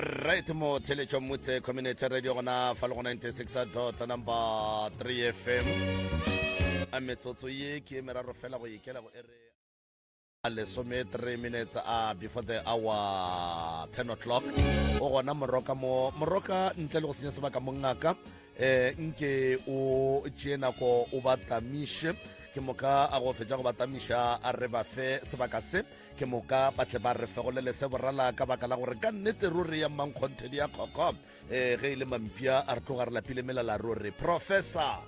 Right mo theletšo motse community radio gona fa le go 96 dot number 3 fm a metsotso ye ke e meraro fela go ikela go ere a lesome 3 minutes a before the hour 10 o'clock o gona moroka mo moroka ntle le go senya sebaka mongaka eh nke o tšee nako o ba tamiše ke moka a go fetša go ba tamiša a re ba fe sebaka se ke moka ba tle ba re fegolele se borala ka baka la gore ka nnete ruri ya mmankgonthe di ya kgokgo um ge e le mampia a re tloga re lapile melala ruri professor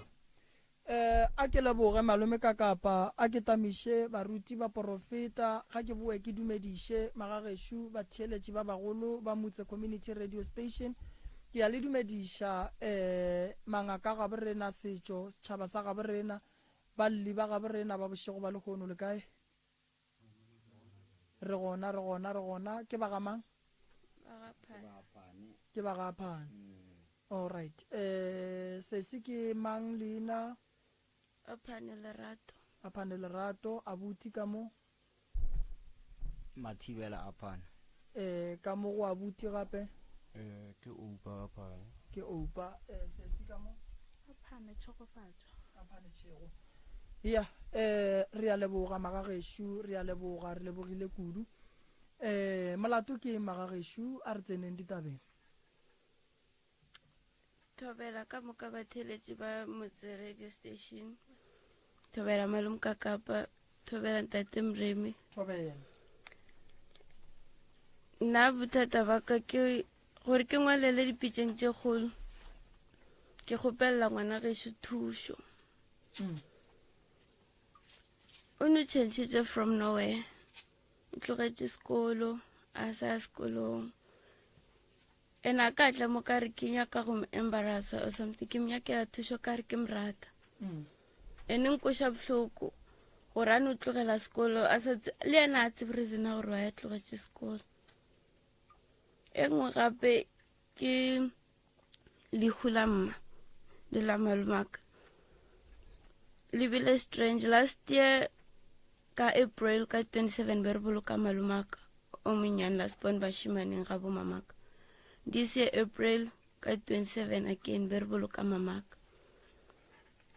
Eh, a ke leboge malome ka kapa a ke tamiše baruti baporofeta ga ke boe ke dumediše magagešo batheeletši ba bagolo ba Mutse Community Radio Station ke ya le dumediša eh mangaka gabo rena setšo setšhaba sa gabo rena balli ba gabo rena ba bošego ba lehono le kae Re gona, re gona, re gona. Ke ba ga mang? Ke ba ga Phane. All right. Eh, sesi ke mang leina? Aphane Lerato. Aphane Lerato, abuti ka mo? Mathibela Aphane. Eh, ka mo go abuti gape? Eh, ke Oupa Aphane. Ke Oupa. Eh, sesi ka mo? Aphane Tshegofatšo. Aphane Tšhego. Ya, eh, re a leboga magagešo, re a leboga, re lebogile kudu. Eh, molato ke eng magagešo, a re tseneng ditabeng. Thobela ka moka batheeletši ba Motse Radio Station. Thobela Malome Kakapa, thobela Ntate Mremi. Thobela. Nna bothata ba ka ke gore ke ngwalele dipitšeng tše kgolo. Ke kgopelela ngwana gešo thušo. Mm. O no changetse from nowhere. O tlogetše sekolo, a sa ya sekolong. And a ka tla mo ka re ke nyaka go mo embarrassa or something, ke mo nyakela thušo ka re ke mo rata. Mm. And nkoša bohloko gore a no tlogela sekolo a sa le yena a tsebe reason ya gore wa ya tlogetše sekolo. E nngwe gape ke lehu la mma le la malomaka le bile strange last year ka april ka 27 be re boloka malomaka o monnyane last born bashimaneng ga bo mamaka this year april ka 27 again be re boloka mamaka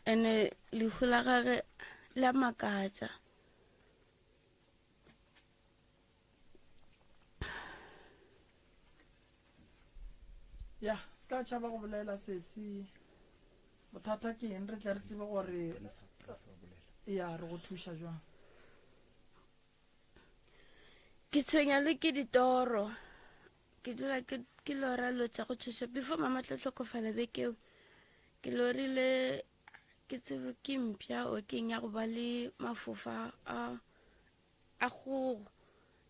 and-e lehu la gage la makatša. Ya se ka tšhaba go bolela sesi bothata ke eng re tle re tsebe gore ya re go thuša jwang. Ke tshwenya le ke ditoro ke dula ke lora lo tša go tshoša before mama tlo hlokofala bekeo ke lorile ke tsebe ke mpša o keng ya go ba le mafofa a a kgogo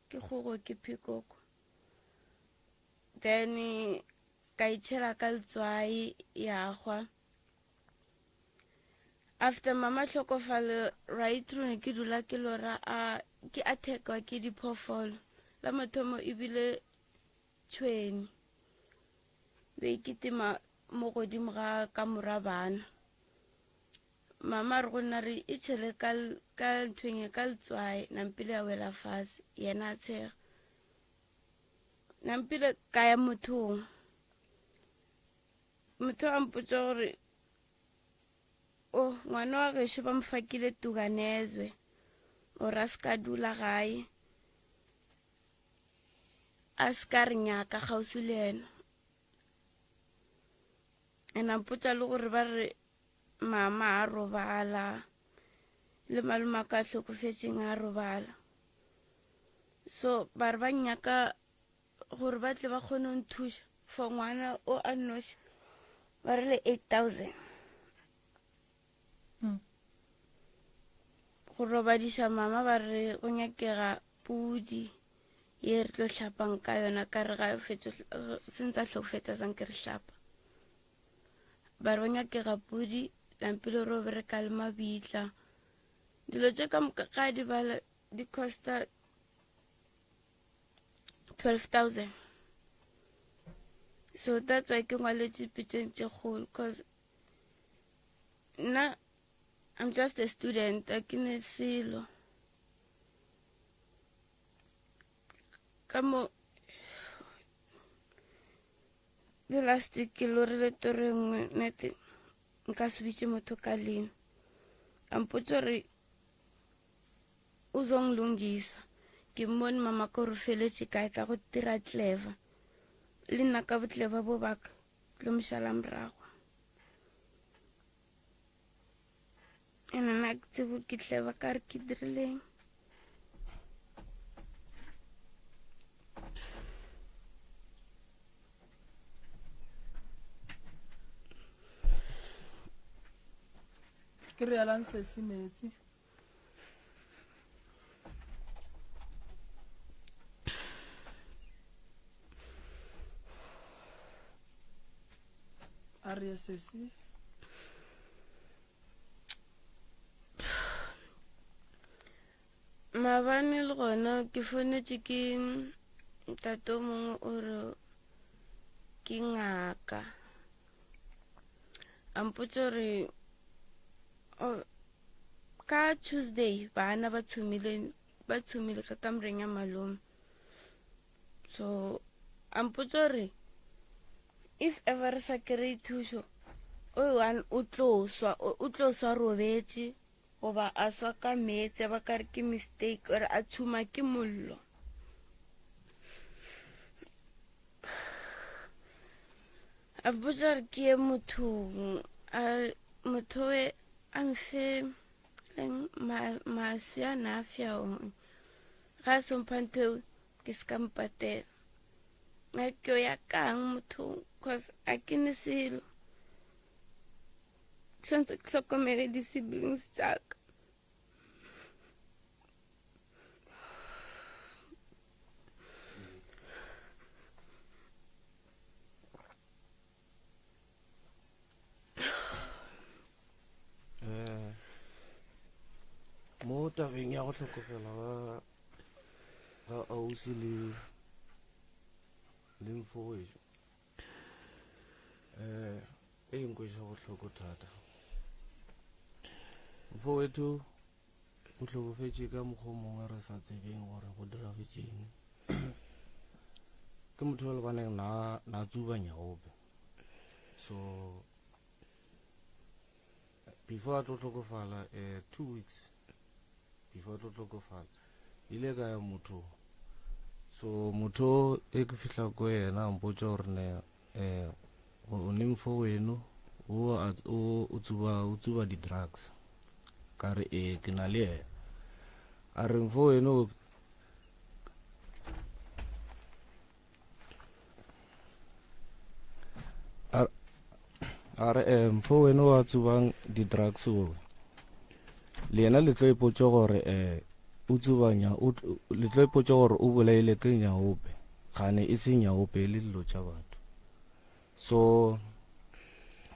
ke kgogo ke phekoko then ka itšhela ka letswai ya gwa after mama hlokofalo right through ne ke dula ke lora a ke attackwa ke diphoofolo la mathomo ebile tšhweni be e kitima mo godimo ga kamora bana Mama a re go nna re e tšhele ka ka nthweng e ka letswai nampile ya wela fase yena a tshega nampile ka ya mothong motho a mpotsa gore o oh, ngwana wa gešo ba mo fakile tuganezwe gore a se ka dula gae a se ka re nyaka kgauswi le yena and a mpotsa le gore ba re mama a robala le malome a ka hlokofetšeng a robala so ba re ba nyaka gore ba tle ba kgone go nthuša for ngwana o a nnoši ba re le 8000 hmm. go robadiša mama ba re go nyakega pudi ye re tlo hlapang ka yona ka re ga sentse a hlokofetša sanke re hlapa ba re go nyakega pudi lampile re o bereka le mabitla dilo tše ka moka ga di bala di costa 12000 so that's why ke ngwaletše pitšeng tše kgolo cause nna i'm just a student a ke ne selo ka mo. Le last week ke lorile toro e nngwe nete nka se bitše motho ka leina. A mpotša gore o zongilungisa. Ke mmone mama ka gore o feletše kae ka go dira clever. Le nna ka boclever bo baka tlo mo šala morago. Ene nna ke tsebo ke clever ka re ke dirileng. Ke re elang sesi metsi. A re ye sesi. Maabane le gona ke founetše ke ntate o mongwe o re ke ngaka. A mpotša gore ka Tuesday bana ba tshomile ba tshomile ka kamoreng ya malome. So a mpotša gore if ever re sa kry-e thušo o one o tlo swa o tlo swa robetše goba a swa ka meetse ba ka re ke mistake or a tshuma ke mollo. A botsa gore ke ye mothong a motho we a mfe leng maswi a na a fya one ga a sompha ntho eo ke se ka mpatela a ke ya kang mothong cause a ke ne selo tshwanetse ke tlhokomele di-siblings tsaka. Eh, mo tabeng ya go hlokofela ga ga ausi le le mfowešo eh e nkweša bohloko thata. Mfowethu o hlokofetše ka mokgwa o mongwe re sa tsebeng gore go diragetšeng. Ke motho o lebaneng na na tsuba nyaope. So before a tlo hlokofala eh 2 weeks before a tlo hlokofala ile ka ya motho so motho e ke fihla ko yena a mpotša gore ne eh o ne mfo weno o o tsuba o tsuba di-drugs ka re ee ke na le yena a re mfo weno a re um mfo weno wa tsubang di-drugs o le yena le tlo ipotša gore um o tsubanya le tlo ipotša gore o bolaile ke nyaope gane e se nyaope e le dilo tša batho. So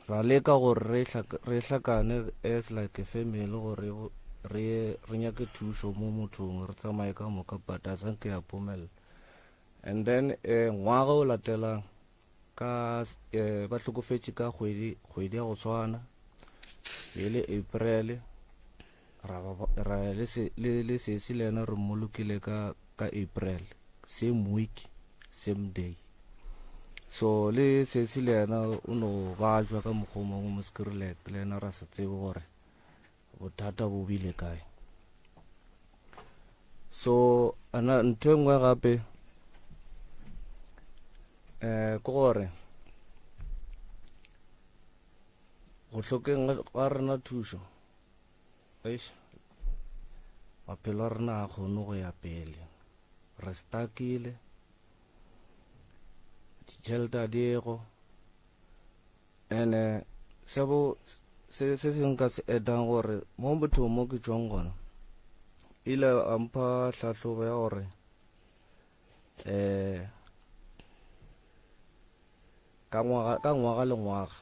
ra leka gore re hlakane as like a family gore re re nyake thušo mo mothong re tsamaye ka moka but a sanke ya phomella. And then eh, ngwaga o latelang ka eh, ba hlokofetše ka kgwedi kgwedi ya go tshwana e le April ra ra le se le le sesi le yena re mmolokile ka ka April same week same day. So le sesi le yena o no bajwa ka mokgwa o mongwe mo Skirlek le yena ra se tsebe gore bothata bo bile kae. So ana ntho e nngwe gape eh ke gore go hlokeng ga rena thušo eish maphelo a rena a kgone go ya pele re stakile ditšhelete a diego ene se bo se se sengwe ka se edang gore mo mothong mo ke tšwang gona ile a mpha hlahlobo ya gore eh ka ngwaga ka ngwaga le ngwaga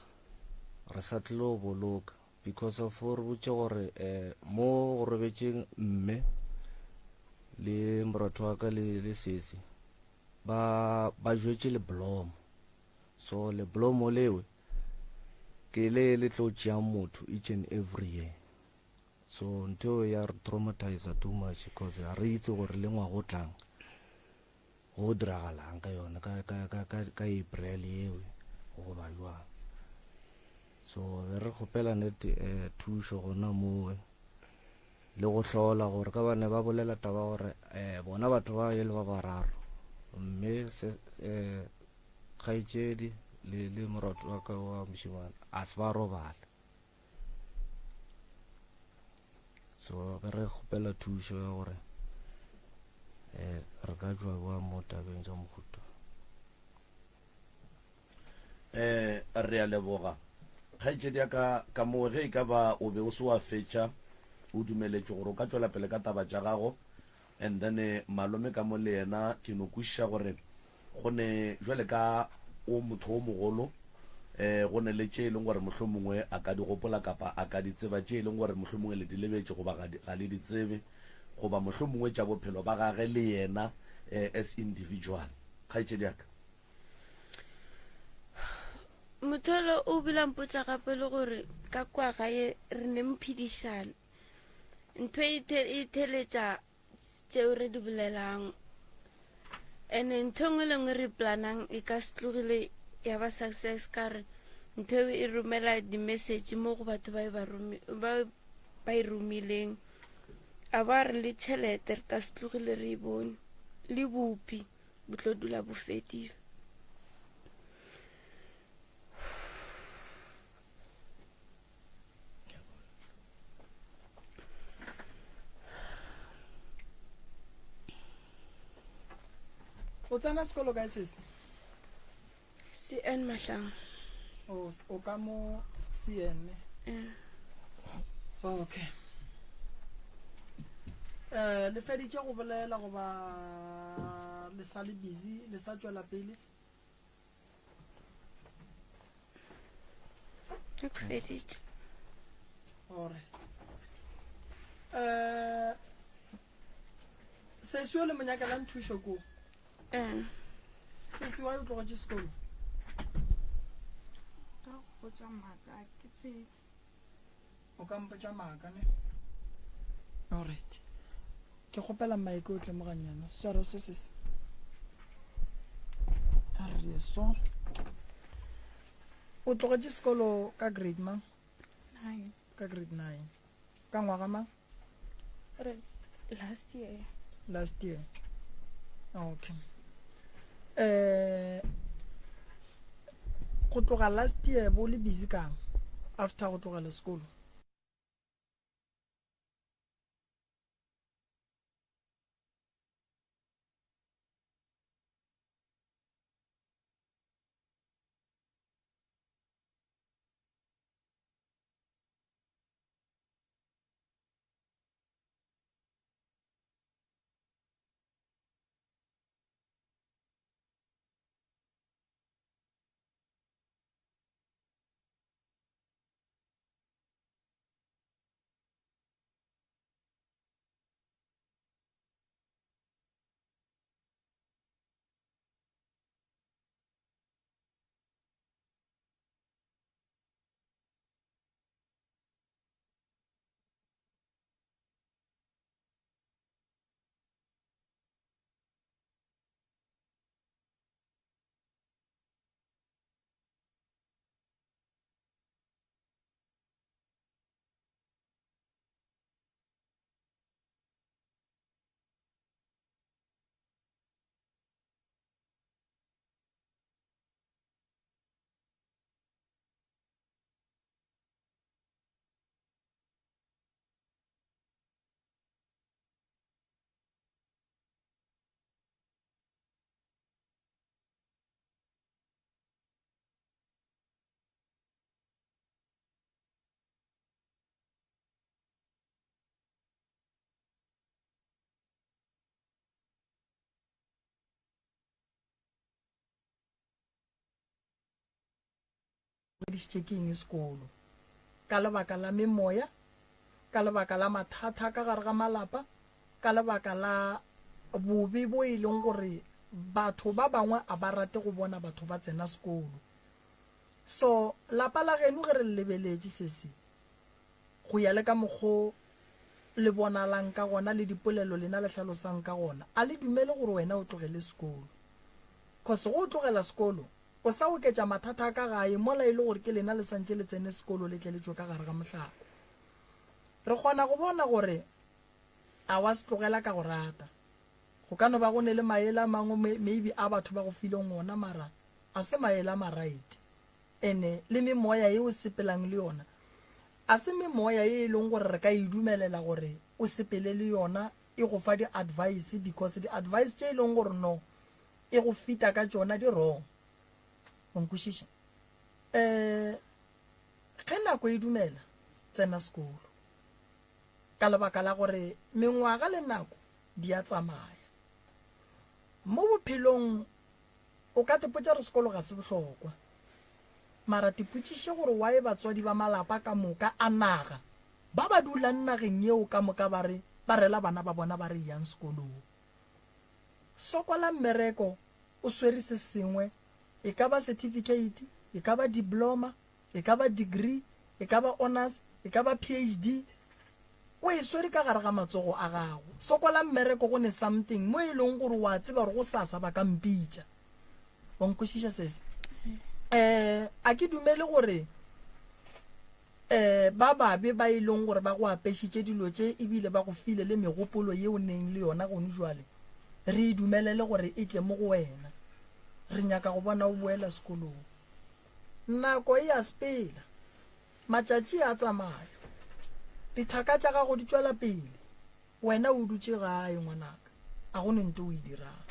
re sa tlilo boloka because of re botše gore eh mo go robetšeng mme le moratho wa ka le le sesi ba ba jwetše leblomo. So leblomo lewe ke le le tlo tšeang motho each and every year. So ntho ya re traumatizer too much because ga re itse gore le ngwaga o tlang go diragalang ka yona ka ka ka ka ka April yewe. goba jwang. So be re kgopela nete um thušo gona mowe le go hlola gore ka bane ba bolela taba gore um bona batho ba e le ba bararo mme se um kgaetšedi le le morwadi wa ka wa mošemane a se ba robala. So ge re kgopela thušo ya gore um re ka tšwa bjang mo tabeng tša mohuta. Eh, re a leboga. Kgaetšedi ya ka, ka moo ge e ka ba o be o se wa fetša, o dumeletšwe gore o ka tšwela pele ka taba tša gago. And then eh, malome ka mo le yena ke no kwešiša gore go ne jwale ka o motho o mogolo eh go ne le tše e leng gore mohlomongwe a ka di gopola kapa a ka di tseba tše e leng gore mohlomongwe le di lebetše goba ga le di tsebe goba mohlomongwe tša bophelo ba gage le yena eh, as individual. Kgaetšedi ya ka. Motholo o bile a mpotša gape le gore ka kwa gae re ne mphedišano. Ntho e, e theletša tšeo re di bolelang. Ene ntho e nngwe le nngwe re planang e ka se tlogile ya ba success ka re ntho eo e romela di-message mo go batho ba e ba ba e romileng. A ba re le tšhelete re ka se tlogile re e bone le bupi. bo tlo dula bo fedile. O tsena sekolo kae sesi? CN Mahlang. O, o ka mo CN. Yeah. Okay. Eh, le feditše go bolela goba le sa le busy le sa tšwela pele? Ke feditše. Ore. Eh, sesi o le mo nyakelang thušo ko? Eh. Sesi wa o tlogetše sekolo? Ka go botša maaka ke tsebe. O ka mpotša maaka ne? Alright. Ke kgopela mike o tle mo gannyane. Swara so sesi. A re so. O tlogetše sekolo ka grade mang? Nine. Ka grade 9. Ka ngwaga mang? Last year. Last year. Okay. Eh go tloga last year bo le busy kang after go tlogela sekolo? Hweditše ke eng sekolo? Ka lebaka la memoya, ka lebaka la mathata ka gare ga malapa, ka lebaka la bobe bo e leng gore batho ba bangwe a ba rate go bona batho ba tsena sekolo. So lapa la geno ge re le lebeletše sesi, go ya le ka mokgo le bonalang ka gona le dipolelo lena le hlalosang ka gona, a le dumele gore wena o tlogele sekolo. Cause go o tlogela sekolo. O sa oketša mathata a ka gae mola e le gore ke lena le santše le tsene sekolo le tle le tšwe ka gare ga mohlako. Re kgona go bona gore a wa se tlogela ka go rata. Go ka no ba go ne le maele a mangwe maybe a batho ba go fileng ona mara a se maele a maright. Ene le memoya ye o sepelang le yona a se memoya ye e leng gore re ka e dumelela gore o sepele le yona e go fa di-advice because di-advice tše e leng gore no e go fita ka tšona di wrong. O nkwešiša? Um ge nako e dumela tsena sekolo ka lebaka la gore mengwaga le nako di a tsamaya. Mo bophelong o ka tepotša gore sekolo ga se bohlokwa, mara tepotšiše gore why batswadi ba malapa ka moka a naga ba ba dulang nageng yeo ka moka ba re ba rela bana ba bona ba re eyang sekolong. Sokola mmereko o swere se sengwe, e ka ba certificate, e ka ba diploma, e ka ba degree, e ka ba honors, e ka ba PhD, o e swere ka gare ga matsogo a gago. Sokola mmereko go ne something mo e leng gore wa tseba gore go sasa ba ka mpitša. Wa nkwešiša sese? Eh, a ke dumele gore eh ba babe ba e leng gore ba go apešitše dilo tše ebile ba go file le megopolo ye o neng le yona gone jwale re e dumelele gore e tle mo go wena. Re nyaka go bona o boela sekolong. Nako e a sepela, matšatši a tsamaya, dithaka tša gago di tšwela pele, wena o dutše gae ngwanaka, a go ne nto o e dirang.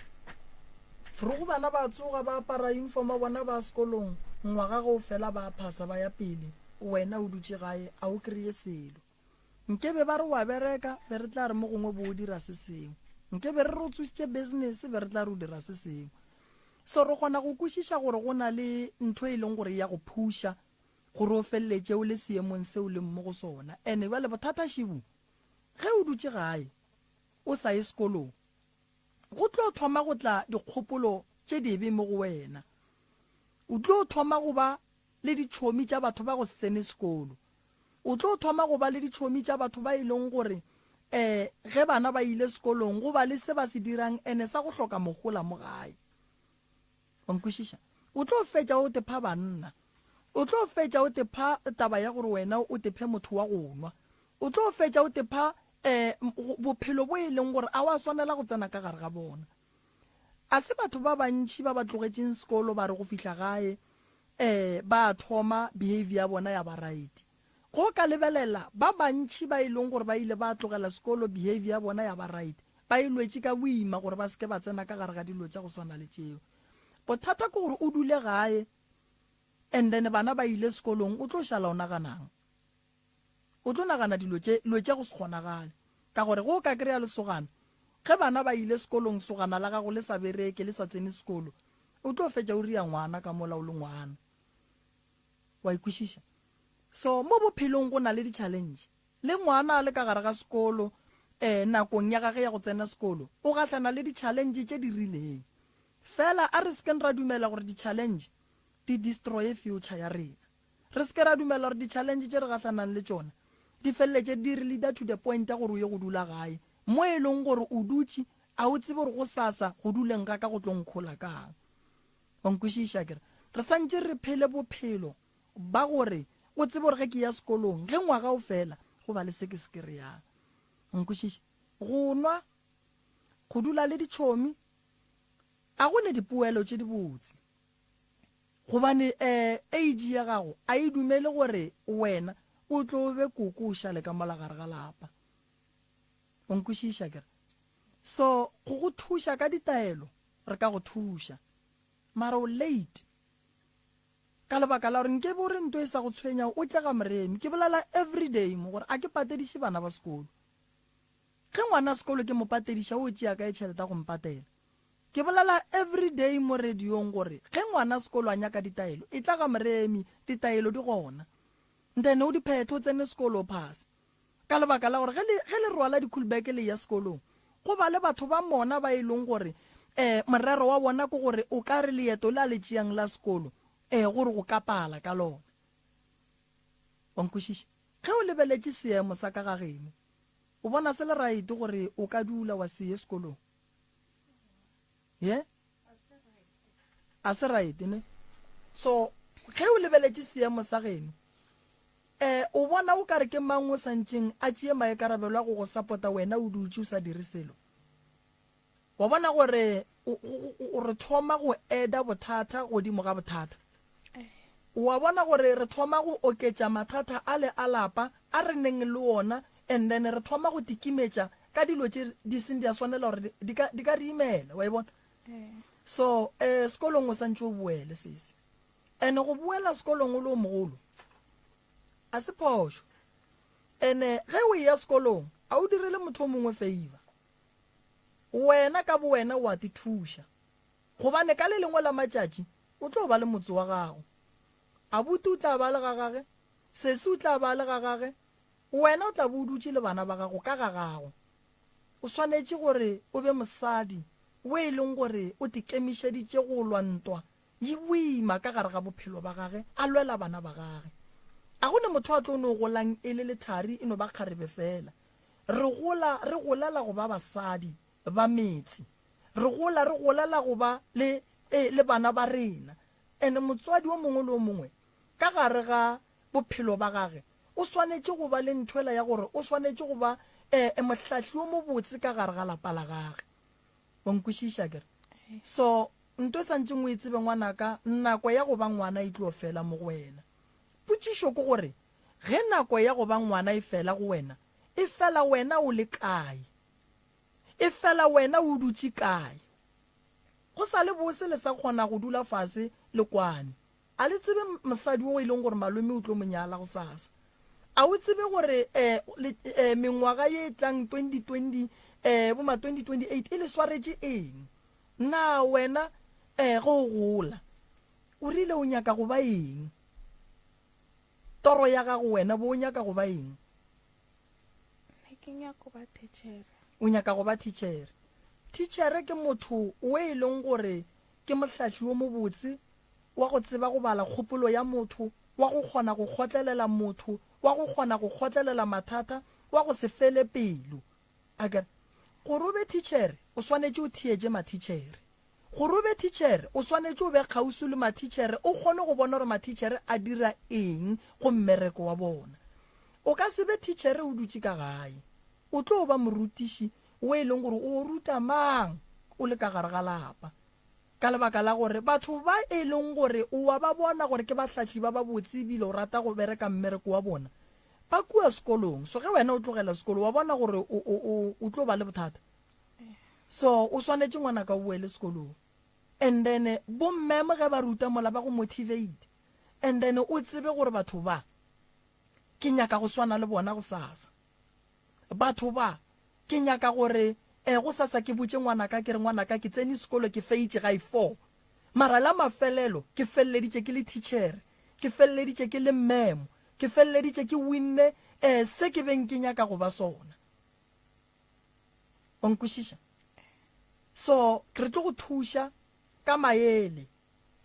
Forogo bana ba tsoga ba apara uniform ya bona ba sekolong, ngwaga ge o fela ba phasa ba ya pele, wena o dutše gae a o kry-e selo. Nke be ba re wa bereka, be re tla re mo gongwe bo o dira se sengwe. Nke be re re o tsositše business, be re tla re o dira se sengwe. So re kgona go kwešiša gore go na le ntho e leng gore ya go phuša gore o feleletše o le seemong se o leng mo go sona. Ene bjale bothata šibu, ge o dutše gae o sa ye sekolong, go tlo thoma go tla dikgopolo tše dibe mo go wena. O tlo thoma go ba le ditšhomi tša batho ba go se tsene sekolo. O tlo thoma go ba le ditšhomi tša batho ba e leng gore um ge bana ba ile sekolong go ba le se ba se dirang ene sa go hloka mohola mo gae. Wa nkwešiša? O tlo fetša o tepha banna. O tlo fetša o tepha taba ya gore wena o tephe motho wa go nwa. O tlo fetša o tepha um bophelo bo e leng gore a wa swanela go tsena ka gare ga bona. A se batho ba bantši ba ba tlogetšeng sekolo ba re go fihla gae um ba thoma behavior ya bona ya ba right. Go ka lebelela ba bantši ba e leng gore ba ile ba tlogela sekolo behavior ya bona ya ba right, ba e lwetše ka boima gore ba se ke ba tsena ka gare ga dilo tša go swana le tšeo. Bothata ke gore o dule gae and then bana ba ile sekolong o tlo šala o naganang? O tlo nagana dilo tše, dilo tša go se kgonagale. Ka gore ge o ka kry-a lesogana, ge bana ba ile sekolong, sogana la gago le sa bereke, le sa tsene sekolo, o tlo fetša o ria ngwana ka mola o le ngwana. Wa e kwešiša? So mo bophelong go na le di-challenge. Le ngwana a le ka gare ga sekolo, um nakong ya gage ya go tsena sekolo, o gahlana le di-challenge tše di rileng. Fela a re se keng ra dumela gore di-challenge di destroye future ya rena. Re se ke ra dumela gore di-challenge tše re gahlanang le tšona di feleletše di re leader to the point ya gore o ye go dula gae mo e leng gore o dutše a o tsebe gore gosasa go duleng ga ka go tlo nkhola kang. Wa nkwešiša akere? Re santše re phele bophelo ba gore o tsebe gore ge ke ya sekolong ge ngwaga o fela go ba le se ke se kry-ang. Wa nkwešiša? Go nwa, go dula le ditšhomi a go ne dipoelo tše dibotse. Gobane eh age ya gago a e dumele gore wena o tlo be koko o šale ka mola gare ga lapa. O nkwešiša akere? So go go thuša ka ditaelo re ka go thuša. Mara o late. Ka lebaka la gore nkebe o re nto e sa go tshwenya o tle ga Moremi. Ke bolela everyday mo gore a ke patediše bana ba sekolo. Ge ngwana sekolo ke mo patediša o tšea kae tšhelete ya go mpatela? Ke bolela everyday mo radiong gore ge ngwana sekolo a nyaka ditaelo, etla ga Moremi, ditaelo di gona. Then o di phethe o tsene sekolo o phase. Ka lebaka la gore ge le, ge le rwala di-cool bag le eya sekolong, go ba le batho ba mona ba e leng gore um morero wa bona ke gore o ka re leeto le a le tšeang la sekolo um gore go ka pala ka lona. Wa nkwešiša? Ge o lebeletše seemo sa ka ga geno, o bona se le right gore o ka dula wa se ye sekolong? Ye? A se right ne? So ge o lebeletše seemo sa geno, um o bona o ka re ke mang o santšeng a tšee maikarabelo a go go sapota wena o dutše o sa dire selo? Wa bona gore o re thoma go eda bothata godimo ga bothata. Wa bona gore re thoma go oketša mathata a le a lapa a re neng le ona and then re thoma go tikimetša ka dilo tše di seng di a swanela gore di ka di ka re imela, wa e bona? So, eh sekolong o santše o boele sesi. And go boela sekolong o le o mogolo a se phošo. And ge o eya sekolong a o direle motho o mongwe favor. Wena ka bowena o a te thuša. Gobane ka le lengwe la matšatši o tlo ba le motse wa gago. Abuti o tla ba le ga gage, sesi o tla ba le ga gage, wena o tla bo o dutše le bana ba gago ka ga gago. O swanetše gore o be mosadi o e leng gore o te kemišeditše go lwa ntwa ye boima ka gare ga bophelo ba gage, a lwela bana ba gage. A go ne motho a tlo no golang e le lethari e no ba kgarebe fela. Re gola re golela go ba basadi ba metse. Re gola re golela go ba le, e, le bana ba rena. And motswadi o mongwe le o mongwe ka gare ga bophelo ba gage o swanetše go ba le nthwela ya gore o swanetše go ba e, e mohlahli o mobotse ka gare ga lapa la gage. Wa nkwešiša akere? So, nto e santšeng o e tsebe ngwanaka, nako ya go ba ngwana e tlo fela mo go wena. Potšišo ke gore, Ge nako ya go ba ngwana e fela go wena, e fela wena o le kae? E fela wena o dutše kae? Go sa le bose le sa kgona go dula fase le kwane. A le tsebe mosadi wo e leng gore malome o tlo mo nyala gosasa? A o tsebe gore eh, le, eh, mengwaga ye e tlang 2020 eh, bo ma 2028 e le swaretše eng? Na wena eh, ge o gola o rile o nyaka go ba eng? Toro ya gago wena bo o nyaka go ba eng? Nna ke nyaka go ba thitšhere. O nyaka go ba thitšhere. Thitšhere ke motho o e leng gore ke mohlahli wo mobotse, wa go tseba go bala kgopolo ya motho, wa go kgona go kgotlelela motho, wa go kgona go kgotlelela mathata, wa go se fele pelo. Akere gore o be thitšhere o swanetše o theetše mathitšhere. Gore o be thitšhere, o swanetše o be kgauswi le mathitšhere o kgone go bona gore mathitšhere a dira eng go mmereko wa bona. O ka se be thitšhere o dutše ka gae. O tlo ba morutiši wo e leng gore o ruta mang o le ka gare ga lapa. Ka lebaka la gore batho ba e leng gore o wa ba bona gore ke bahlahli ba babotse ebile o rata go bereka mmereko wa bona, ba kua sekolong. So ge wena o tlogela sekolo wa bona gore o, o, o, o tlo ba le bothata. So o swanetše ngwanaka o boele sekolong. And then bo ma'am ge ba ruta mola ba go motivate. And then o tsebe gore batho ba ke nyaka go swana le bona gosasa. Batho ba ke nyaka gore eh gosasa ke botše ngwanaka ke re ngwanaka ke tsene sekolo ke feitše ga e 4. Mara la mafelelo ke feleleditše ke le teacher, ke feleleditše ke le ma'am, ke feleleditše ke winne eh se ke beng ke nyaka go ba sona. Wa nkwešiša? So re tlo go thuša ka maele.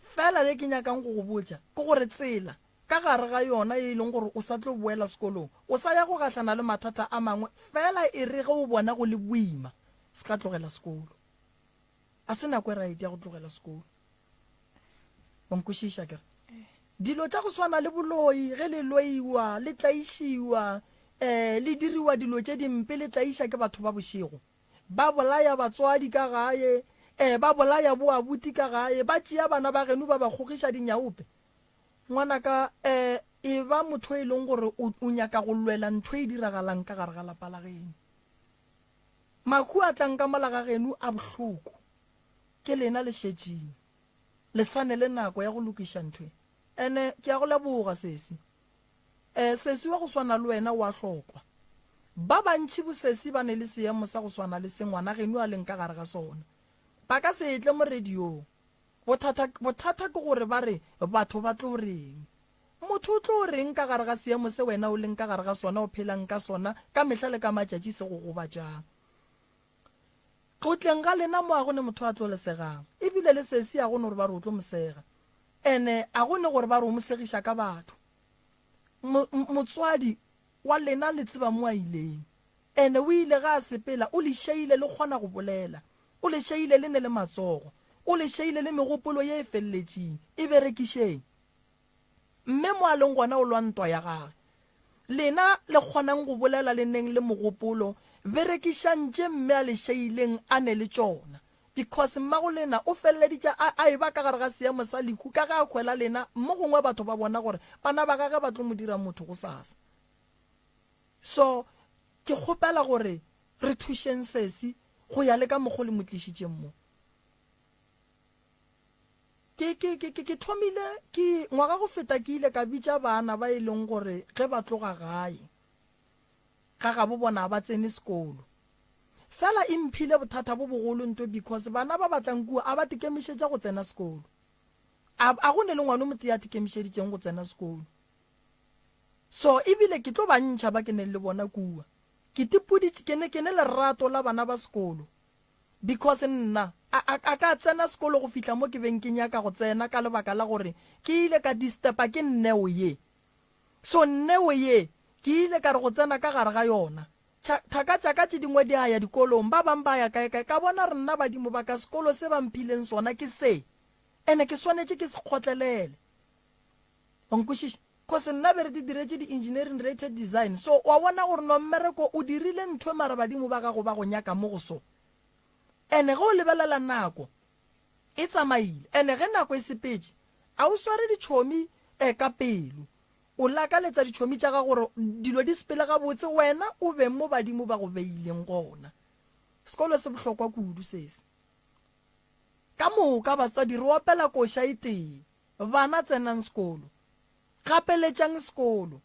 Fela ye ke nyakang go go botša ke gore tsela ka gare ga yona ye e leng gore o sa tlo boela sekolong, o sa ya go gahlana le mathata a mangwe, fela e re ge o bona go le boima, se ka tlogela sekolo. A se nako e right ya go tlogela sekolo. Wa nkwešiša kere? Dilo tša go swana le boloi, ge le loiwa, le tlaišiwa, um le diriwa dilo tše dimpe, le tlaiša ke batho ba bošego. Ba bolaya batswadi ka gae, um ba bolaya boabuti ka gae, ba tšea bana ba geno ba ba kgogiša dinyaope. Ngwanaka, um e ba motho e leng gore o, o nyaka go lwela ntho e diragalang ka gare ga lapa la geno. Mahu a tlang ka mola ga geno a bohloko. Ke lena le šetšeng. Le sa ne le nako ya go lokiša ntho e. Ene ke a go leboga, sesi. E, sesi wa go swana le wena o a hlokwa. Ba bantši bosesi ba ne le seemo sa go swana le se ngwana geno a leng ka gare ga sona. Ba ka se tle mo radiong. Bothata, bothata ke gore ba re batho ba tlo reng. Motho o tlo reng ka gare ga seemo se wena o leng ka gare ga sona, o phelang ka sona ka mehla le ka matšatši se go gobatšang. Tlotleng ga lena mo a go ne motho a tlo le segang. Ebile le sesi a go ne gore ba re o tlo mo sega. Ene a go ne gore ba re o mo segiša ka batho. Mo, motswadi wa lena le tseba mo a ileng. Ene o ile ge a sepela o le šeile le kgona go bolela. O le šeile le ne le matsogo. O le šeile le megopolo ye e feleletšeng. E berekišeng. Mme mo a leng gona o lwa ntwa ya gage. Lena le kgonang go bolela le neng le mogopolo, berekišang tše mme a le šeileng a ne le tšona. Because mmago lena o feleleditše a, a eba ka gare ga seemo sa lehu ka ge a hwela lena, mo gongwe batho ba bona gore bana ba gage ba tlo mo dira motho gosasa. So, ke kgopela gore re thušeng sesi go ya le ka mokgo le mo tlišitšeng mo. Ke, ke, ke, ke, ke thomile, ke, ngwaga go feta ke ile ka bitša baana ba e leng gore ge ba tloga gae, ga gabo bona ba tsene sekolo. Fela e mphile bothata bo bogolo nto because bana ba batlang kua a ba tikemišetša go tsena sekolo. A, a go ne le ngwana o motee a tikemišeditšeng go tsena sekolo. So ebile ke tlo ba ntšha ba ke neng le bona kua. Ke tipoditše, ke ne, ke ne lerato la bana ba sekolo. Because nna, a, a, a ka tsena sekolo go fihla mo ke beng ke nyaka go tsena ka lebaka la gore ke ile ka disturba ke neo ye. So neo ye, ke ile ka re go tsena ka gare ga yona. Tšha, thaka tša ka tše dingwe di a ya dikolong, ba bang ba ya kae kae, ka bona re nna badimo ba ka sekolo se ba mphileng sona ke se, ene ke swanetše ke se kgotlelele. Wa nkwešiša? Cause nna be re di diretše di engineering related design so wa bona gore no mmereko o dirile nthwe mara badimo ba gago ba go nyaka mo go so. Ene ge o lebelela nako e tsamaile ene ge nako e sepetše a o sware ditšhomi eh, ka pelo. O lakaletsa ditšhomi tša gago gore dilo di sepele gabotse wena o be mo badimo ba go beileng gona. Sekolo se bohlokwa kudu sesi. Ka moka batswadi re opela koša e tee. Bana tsenang sekolo. Gapeletšang sekolo.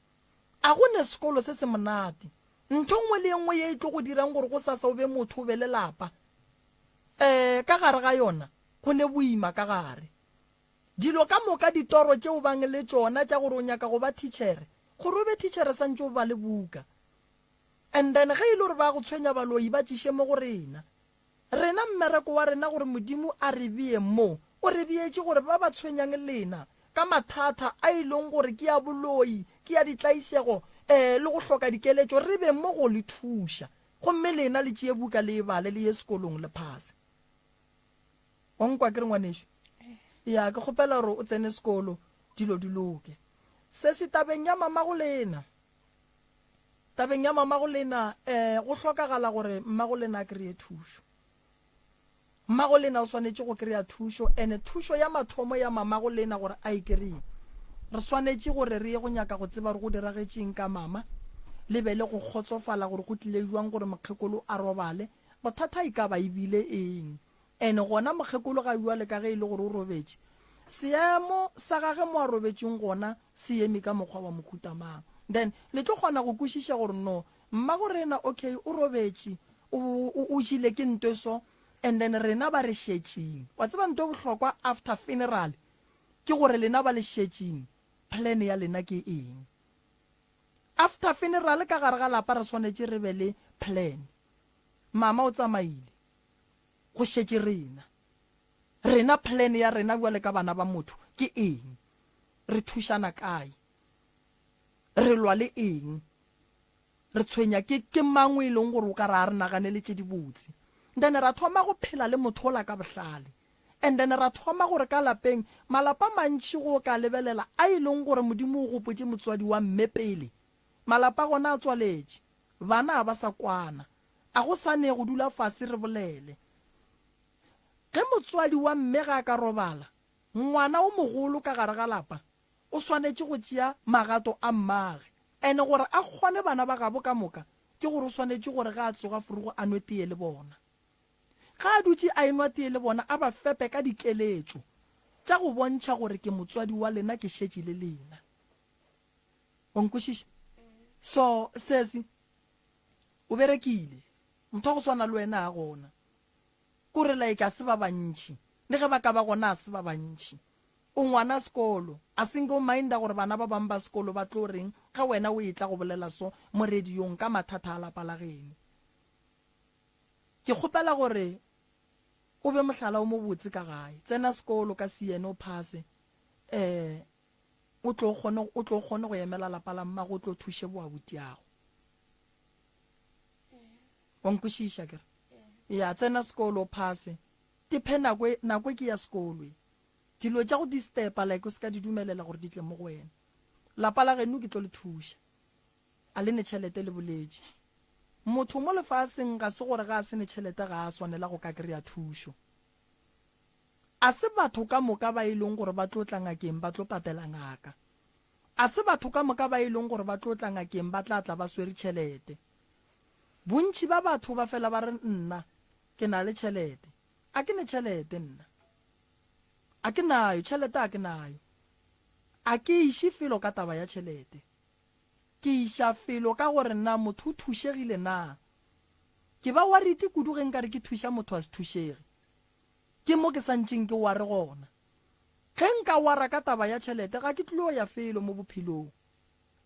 A go ne sekolo se se monate. Ntho nngwe le ye nngwe ye e tlo go dirang gore gosasa o be motho o be le lapa, um ka gare ga yona go ne boima ka gare. Dilo ka moka ditoro tše o bang le tšona tša gore o nyaka go ba thitšhere, gore o be thitšhere santše o bale buka. And then ge e le gore ba go tshwenya baloi ba tšiše mo go rena. Rena mmereko wa rena gore Modimo a re bee mo, o re beetše gore ba ba tshwenyang lena ka mathata a e leng gore ke a boloi, ke a ditlaišego, ee, le go hloka dikeletšo, re be mo go le thuša. Gomme lena le tšee buka le e bale, le ye sekolong le phase. Wa nkwa ke re ngwanešu? Ya, ke kgopela gore o tsene sekolo, dilo di loke. Sesi tabeng ya mamago lena. Tabeng ya mamago lena, eh, go hlokagala gore mmago lena a kry-e thušo. Mmago lena o swanetše go kry-a thušo, ene thušo ya mathomo ya mamago lena gore a e kry-e, re swanetše gore re ye go nyaka go tseba gore go diragetšeng ka mama, le be le go kgotsofala gore go tlile jwang gore mokgekolo a robale, bothata e ka ba e bile eng. Ene gona mokgekolo ga bjale ka ge e le gore o robetše, seemo sa gage mo a robetšeng gona se eme ka mokgwa wa mohuta mang. Then le tlo kgona go kwešiša gore no mmago rena okay o robetše, o, o, o jile ke nto e so, and then rena ba re šetšeng. Wa tseba nto e bohlokwa after funeral ke gore lena ba le šetšeng plan ya lena ke eng. After funeral ka gare ga lapa re swanetše re be le plan. Mama o tsamaile. Go šetše rena. Rena plan ya rena bjale ka bana ba motho ke eng? Re thušana kae? Re lwa le eng? Re tshwenya ke ke mang o e leng gore o ka re a re naganele tše dibotse? Then ra thoma go phela le motho ola ka bohlale. And then ra thoma gore ka lapeng, malapa mantši go ka lebelela a e leng gore Modimo o gopotše motswadi wa mme pele, malapa gona a tswaletše. Bana a ba sa kwana. A go sa ne go dula fase re bolele. Ge motswadi wa mme ga a ka robala, ngwana o mogolo ka gare ga lapa o swanetše go tšea magato a mmage. Ene gore a kgone bana ba gabo ka moka, ke gore o swanetše gore ge a tsoga furugo a nwe teye le bona. Ge a dutše a enwa teye le bona a ba fepe ka dikeletšo tša go bontšha gore ke motswadi wa lena ke šetše le lena. Wa nkwešiša? So, sesi. O berekile. Motho wa go swana le wena a gona. Kore like a se ba bantši. Le ge ba ka ba gona a se ba bantši. O ngwana sekolo. A se nke o minda gore bana ba bang ba sekolo ba tlo reng ge wena o etla go bolela so mo radiong ka mathata a lapa la geno. Ke kgopela gore o be mohlala o mobotse ka gae. Tsena sekolo ka CN o phase. Eh o tlo kgone o tlo kgone go emela lapa la mmago o tlo thuše boabutiago. Wa nkwešiša kere? Ya, tsena sekolo o phase. Tiphe nako e, nako e ke ya sekolo e. Dilo tša go disturba like o se ka di dumelela gore di tle mo go wena. Lapa la geno ke tlo le thuša. A le ne tšhelete le boletše. Motho mo lefaseng ga se gore ga a se ne tšhelete ga a swanela go ka kry-a thušo. A se batho ka moka ba e leng gore ba tlo tla ngakeng ba tlo patela ngaka. A se batho ka moka ba e leng gore ba tlo tla ngakeng ba tla tla ba swere tšhelete. Bontši ba batho ba fela ba re nna ke na le tšhelete. A ke ne tšhelete nna. A ke nayo, tšhelete a ke nayo. A ke iše felo ka taba ya tšhelete. Ke iša felo ka gore na motho o thušegile na. Ke ba worried kudu ge nkare ke thuša motho a se thušege. Ke mo ke sa ntšeng ke ware gona. Ge nka wara ka taba ya tšhelete ga ke tlilo ya felo mo bophelong.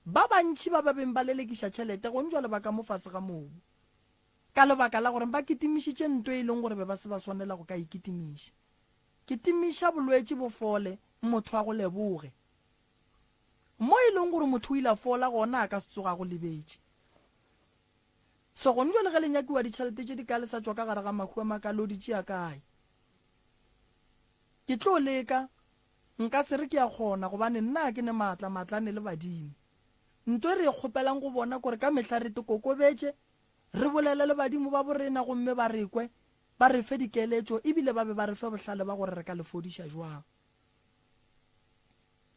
Ba bantši ba ba beng ba lelekiša tšhelete gong jwale ba ka mo fase ga mobu. Ka lebaka la gore ba kitimišitše nto e leng gore be ba se ba swanela go ka e kitimiša. Kitimiša bolwetši bo fole, motho a go leboge. Mo e leng gore motho o ile a fola gona a ka se tsoge a go lebetše. So gone jwale ge le nyakiwa ditšhelete tše di kae le sa tšwa ka gare ga mahu a maka lo di tšea kae? Ke tlo leka, nka se re ke a kgona gobane nna ga ke ne maatla, maatla a ne le badimo. Nto e re e kgopelang go bona kore ka mehla re te kokobetše, re bolele le badimo ba borena gomme ba re kwe, ba re fe dikeletšo ebile ba be ba re fe bohlale ba gore re ka le fodiša jwang.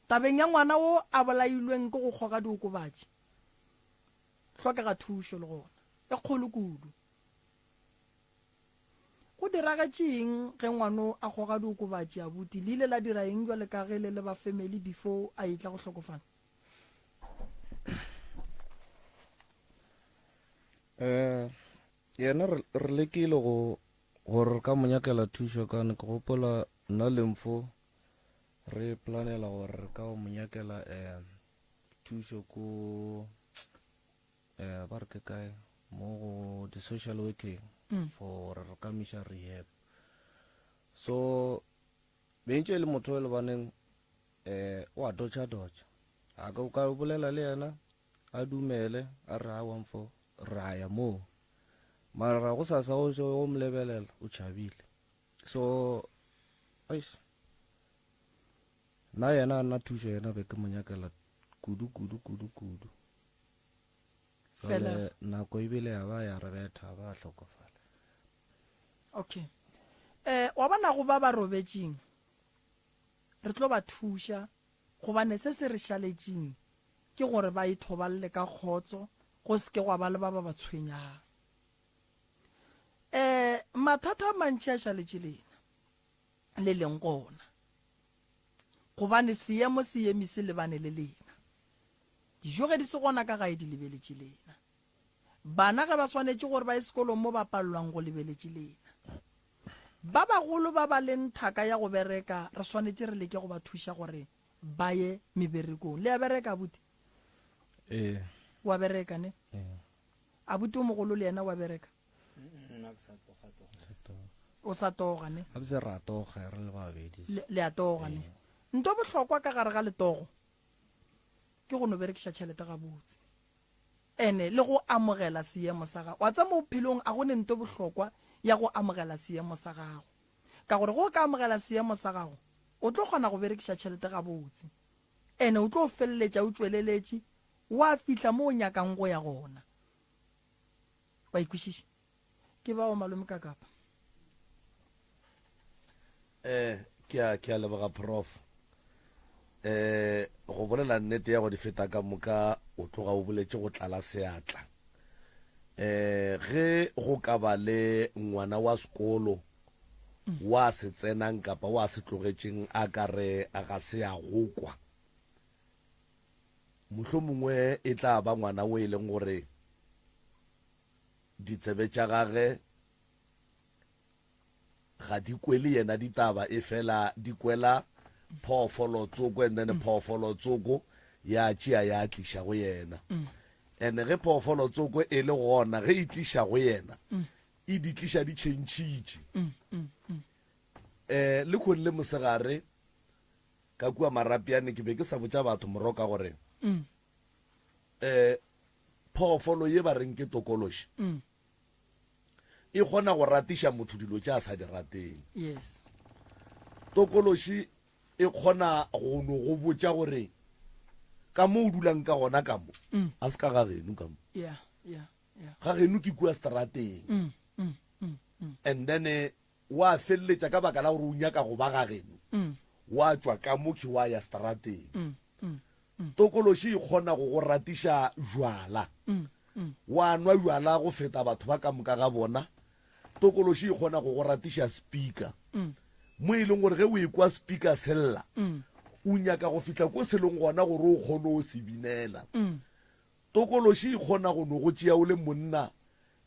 Tabeng ya ngwana wo a bolailweng ke go kgoga diokobatši, hlokega thušo le gona, e kgolo kudu. Go diragetše eng ge ngwano a kgoga diokobatši abuti? Le ile la dira eng bjale ka ge le le ba family before a etla go hlokofala? Eh, yena re re lekile go gore re ka mo nyakela thušo ka ne ke gopola nna le Mpho re planela gore re ka mo nyakela um thušo ko um ba re ke kae mo go di-social working mm. for gore re ka miša rehab so bentše e le motho e lebaneng um o a dotša-dotša a ka o ka bolela le yena a dumele a re a wamfo re a ya moo mara go sasa o o mo lebelela o tšhabile so eish nna yena a nna thušo yena be ke mo nyakela kudu kudu kudu kudu Fela. Jwale nako ebile ya ba ya re betha ba hlokofala okay eh wa bona go ba ba robetšeng re tlo ba thuša gobane se se re šaletšeng ke gore ba ithoballe ka kgotso go se ke gwa ba le ba ba ba tshwenyang eh mathata a mantši a šaletše lena le leng gona gobane seemo se eme se lebane le lena dijo ge di se gona ka gae di lebeletše lena bana ge ba swanetše gore ba ye sekolong mo ba palelwang go lebeletše lena ba bagolo ba ba leng thaka ya go bereka re swanetše re leke go ba thuša gore ba ye meberekong le ya bereka abuti ee wa bereka ne ee abuti o mogolo le yena wa bereka nna ke sa tloga tloga o sa toga ne gape se ra toga re le babedi le le a toga ne nto bohlokwa ka gare ga letogo ke go no berekiša tšhelete gabotse ene le go amogela seemo sa gago wa tsa mo bophelong a go ne nto bohlokwa ya go amogela seemo sa gago ka gore go ka amogela seemo sa gago o tlo kgona go berekiša tšhelete gabotse ene o tlo feleletša o tšweleletše wa fihla mo o nyakang go ya gona wa ikwešiša ke bao malome ka kapa eh ke a ke a leboga prof eh go bolela nnete ya go di feta ka moka o tloga o boletše go tlala seatla eh ge go ka ba le ngwana wa sekolo wa se tsenang kapa wa se tlogetšeng a ka re ga se a go kwa Mohlomongwe e tla ba ngwana wo e leng gore ditsebe tša gage ga di kwele yena ditaba e fela di kwela phoofolo tsoko and then phoofolo tsoko ya tšea ya tliša go yena. And ge phoofolo tsoko e le gona ge e tliša go yena e di tliša di tšhentšhitše. Eh le khong le mosegare Ka kua Marapiane ke be ke sa botša batho moroka gore um phoofolo ye ba reng ke tokološi mm. E kgona go ratiša motho dilo tše a sa di rateng. Yes. Tokološi e kgona go no go botša gore ka mo o dulang ka gona ka mo, mm. a se ka ga geno ka mo. Yeah, yeah, yeah. Ga geno ke kua strateng. Mm, mm, mm, mm. And then eh, wa feleletša ka baka la gore o nyaka go ba ga geno. Mm. Wa tšwa ka mo ke wa ya strateng. Mm, mm, mm. Tokološi e kgona go go ratiša jwala. Mm. Mm. Wa nwa jwala go feta batho ba ka moka ga bona. Tokološi e kgona go go ratiša speaker. Mm. Mo e leng gore ge o ekwa speaker se lla, mm. o nyaka go fihla ko se leng gona gore o kgone o se binela. Mm. Tokološi e kgona go no go tšea o le monna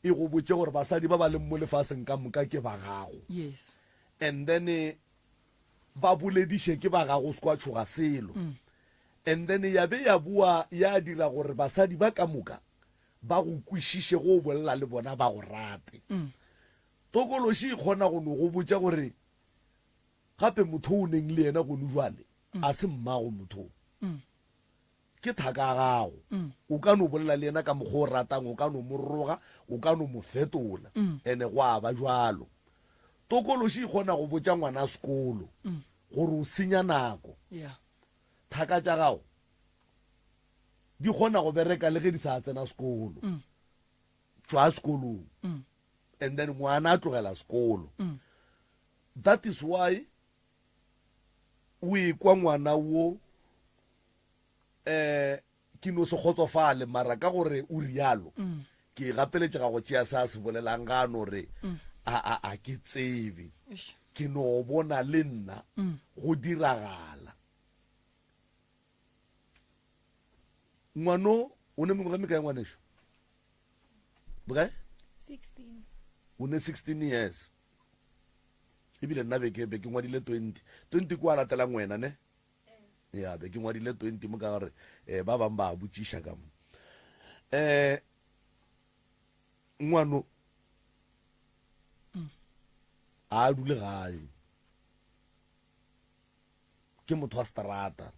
e go botše gore basadi ba ba leng mo lefaseng ka moka ke ba gago. Yes. And then eh, ba bolediše ke ba gago o se kwa tšhoga selo. Mm. And then ya be ya boa ya dira gore basadi ba ka moka ba go kwešiše go o bolela le bona ba go rate. Mm. Tokološi e kgona go no go botša gore gape motho o neng le yena gone jwale mm. a se mmago motho. Mm. Ke thaka ya gago. Mm. O ka no bolela le yena ka mokgwa o ratang, o ka no mo roga, o ka no mo fetola. Mm. Ene go a ba jwalo. Tokološi e kgona go botša ngwana sekolo mm. gore o senya nako. Yeah. Thaka tša gago di kgona go bereka le ge di sa tsena sekolo. Mm. Tšwa sekolong. Mm. And then ngwana a tlogela sekolo. Mm. That is why o ekwa ngwana wo eh ke no se kgotsofale mara ka gore o rialo mm. ke gapeletšega go tšea se a se bolelang ga a no re mm. a a a ke tsebe ke no bona le nna mm. go diragala ngwano o ne mengwaga mekae ngwaneso bokae 16 o ne 16 years ebile nna be ke be ke ngwadile 20 20 kwa latelang wena ne ya be ke ngwadile 20 mo ka gore eh, ba bang ba botšiša ka mo eh ngwano a dule gae ke motho wa strata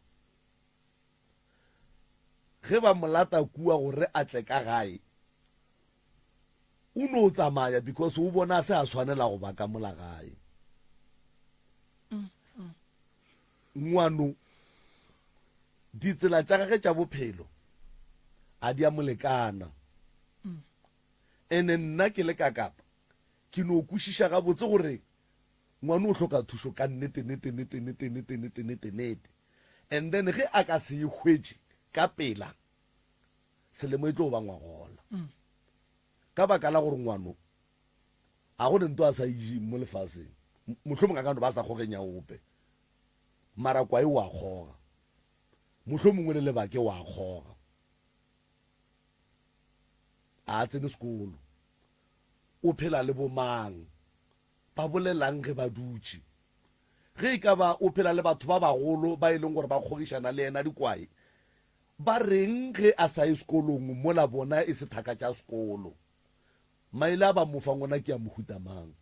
ge ba molata kua gore a tle ka gae o no tsamaya because o bona se a swanela go ba ka mola gae ngwano ditsela tša gage tša bophelo a di a molekana ene nna ke le ka kapa ke no kwešiša gabotse gore ngwano o hloka thušo ka nnete nete nete nete nete nete nete nete and then ge a ka se e hwetše ka pela selemo e tlo ba ngwagola ka baka la gore ngwano a go ne nto a sa ijeng mo lefaseng mohlomong a ka no ba sa kgogeng ya ope mara kwae wa kgoga mohlomongwe le lebake wa kgoga a tsene sekolo o phela le bomang ba bolelang ge ba dutše ge e ka ba o phela le batho ba bagolo ba e leng gore ba kgogišana le yena dikwae ba reng ge a sa ye sekolong mola bona e se thaka tša sekolo maele a ba mo fang ona ke a mohuta mang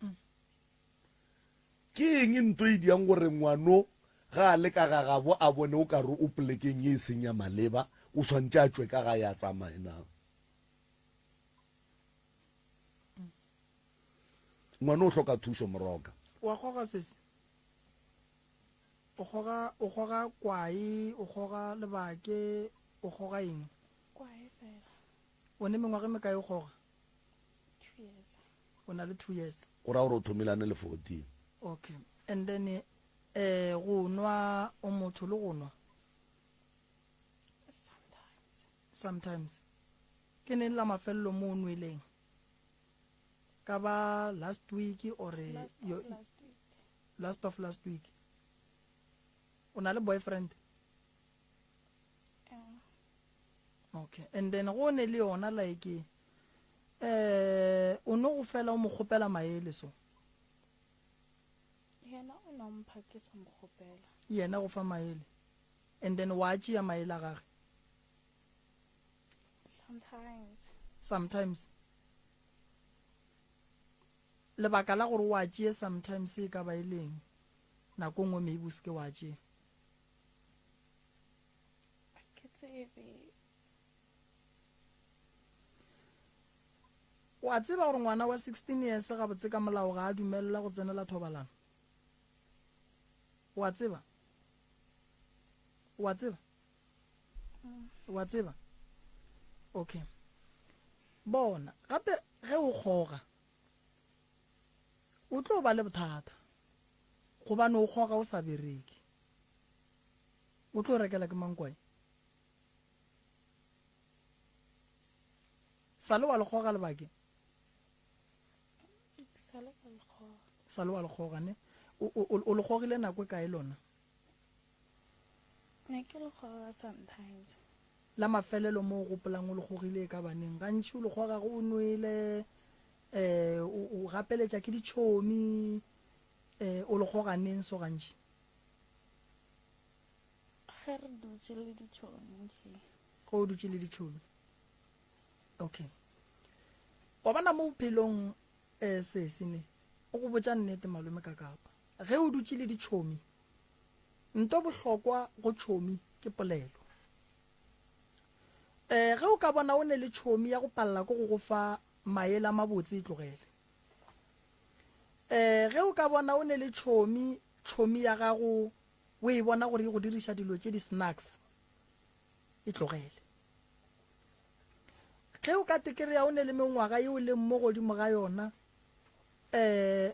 ke eng nto e diang gore ngwano ga a le ka ga gabo a bone o kare o polekeng ye e seng ya maleba o swantše a tšwe ka ga ya tsamaye na ngwana o hloka thušo moroka wa kgoga sesi o kgoga o kgoga kwae o kgoga lebake o kgoga eng kwae fela o ne mengwaga e mekae o kgoga 2 years o na le 2 years o ra gore o thomilane le 14 okay and then eh go nwa o motho le go nwa sometimes sometimes ke neng la mafelelo mo o nweleng ka ba last week or last yo, of last week last of last week o na le boyfriend yeah. okay and then go ne le yona like eh o no go fela o mo kgopela maele so yena o no mpha ke sa mo kgopela yena go fa maele and then wa tšea maele a gage sometimes sometimes lebaka la gore wa tšee sometimes e ka ba e leng nako nngwe maybe o seke wa tšea ke tsebe O a tseba gore ngwana wa 16 years gabotse ka molao ga a dumelelwa go tsenela thobalano? O a tseba? O a tseba? O a tseba? Okay. Bona, gape ge o kgoga, o tlo ba le bothata gobane o kgoga o sa bereke. O tlo rekela ke mang kwae? Sa le wa le kgoga lebake? Sa le ka le kgoga. Sa le wa le kgoga ne? O, o, o le kgogile nako e kae lona? Ne ke le kgoga sometimes. La mafelelo mo o gopolang o le kgogile e ka baneng? Gantši o le kgoga go o nwele, eh, o, o gapeletša ke ditšhomi, eh, o le kgoga neng so gantši? Ge re dutše le ditšhomi nje. Ge o dutše le ditšhomi. Okay. Wa bona mo bophelong eh sesi ne o go botša nnete malome ka kapa. Ge o dutše le ditšhomi nto bohlokwa go tšhomi ke polelo. Eh ge o ka bona o ne le tšhomi ya go palela ko go go fa maele a mabotse e tlogele. Eh ge o ka bona o ne le tšhomi tšhomi ya gago o e bona gore e go diriša dilo tše di snacks e tlogele. Ge o ka tekereya o ne le mengwaga ye o leng mo godimo ga yona, um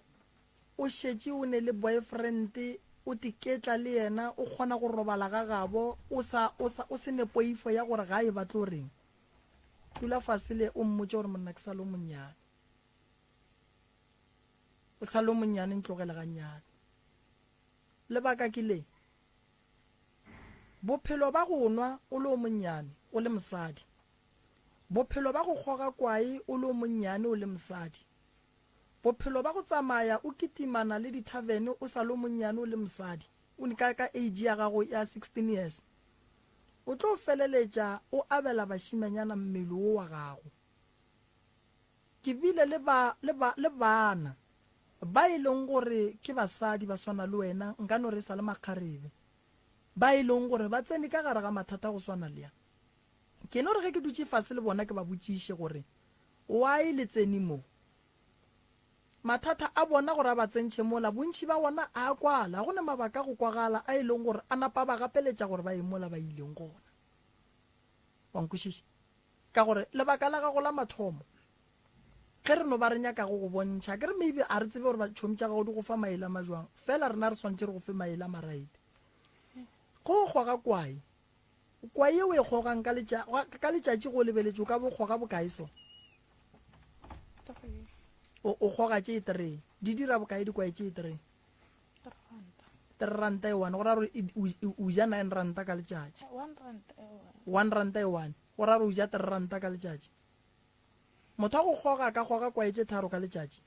o šetše o ne le boyfriend, o tiketla le yena, o kgona go robala ga gabo, o sa, o sa, o se ne poifo ya gore gae ba tlo reng. Dula fase le o mmotše gore monna ke sa le o monnyane. O sa le o monnyane ntlogele gannyane. Lebaka ke le, Bophelo ba go nwa o le o monnyane o le mosadi. Bophelo ba go kgoga kwae o le o monnyane o le mosadi. Bophelo ba go tsamaya o kitimana le dithavene o sa le o monnyane o le mosadi, o ka, ka age ya gago ya 16 years. O tlo feleletša o abela bašimanyana mmele wo wa gago. Ke bile le ba, le ba, le bana ba e leng gore ke basadi ba swana le wena, nka no re e sa le makgarebe, ba e leng gore ba tsene ka gare ga mathata go swana le a. Ke no re ge ke dutše fase le bona ke ba botšiše gore, Why le tsene mo? Mathata a bona gore a ba tsentšhe mola, bontši ba wona a a kwala, ga go na mabaka a go kwagala a e leng gore a napa a ba gapeletša gore ba ye mola ba ileng gona. Wa nkwešiša? Ka gore lebaka la gago la mathomo, ge re no ba re nyaka go go bontšha, ke re maybe a re tsebe gore batšhomi tša gago di go fa maele a majwang, fela rena re swantše re go fe maele a maraite. Go goga kwae, kwae ye o e gogang ka letša, ka letšatši go lebeletše o ka bo goga bokae so? O, o goga tše tree. Di dira bokae dikwae tše tree? Three ranta e one, go ra gore o ja nine ranta ka letšatši. One ranta e one. Go ra gore o ja three ranta ka letšatši. Motho wa go kgoga a ka kgoga kwae tše tharo ka letšatši.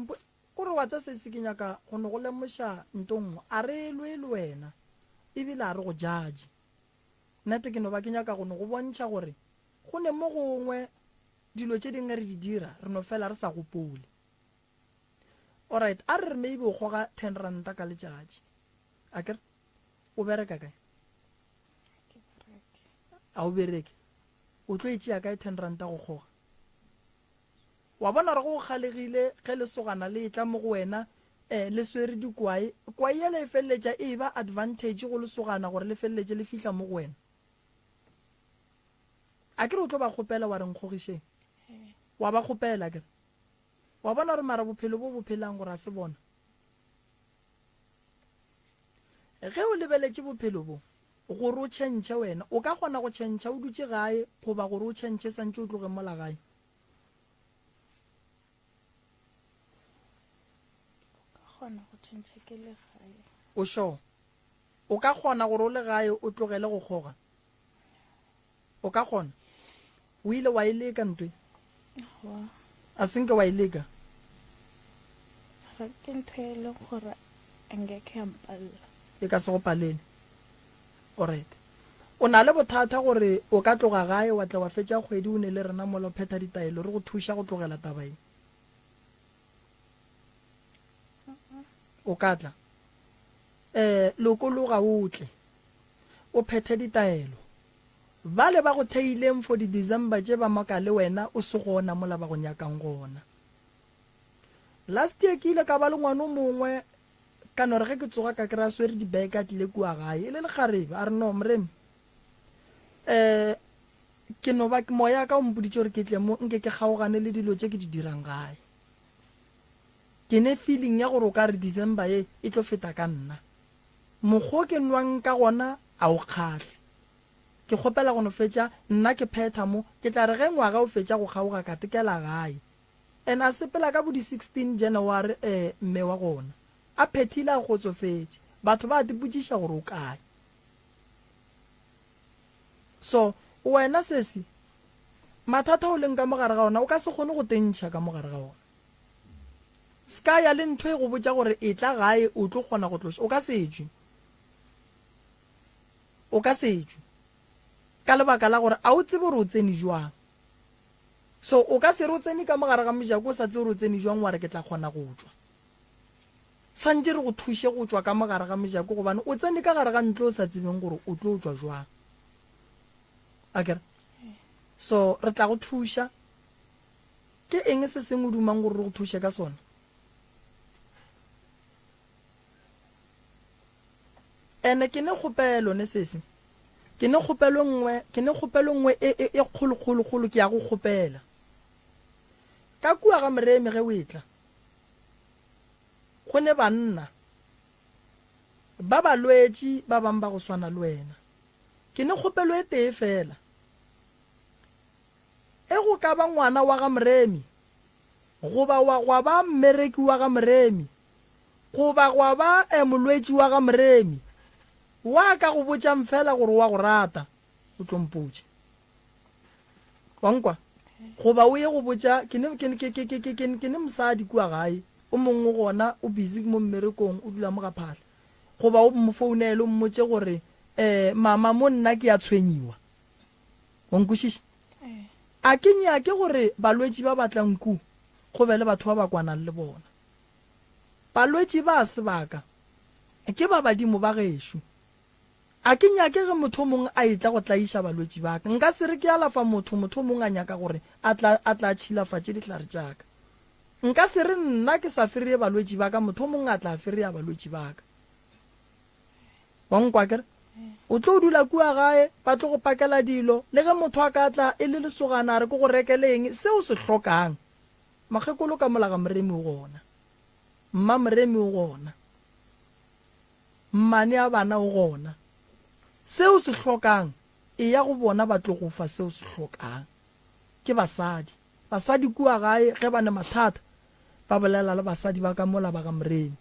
Mpo, o re wa tsa se se ke nyaka go no go lemoša nto nngwe. A re lwe le wena, ebile a re go judge. Nnete ke no ba ke nyaka go no go bontšha gore go ne mo gongwe dilo tše dingwe re di dira re no fela re sa gopole. Alright, a re re maybe o kgoga ten ranta ka letšatši. Akere? O bereka kae? A o bereke. O tlo e tšea kae ten ranta go kgoga? Wa bona gore go kgalegile ge lesogana le etla mo go wena eh, le swere dikwae. Kwae yela e feleletša e ba advantage go lesogana gore le feleletše le fihla mo go wena. A ke re o tlo ba kgopela wa re nkgogišeng? Wa ba kgopela akere? Wa bona gore mara bophelo bo bo phelang gore a se bona. Ge o lebeletše bophelo bo, gore o tšhentšhe wena, o ka kgona go tšhentšha o dutše gae goba gore o tšhentšhe santše o tloge mola gae? O ka kgona go tšhentšha ke le gae. O sure? O ka kgona gore o le gae o tlogele go kgoga? O ka kgona? O ile wa e leka ntwe? Aowa. A se nke wa e leka? Mara ke ntho e leng gore angeke ya mpalela. E ka se go palele. Alright. O na le bothata gore o ka tloga gae wa tla wa fetša kgwedi o ne le rena mola o phetha ditaelo re go thuša go tlogela taba ye? O ka tla? Eh, lokologa o tle. O phethe ditaelo. Bale ba go theileng for di December tše ba moka le wena o se gona mola ba go nyakang gona. Last year ke ile ka ba le ngwana o mongwe ka no re ge ke tsoga ka kry-a swere di bag a tlile kua gae e le lekgarebe a re no moremi um ke no ba moya ka o mpoditše gore ke tle mo nke ke kgaogane le dilo tše ke di dirang gae. Ke ne feeling ya gore o ka re December ye e tlo feta ka nna. Mokgo ke nwang ka gona a o kgahle. Ke kgopela go no fetša nna ke phetha mo, ke tla re ge ngwaga o fetša go kgaoga ka tekela gae. And a sepela ka bo di 16 January eh mme wa gona. A phethile a kgotsofetše. Batho ba tipotšiša gore o kae. So wena sesi, mathata o leng ka mo gare ga ona o ka se kgone go tentšha ka mo gare ga ona. Ska ya le ntho e go botša gore etla gae o tlo kgona go tloša, o ka se tšwe. O ka se tšwe. Ka lebaka la gore a o tsebe gore o tsene jwang. So o ka se re o tsene ka mo gare ga mojako o sa tsebe gore o tsene jwang wa re ke tla kgona go tšwa. Santše re go thuše go tšwa ka mo gare ga mojako gobane o tsene ka gare ga ntlo o sa tsebeng gore o tlo tšwa jwang. Akere? So re tla go thuša. Ke eng se sengwe o dumang gore re go thuše ka sona? Ene ke ne kgopelo ne sesi. Ke ne kgopelo nngwe, ke ne kgopelo nngwe e e e kgolo kgolo kgolo ke ya go kgopela. Ka kua ga Moremi ge o etla, go ne banna ba balwetši ba bang ba go swana le wena. Ke ne kgopelo e tee fela. E go ka ba ngwana wa ga Moremi, goba wa gwa ba mmereki wa ga Moremi, goba gwa ba e molwetši wa ga Moremi, wa ka go botšang feela gore o a go rata, o tlo mpotša. Wa nkwa? Goba o ye go botša, ke ne, ke, ke, ke, ke, ke, ke, ke ne mosadi kua gae, o mongwe gona o busy mo mmerekong, o dula mo ga Phahla. Goba o mo founele o mmotše gore, Eh, mama, mo nna ke a tshwenyiwa. Wa nkwešiša? A ke nyake gore balwetši ba ba tlang ku go be le batho ba ba kwanang le bona. Balwetši ba sebaka ke ba badimo ba gešo. A ke nyake ge motho o mongwe a etla go tlaiša balwetši ba ka. Nka se re ke alafa motho, motho o mongwe a nyaka gore a tla, a tla tšhilafatše dihlare tša ka. Nka se re nna ke sa fereye balwetši ba ka, motho o mongwe a tla fereya balwetši ba ka. Wa nkwa akere? O tlo dula kua gae, ba tlo go pakela dilo. Le ge motho a ka tla e le lesogana a re ke go rekele eng, se o se hlokang. Makgekolo ka mola ga Moremi o gona. Mma Moremi o gona. Mmane a bana o gona. Se o se hlokang, eya go bona ba tlo go fa se o se hlokang. Ke basadi. Basadi kua gae ge ba ne mathata, ba bolela le basadi ba ka mola ba ga Moremi.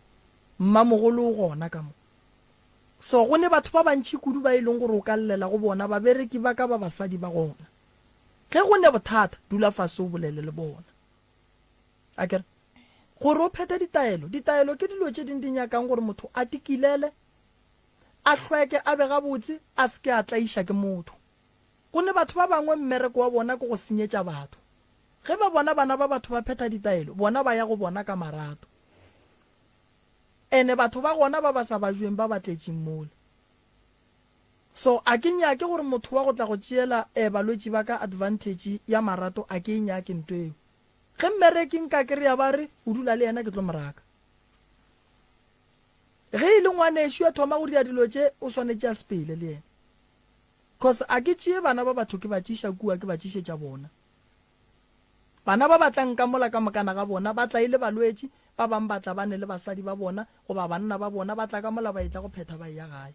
Mmamogolo o gona ka mo. So go ne batho ba bantši kudu ba e leng gore o ka llela go bona, babereki ba ka ba basadi ba gona. Ge go ne bothata, dula fase o bolele le bona. Akere? Gore o phethe ditaelo. Ditaelo ke dilo tše ding di nyakang gore motho a tikilele, a hlweke, a be gabotse, a se ke a tlaiša ke motho. Go ne batho ba bangwe mmereko wa bona ke go senyetša batho. Ge ba bona bana ba batho ba phetha ditaelo, bona ba ya go bona ka marato. Ene batho ba gona ba ba sa bajweng ba ba tletšeng mola. So a ke nyake gore motho wa go tla go tšeela eh balwetši ba ka advantage ya marato a ke e nyake nto eo. Ge mmereki nka kereya ba re o dula le yena ke tlo mo raka. Ge e le ngwanešu a thoma go dira dilo tše o swanetše a sepele le yena. Cause a ke tšee bana ba batho ke ba tšiša kua ke ba tšišetša bona. Bana ba ba tlang ka mola ka mokana ga bona ba tla e le balwetši, ba bang ba tla ba ne le basadi ba bona goba banna ba bona, ba tla ka mola ba etla go phetha ba eya gae.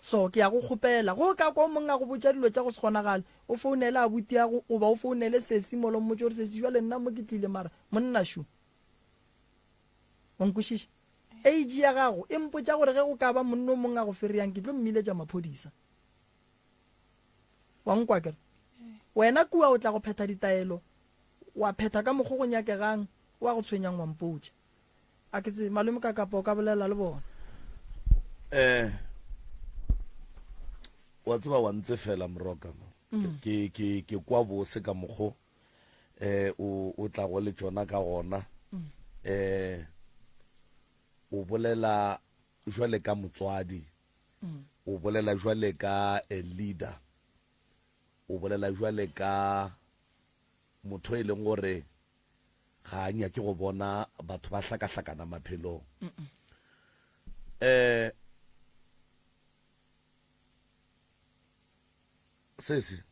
So ke ya go kgopela, ge o ka kwa o mongwe a go botša dilo tša go se kgonagale, o founele abutiago goba o founele sesi mola o mmotše gore sesi jwale nna mo ke tlile mara monna šo. Wa nkwešiša? Age ya gago e mpotša gore ge go ka ba monna o mongwe a go fereyang ke tlo mmiletša maphodisa. Wa nkwa akere? Wena kua o tla go phetha ditaelo, wa phetha ka mokgo go nyakegang, wa go tshwenyang wa mpotša. A ke tsebe, malome ka kapa o ka bolela le bona. Eh, wa tseba wa ntse fela moroka mm. ke ke ke kwa bose ka mokgo eh o o tla go le tšona ka gona mm. eh o bolela jwale ka motswadi mm. O bolela jwale ka a leader. O bolela jwale ka motho e leng gore ga a nyake go bona batho ba hlakahlakana maphelong. Eh sesi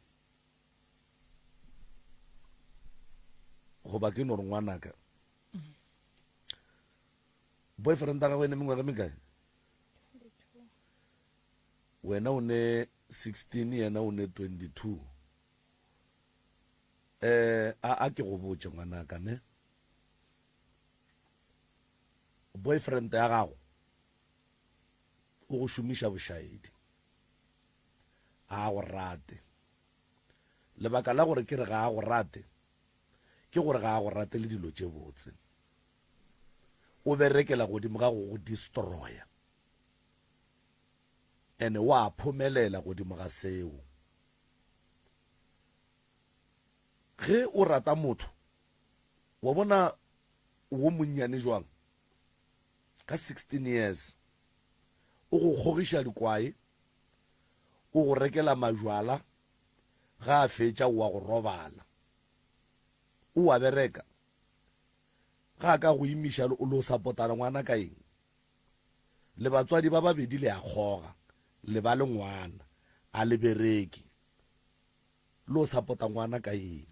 goba ke no re ngwanaka boyfriend ya gago e ne mengwaga mekae wena o ne 16 yena o ne 22 eh a a ke go botše ngwanaka ne boyfriend ya gago o go šomiša bošaedi ga a go rate lebaka la gore ke re ga a go rate ke gore ga a go rate le dilo tše botse o berekela godimo ga go go destroya ene wa phomelela godimo ga seo ge o rata motho wa bona wo monnyane jwang ka 16 years o go kgogiša dikwae o go rekela majwala ga a fetša o wa go robala o a bereka Ga a ka go imiša o lo sapotana ngwana ka eng? Le batswadi ba babedi le a kgoga, le ba le ngwana, a le bereke. Lo sapota ngwana ka eng?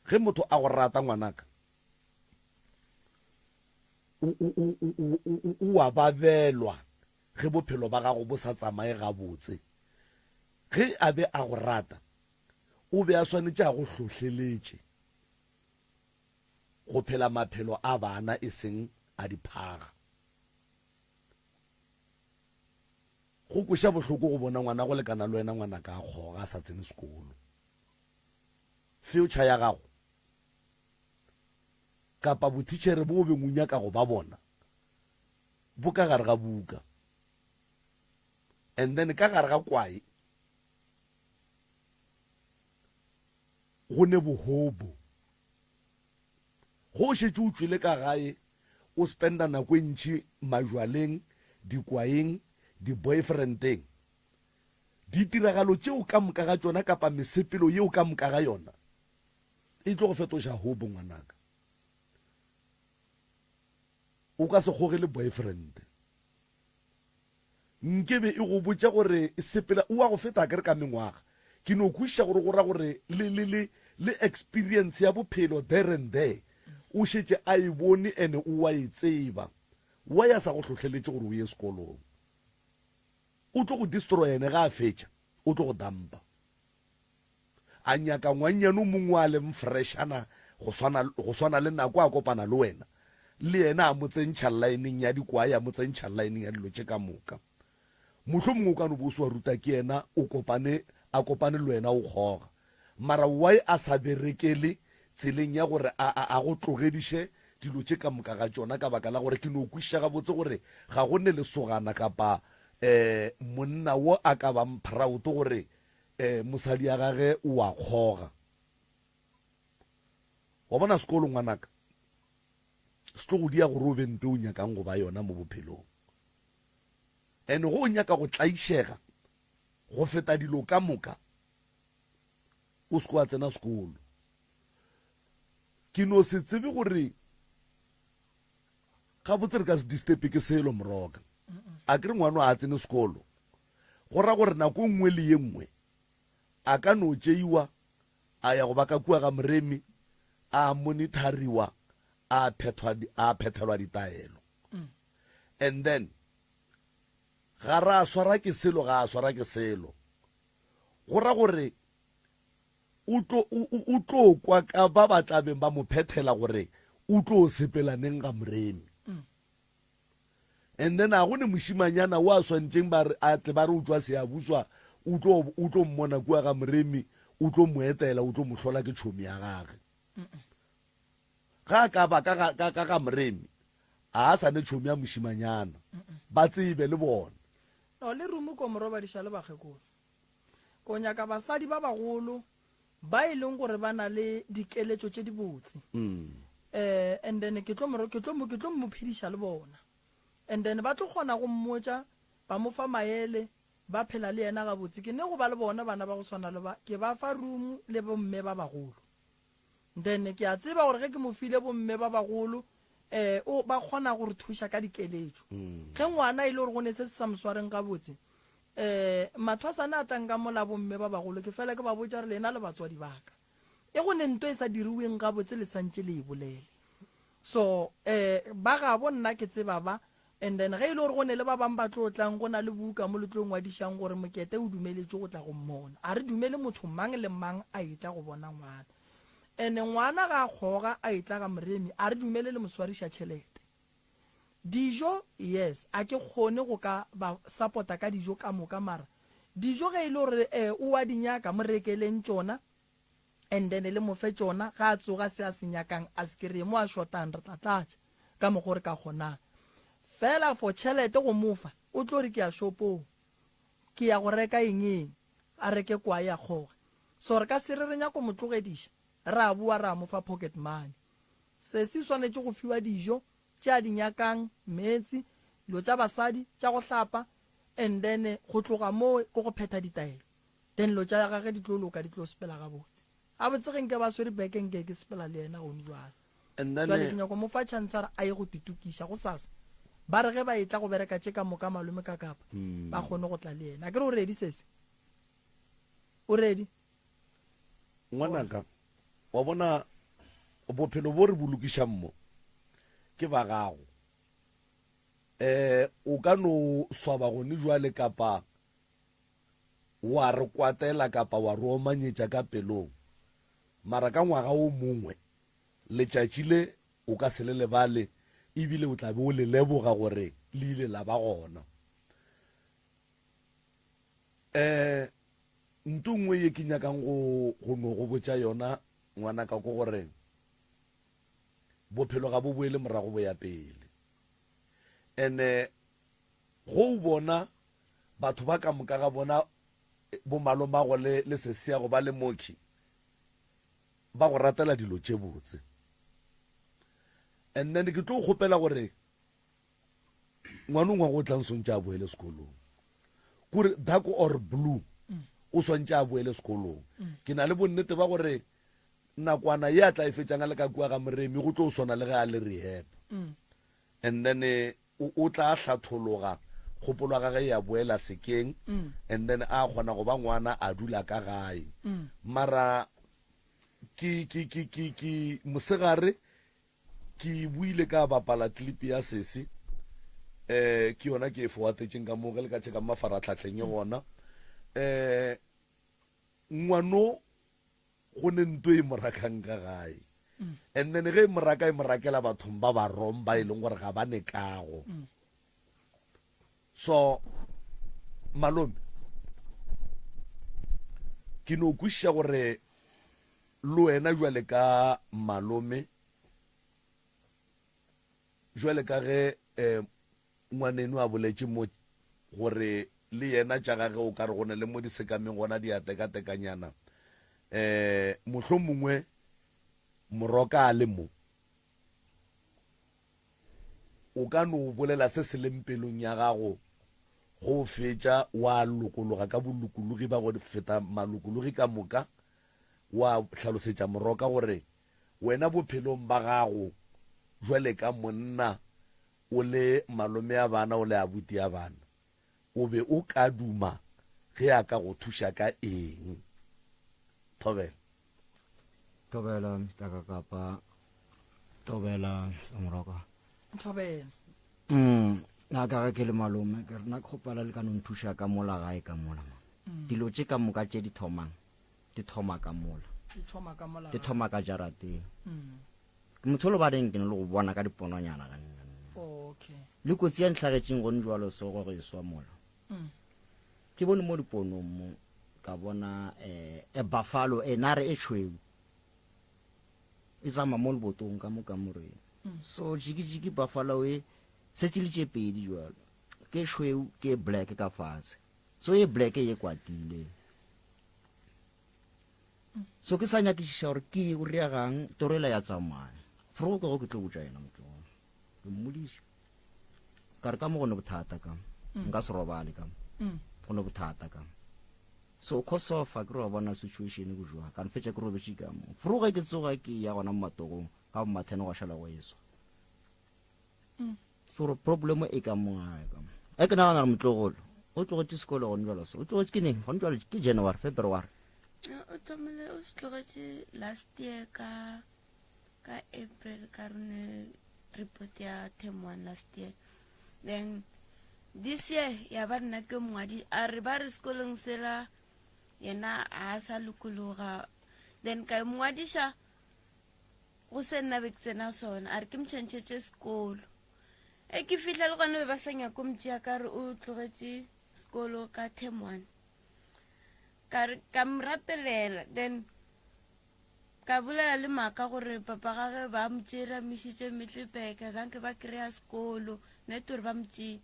Ge motho a go rata ngwanaka, o a babelwa ge bophelo ba gago bo sa tsamaye gabotse. Ge a be a go rata, o be a swanetše a go hlohleletše go phela maphelo a bana e seng a diphaga. Go kweša bohloko go bona ngwana go lekana le wena ngwanaka a kgoga a sa tsene sekolo. Future ya gago kapa bothitšhere bo o beng o nyaka go ba bona bo ka gare ga buka and then ka gare ga kwae go ne bohobo. Go o šetše o tšwele ka gae, o spenda nako e ntši majwaleng, dikwaeng, di-boyfriendeng. Ditiragalo tšeo ka moka ga tšona kapa mesepelo yeo ka moka ga yona e tlo go fetoša hobo ngwanaka. O ka se kgoge le boyfriend. Nke be e go botša gore sepela, o a go feta akere ka mengwaga. Ke no kwešiša gore go ra gore le, le, le, le experience ya bophelo there and there o šetše a e bone ene o a e tseba. Why a sa go hlohleletše gore o ye sekolong? O tlo go destroya ene ga a fetša o tlo go dumpa. A nyaka ngwannyane o mongwe a leng freshana go swana, go swana le nako a kopana le wena, le yena a mo tsentšha llaeneng ya dikwae, a mo tsentšha llaeneng ya dilo tše ka moka. Mohlomongwe o ka no bo o se wa ruta ke yena, o kopane, a kopane le wena o kgoga. Mara why a sa berekele tseleng ya gore a, a, a go tlogediše dilo tše ka moka ga tšona, ka baka la gore ke no kwešiša gabotse gore ga go ne lesogana kapa um monna wo a ka bang proud gore Eh, mosadi ya gage o a kgoga. Wa bona sekolo ngwanaka, se tlo go dia gore o be nto o nyakang go ba yona mo bophelong. And go o nyaka go tlaišega go feta dilo ka moka, o se wa tsena sekolo. Ke no se tsebe gore gabotse re ka se disturbe ke selo moroka. A ke re ngwana a tsene sekolo, Go ra gore nako e nngwe le ye nngwe a ka no tšeiwa a ya go ba ka kua ga Moremi, a monithariwa, a phethwa, a phethelwa ditaelo. And then ga ra swara ke selo, ga a swara ke selo. Go ra gore o tlo, o, o, o tlo kwa ka ba ba tla beng ba mo phethela gore o tlo sepela neng ga Moremi. And then a go ne mošimanyana o a swantšeng ba re a tle ba re o tšwa Seabuswa, o tlo o tlo mmona kua ga Moremi, o tlo mo etela, o tlo mo hlola ke tšhomi ya gage. Ga a ka ba ka ga ka ka ga Moremi, a a sa ne tšhomi ya mošimanyana. Ba tsebe le bona. No, le rumu ko mo robadiša le bakgekolo. Ko nyaka basadi ba bagolo ba e leng gore ba na le dikeletšo tše dibotse. Eh, and then ke tlo mo ke tlo mo ke tlo mo phediša le bona. And then ba tlo kgona go mmotša. Ba mo fa maele, ba phela le yena gabotse. Ke ne go ba le bona bana ba go swana le ba, ke ba fa room le bomme ba bagolo. Then ke a tseba gore ge ke mo file bomme ba bagolo, eh, o, ba kgona go re thuša ka dikeletšo. Ge ngwana e le gore go ne se se sa mo swareng gabotse, eh, mathwasana a tlang ka mola bomme ba bagolo, ke fela ke ba botša gore lena le batswadi ba ka. E go ne nto e sa diriweng gabotse le santše le e bolele. So, eh, ba gabo nna ke tseba ba, and then ge e le gore go ne le ba bang ba tlo tlang, go na le buka mo le tlo ngwadišang gore Mokete o dumeletšwe go tla go mmona. A re dumele motho mang le mang a etla go bona ngwana. And ngwana ga a kgoga a etla ga Moremi, a re dumele le mo swariša tšhelete. Dijo, yes, a ke kgone go ka ba support-a ka dijo ka moka mara dijo ge e le gore eh o a di nyaka mo rekeleng tšona and then le mo fe tšona, ga a tsoga se a se nyakang a se kry-e, mo a shortang re tla tlatša ka mokgo re ka kgonang. Fela for tšhelete go mo fa, o tlo re ke ya shopong ke ya go reka eng eng, a reke kwae a kgoge. So re ka se re re nyako mo tlogediša, ra boa ra mo fa pocket money. Sesi o swanetše go fiwa dijo tše a di nyakang, meetse, dilo tša basadi tša go hlapa and then go tloga moo ke go phetha ditaelo. Then dilo tša gage di tlo loka, di tlo sepela gabotse. Gabotse ge nke ba swere beke nke ke sepela le yena gone jwale. And then Jwale ke nyako mo fa chance gore a ye go titokiša gosasa. Ba re ge ba etla go bereka tše ka moka malome ka kapa ba kgone go tla le yena. Akere o ready sesi? O ready? Ngwanaka, wa bona bophelo bo re bo lokišang mo ke ba gago. Eh, o ka no swaba gone jwale kapa wa re kwatela kapa wa re omanyetša ka pelong, mara ka ngwaga o mongwe letšatši le o ka se le lebale ebile o tla be o le leboga gore le ile la ba gona. Eh, nto nngwe ye ke nyakang go go no go botša yona ngwanaka ke gore bophelo ga bo boele morago bo ya pele. Ene go o bona batho ba ka moka ga bona bo malomago le le sesiago ba le mokhi ba go ratela dilo tše botse. And then ke tlo kgopela gore ngwana o ngwaga o tlang swantše a boele sekolong kore dark or blue o swantše a boele sekolong. Ke na le bonnete ba gore nakwana ye a tla e fetšang a le ka kua ga Moremi go tlo swana le ge a le rehab. And then o tla hlathologa kgopolo ya gage ya boela sekeng and then a kgona go ba ngwana a dula ka gae. Mara ke ke ke ke ke mosegare Ke buile ka bapala clip ya sesi eh ke yona ke e forwardetšeng ka mo ge le ka checka mafaratlhatlheng e gona. Eh ngwano go ne nto e morakang ka gae. And then ge e moraka e morakela bathong ba ba wrong ba e leng gore ga ba ne kago. So malome ke no kwešiša gore le wena jwale ka malome jwale ka ge um ngwaneno a boletše mo gore le yena tša gage o ka re go ne le mo di sekameng gona di a tekatekanyana um mohlomongwe moroka a le mo o ka no bolela se se leng pelong ya gago go fetša wa lokologa ka bolokologi ba go feta malokologi ka moka wa hlalosetša moroka gore wena bophelong ba gago jwale ka monna o le malome a bana o le abuti a bana o be o ka duma ge a ka go thuša ka eng? Thobela. Thobela Mister Kakapa. Thobela Mister Moroka. Thobela. Nna ka ge ke le malome ke re nna ke kgopela le ka no nthuša ka mola gae ka mola ma. Dilo tše ka moka tše di thomang di thoma ka mola. Di thoma ka mola. Di thoma ka jarateng. Ke motho lo badeng ke no le go bona ka dipononyana ga nna. Okay. Le kotsi ya ntlhagetšeng gone jwalo se go re swa mola. Ke bone mo diponong mo ka bona e buffalo e nare e tšhweu. E tsamaya mo lebotong ka mo kamoreng. So jiki jiki buffalo e setse le tše pedi jwalo. Ke tšhweu ke black ka fatshe. So e black e kwatile. So ke sa nyakišiša gore ke o reagang toro ela ya tsamaya. Fro ke go ke tlo botša yena motho. Ke mmodiša. Ka re ka mo gone bothata ka. Nka se robale ka mo. Go ne bothata ka mo. So khosofa ke re wa bona situation go jwa ka nfetša ke robetše ka mo. Froge ke tsoga ke ya gona mo matogong ka bo mathene gwa šala go eswa. So re problem e ka mo gae ka mo. E ke nagana gore motlogolo o tlogetše sekolo gone jalo se o tlogetše ke neng gone jalo ke January February. O thomile o se tlogetše last year ka ka April ka rone report ya term 1 last year. Then this year ya ba nna ke mongwadi a re ba re sekolong sela yena a sa lokologa then ka mongwadiša go se nna be ke tsena sona a re ke motšhentšhetše sekolo e ke fihla le gone be ba sa nyako motšea ka re o tlogetše sekolo ka term one ka re ka mo rapelela then ka bolela le maaka gore papa gage ba mo tšere a mmišitše metlepeke zanke ba kry-a sekolo nete gore ba mo tšee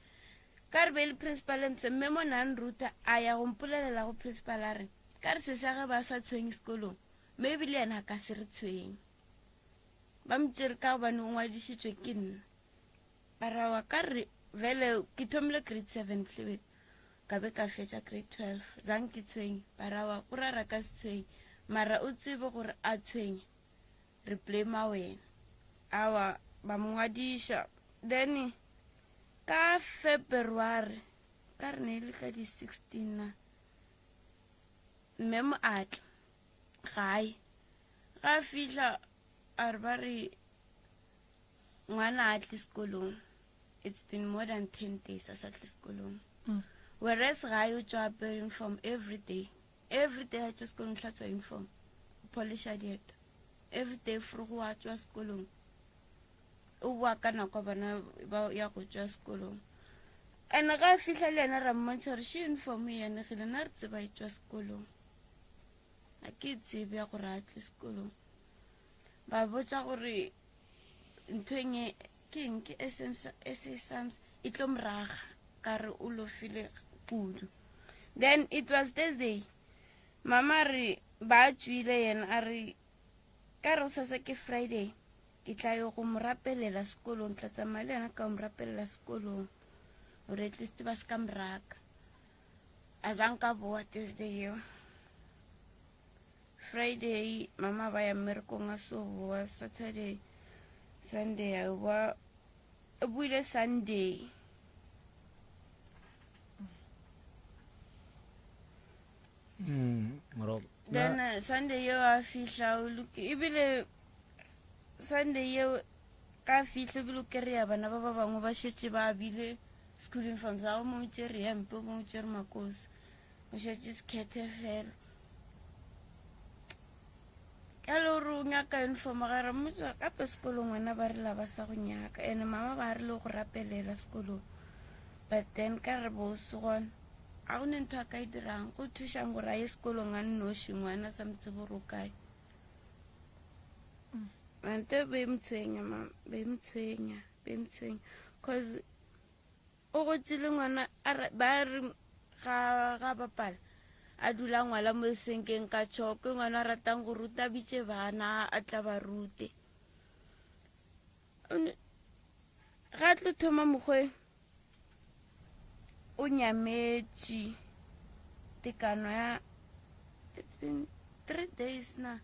ka re be le principal ntse mme mo na nruta a ya go mpolelela go principal a re ka re sesa ge ba sa tshwenye sekolong mme ebile yena a ka se re tshwenye ba mo tšere ka gobane o ngwadišitšwe ke nna Mara ka re vele ke thomile grade 7 tlebe ka be ka fetša grade 12 zang ke tshwenye barawa go rara ka se tshwenye mara o tsebe gore a tshwenye re blame wena awa ba mo ngwadiša then ka February ka re ne e le ka di 16 na mme mo atla gae ga fihla a re ba re Ngwana a tle sekolong. It's been more than 10 days a sa tle sekolong. Whereas gae o tšwa apere uniform every day. Every day a tšwa sekolong hlatswa uniform. O polisha dieta. Every day frogo wa tšwa sekolong. O boa ka nako bana ba ya go tšwa sekolong. And ga a fihla le yena ra mmontšha gore she uniform e yanegile na re tseba e tšwa sekolong. A ke tsebe ya gore a tle sekolong. Ba botša gore ntho enge ke eng ke SA Sums e tlo moraga ka re o lofile kudu then it was Thursday mama re ba tswile yena a re ka re sasa ke Friday ke tla yo go mo rapelela sekolong tla tsamaya le yena ka mo rapelela sekolong gore at least ba se ka moraka a zanka boa Thursday eo Friday mama ba ya mmerekong a so boa Saturday Sunday a boa o buile Sunday then Sunday eo a fihla o loke ebile Sunday eo ka fihla ebile o kry-a bana ba ba bangwe ba šetše ba bile school uniform sa o mongwe tšere hempe o mongwe tšere makosi o šetše sekhethe fela ka le gore o nyaka uniform ga re mmotsa gape sekolong wena ba re la ba sa go nyaka ene mama ba re le go rapelela sekolong but then ka re bo se gona ga go ne ntho a ka e dirang go thušang gore a ye sekolong a nnoši ngwana sa motse gore o kae ante be motshwenya ma be motshwenya be motshwenya cause O gotše le ngwana a re, ba re ga ga bapala a dula ngwala mo senkeng ka tšhoko ngwana a ratang go ruta bitše bana a tla ba rute ga tlo thoma mokgwe o nyametše tekano ya it's been three days na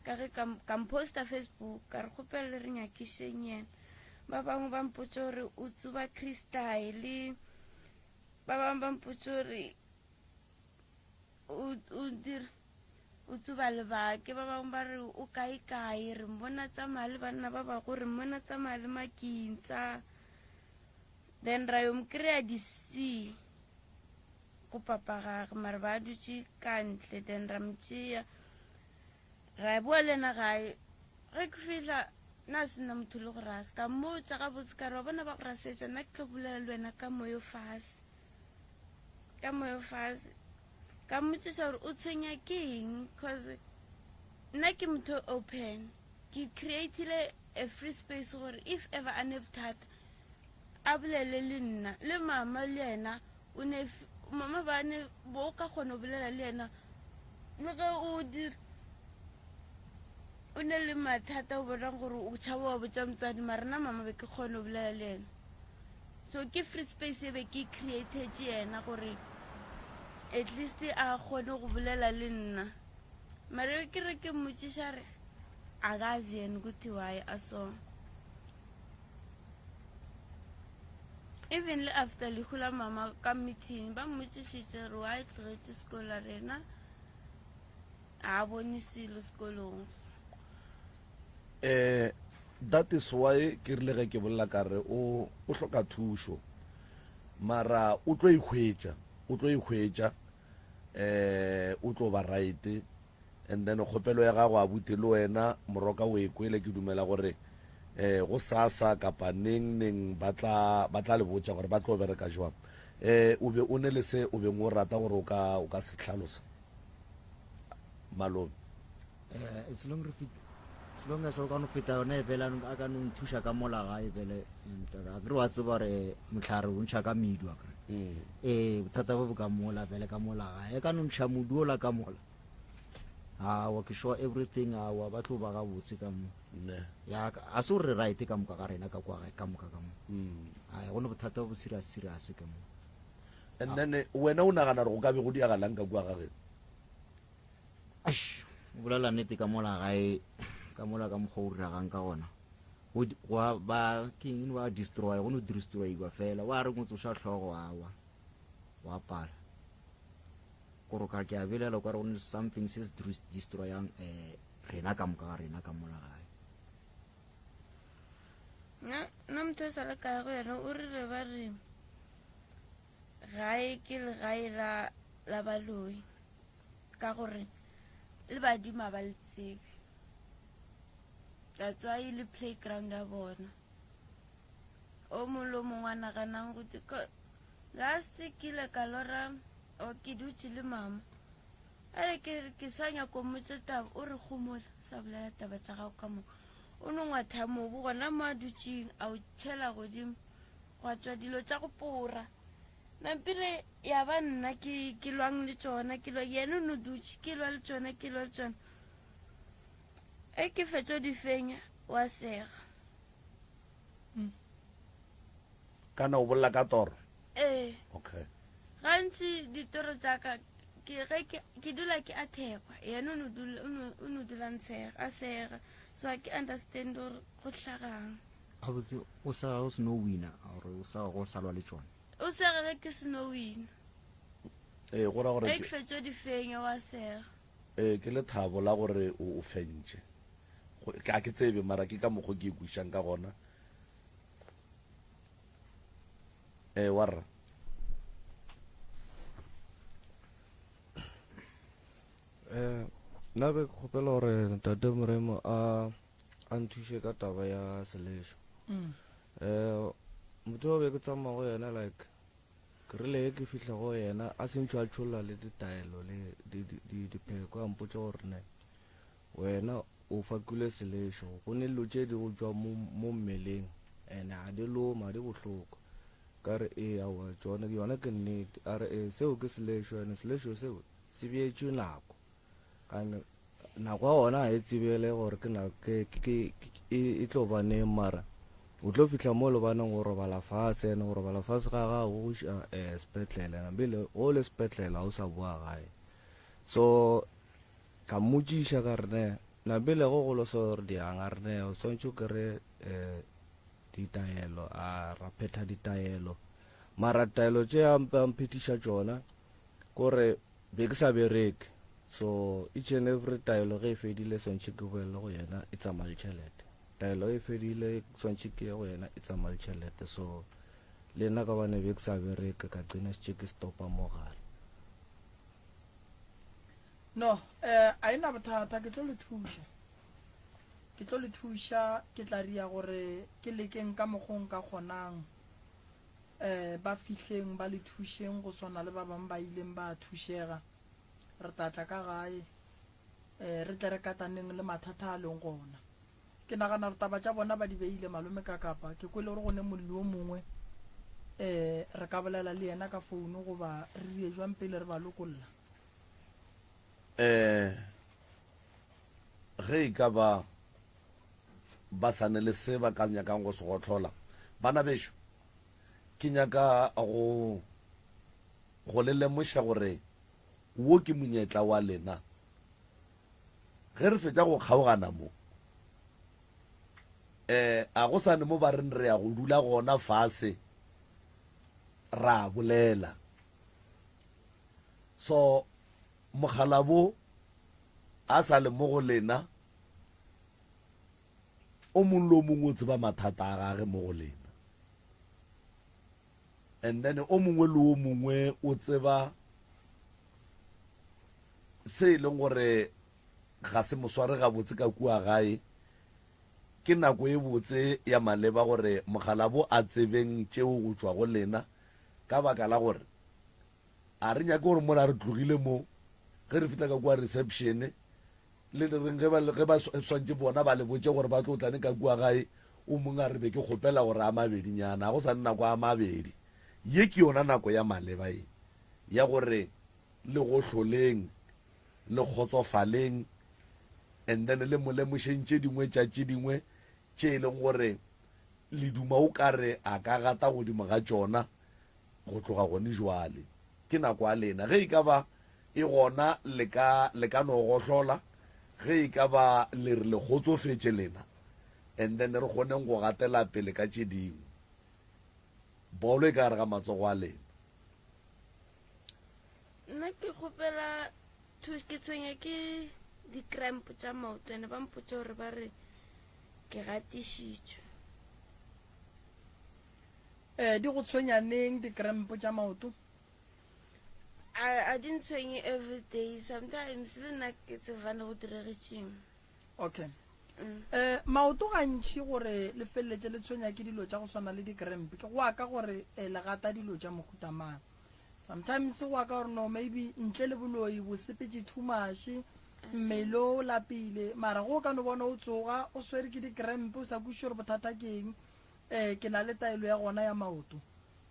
ka ge ka mposta facebook ka re kgopela le re nyakišeng yena Ba bangwe ba mpotša gore o tsuba crystal, ba bangwe ba mpotša gore o dira o tsuba lebake, ba bangwe ba re o kae kae, re mmona tsamaya le banna ba bago, re mmona tsamaya le makintsa. Then ra yo mo kry-a di-C go papa gage, mare ba dutše ka ntle, then ra mo tšea Ra boa le yena gae. Ge ke fihla, na se nna motho le go rasa. Ka mmotša gabotse ka re, wa bona ba go rasetša, nna ke tlo bolela le wena ka moyo fase. Ka moyo fase. Ka mmotšiša gore o tshwenya ke eng, cause nna ke motho open. Ke creatile a free space gore if ever a ne bothata, a bolele le nna. Le mama le yena o ne, mama ba ne, bo o ka kgona go bolela le yena le ge o dira o ne le mathata o bonang gore o tšhaba wa botša motswadi mara nna mama be ke kgone go bolela le ena. So ke free space e be ke e createtše yena gore at least a kgone go bolela le nna. Mara ke re ke mmotšiša re akazi yena ukuthi why a so. Even le after lehu la mama ka meeting ba mmotšišitše re why tlogetše sekolo a rena a bone selo sekolong. Eh that is why ke rile ge ke bolela ka re o o hloka thušo mara o tlo e hwetša o tlo e hwetša eh o tlo ba right and then kgopelo ya gago abuti le wena moroka o e kwele ke dumela gore eh go sasa kapa neng neng ba tla ba tla le botša gore ba tlo bereka jwang eh o be o ne le se o beng o rata gore o ka o ka se hlalosa malome Eh, as long re fit as long as o ka no feta yone fela a ka no nthuša ka mola gae fele a kere wa tseba gore eh, mohlare o ntšha ka medu a kere mm. ee bothata bo bo ka mola fele ka mola gae e ka no ntšha modu ola ka mola awa ke sure everything awa ba tlo ba gabotse ka mo ya a se gore right ka moka ga rena ka kwa gae ka moka ka mo mm. a go ne bothata bo serious serious ka mo and then eh, wena o nagana gore go ka be go diagalang ka kua ga geno Eish, o bolela nnete ka mola gae ka mola ka mokgwa o diragang ka gona go gwa ba ke eng ba destroy go no destroyiwa fela wa re go tsoša hlogo awa wa pala kore ka ke a belela ka re go ne something se se destroyang um rena ka moka ga rena ka mola gae nna nna motho o sa le kae go yena o rile ba re gae ke legae la la baloi ka gore le badimo a ba le tsebe that's why le playground ya bona o mongwe le o mongwe a naganang gote last ke ile ka lora o ke dutše le mama ale ke ke sa nyako mmotse taba o re gomola sa bolela taba tša gago ka moka o no ngwatha mobu gona mo a dutšeng a o tšhela godimo gwa tšwa dilo tša go pora Nampile ya ba nna ke ke lwang le tšona ke lwa yena o no dutše ke lwa le tšona ke lwa le tšona e ke fetša di fenya wa sega Kana o bolela ka toro? Ee. Okay. Gantši ditoro tša ka ke ge ke ke dula ke athekwa yena o no dula o no o no dula ntshega a sega so ga ke understand gore go hlagang. Gabotse o sega o seno wina or o sega go sa lwa le tšona? O sega ge ke seno wina. Ee, go ra gore Ge ke fetša di fenya wa sega. Ee, ke lethabo la gore o o fentše. Ga ke tsebe mara ke ka mokgo ke e kwišang ka gona. Ee, warra. Eh, nna be ke kgopela gore ntate Moremo a a nthuše ka taba ya selešo um motho o be ke tsamaya go yena like ke rile ge ke fihla go yena a sentšho a tšholla le ditaelo le dipheko a mpotša gore ne wena o fakilwe selešo go ne dilo tše di go tšwa mo mmeleng and ga di loma di bohloko ka re ee aowa tšone yona ke nnete a re ee seo ke selešo ene selešo seo se beetšwe nako And nako ya gona ga e tsebele gore ke nako ke ke e tlo ba neng mara o tlo fihla mo lebaneng go robala fase ene go robala fase ga gago go iša um sepetlele nambile o le sepetlele ga o sa boa gae so ka mmotšiša ka re ne nambile go golo so re diang a re ne o swantšhe o kry um ditaelo a ra phetha ditaelo mara taelo tše a mphethiša tšona kore Be ke sa bereke so each and every taelo ge e fedile swantšhe ke boele go yena e tsamaya le tšhelete. Taelo e fedile swantšhe ke ye go yena e tsamaya le tšhelete so le nna ka bane be ke sa bereke ka qina šetše ke stopa mo gare. No, eh, a e na bothata, ke tlo le thuša. Ke tlo le thuša, ke tla ria gore ke lekeng ka mokgwa o nka kgonang. um ba fihleng ba le thušeng go swana le ba bangwe ba ileng ba thušega. Re tla tla ka gae um re tle re kataneng le mathata a leng gona. Ke nagana gore taba tša bona ba di beile malome ka kapa. Ke kwele gore go ne molli o mongwe um re ka bolela le yena ka founu goba re rie jwang pele re ba lokolla. Um ge e ka ba ba sa ne le se ba ka nyakang go se gohlola. Bana bešo, Ke nyaka go go le lemoša gore wo ke monyetla wa lena. Ge re fetša go kgaogana mo, eh, a go sane mo ba reng re ya go dula gona fase ra bolela. So mokgalabo a sa le mo go lena, o mongwe le o mongwe o tseba mathata a gage mo go lena. And then o mongwe le o mongwe o tseba se e leng gore ga se mo sware gabotse ka kua gae. Ke nako e botse ya maleba gore mokgalabo a tsebeng tšeo go tšwa go lena, ka baka la gore a re nyake gore mola re tlogile mo, ge re fihla ka kua reception, le le reng ge ba, ge ba swantše bona ba le botše gore ba tlo tlane ka kua gae, o mongwe a re be ke kgopela gore a mabedinyana, ga go sa le nako a mabedi. Ye ke yona nako ya maleba ye, ya gore le gohloleng, le kgotsofaleng, and then le mo lemošeng tše dingwe tša tše dingwe tše e leng gore le duma o ka re a ka gata godimo ga tšona go tloga gone jwale. Ke nako ya lena. Ge e ka ba e gona le ka, le ka no gohlola, ge e ka ba le re le kgotsofetše lena, and then re kgoneng go gatela pele ka tše dingwe. Bolo e ka gare ga matsogo a lena. Nna ke kgopela thuš, ke tshwenya ke di-cramp tša maoto, ene ba mpotša gore ba re ke gatišitšwe. Eh, di go tshwenya neng di-cramp tša maoto? A, a di ntshwenye everyday, sometimes le nna ke tsebane go diregetšeng. Okay. Eh, maoto gantši gore le feleletše le tshwenya ke dilo tša go swana le di-cramp, ke go aka gore eh, le gata dilo tša mohuta mang. Sometimes go aka gore no maybe ntle le boloi bo sepetše too much, mmele o lapile, mara go ka no bona o tsoga o swere ke di-cramp o sa kwešiše gore bothata ke eng. Eh, ke na le taelo ya gona ya maoto.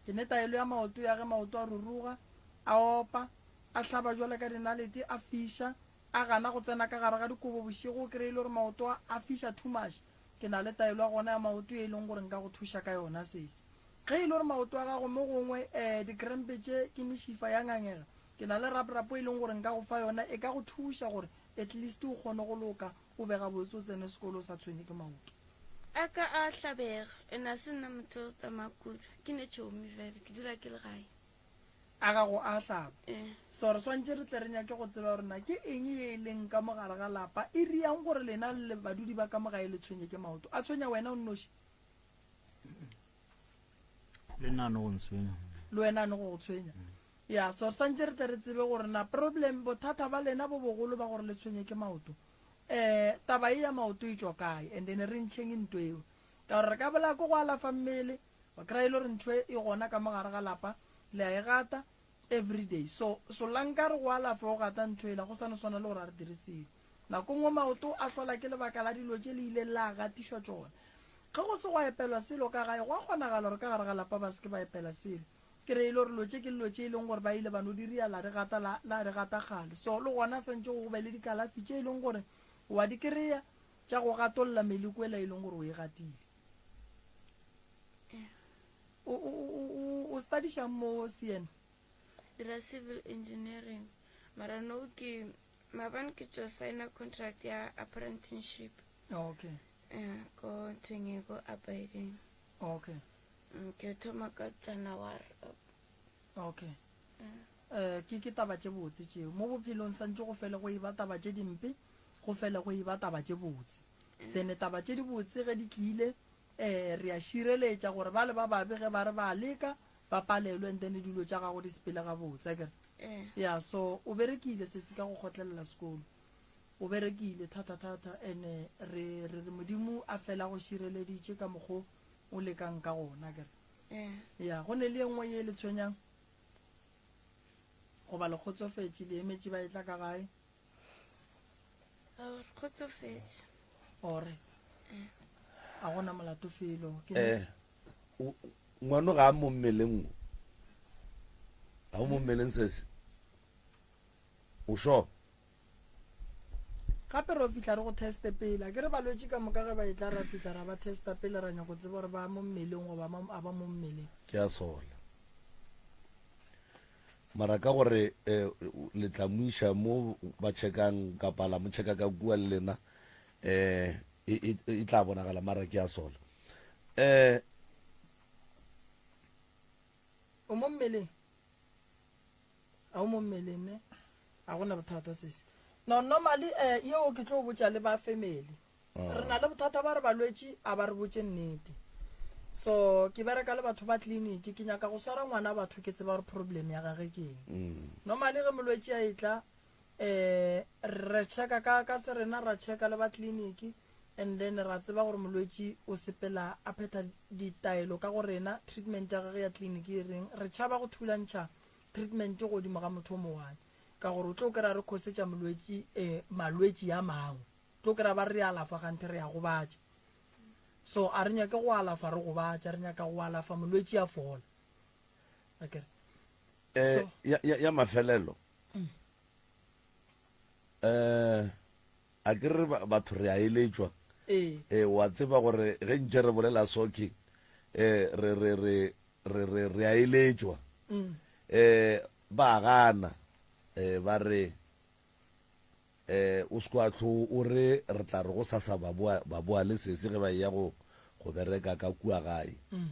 Ke ne taelo ya maoto ya ge maoto a ruruga, a opa, a hlaba jwale ka dinalete, a fiša, a gana go tsena ka gare ga dikobo bošego, o kry-e le gore maoto a a fiša too much. Ke na le taelo ya gona ya maoto ye e leng gore nka go thuša ka yona, sesi. Ge e le gore maoto a gago mo gongwe um dikrempe tše ke mešifa ya ngangega, ke na le raprapo e leng gore nka go fa yona, e ka go thuša gore at least o kgone go loka, o be gabotse, o tsene sekolo o sa tshwenye ke maoto. A ka a hlabega, and a se nna motho wa go tsamaya kudu, ke ne tšhomi fela, ke dula ke le gae. A gago a hlaba. Ee. So re swantše re tle re nyake go tseba gore na ke eng ye e leng ka mo gare ga lapa e riang gore lena le badudi ba ka mo gae le tshwenye ke maoto. A tshwenya wena o nnoši? Le nna no go ntshwenya. Le wena no go go tshwenya. Ya, so re swantše re tle re tsebe gore na problem, bothata ba lena bo bogolo ba gore le tshwenye ke maoto. Eh, taba ye ya maoto e tšwa kae? And then re ntšheng ntho eo. Ka gore re ka bolaya ke go alafa mmele, wa kry-a e le gore ntho e gona ka mo gare ga lapa, le a e gata everyday. So, solanka re go alafa o gata ntho ela, go sa no swana le gore a re dire selo. Nako nngwe maoto a hlola ke lebaka la dilo tše le ileng la gatišwa tšona. Ge go se gwa epelwa selo ka gae, gwa kgonagala gore ka gare ga lapa ba se ke ba epela selo. Ke re e le gore dilo tše ke dilo tše e leng gore ba ile ba no di ria la di gata la, la di gata kgale. So le gona santše go be le dikalafi tše e leng gore wa di kry-a tša go gatolla meleko ela e leng gore o e gatile. O, o, o, o, o studišang mo CN? Dira civil engineering. Mara no ke maabane ke tšo signa contract ya apprenticeship. Okay. Eh, ko nthong e ko abiding. Okay. Mm, ke thoma ka January. Okay. Eh, ke ke taba tše botse tšeo. Mo bophelong santše go fele go eba taba tše dimpe, go fele go eba taba tše botse. Then taba tše dibotse ge di tlile, eh re a šireletša gore ba le ba babe ge ba re ba leka ba palelwe, and then dilo tša gago di sepele gabotse, akere? Eh. Ya, so o berekile sesi ka go kgotlelela sekolo. O berekile thata thata, ene re re re Modimo a fela go šireleditše ka mokgo o lekang ka gona, akere? Eh. Ya, go ne le ye nngwe ye le tshwenyang? Goba le kgotsofetše, le emetše ba etla ka gae? Re kgotsofetše. Ore. Eh. A gona molato felo. Ke Eh, ngwano ga a mo mmeleng o. Ga o mo mmeleng sese. O sure? Gape ro fihla re go teste pele. Akere balwetši ka moka ge ba etla ra fihla ra ba testa pele ra nyako tseba gore ba mo mmeleng goba a ba mo mmeleng. Ke a sola. Mara ka gore eh, le tla mo iša mo ba checkang kapa la mo checka ka kua le lena eh e, e, e tla bonagala mara ke a sola. Eh O mo mmeleng? A o mo mmeleng ne? A gona bothata sesi. No normally eh yeo ke tlo botša le ba family. Re na le bothata ba re balwetši a ba re botše nnete. So ke bereka le batho ba clinic ke nyaka go swara ngwana batho ke tseba gore problem ya gage ke eng. Mm. Normally ge molwetši a etla eh re checka ka ka se rena ra checka le ba clinic and then ra tseba gore molwetši o sepela a phetha ditaelo ka go rena treatment ya gage ya clinic e reng re tšhaba go thulantšha treatment godimo ga motho o mongwane ka gore o tlo kry-a re khosetša molwetši um malwetši a mangwe tlo kry-a ba re alafa ganthe re ya gobatša so a re nyake go alafa re gobatša re nyaka go alafa molwetši a fola akere eh, so, ya, ya, ya mafelelo mm. eh a ke re batho re a eletšwa ee eh, wa tseba gore ge ntše re bolela soke eh re re re re re re a eletšwa mm. eh ba gana eh ba re eh o se kwa tlo o re re tla re go sasa ba boa ba boa le sese ge ba ya go go bereka ka kua gae mm.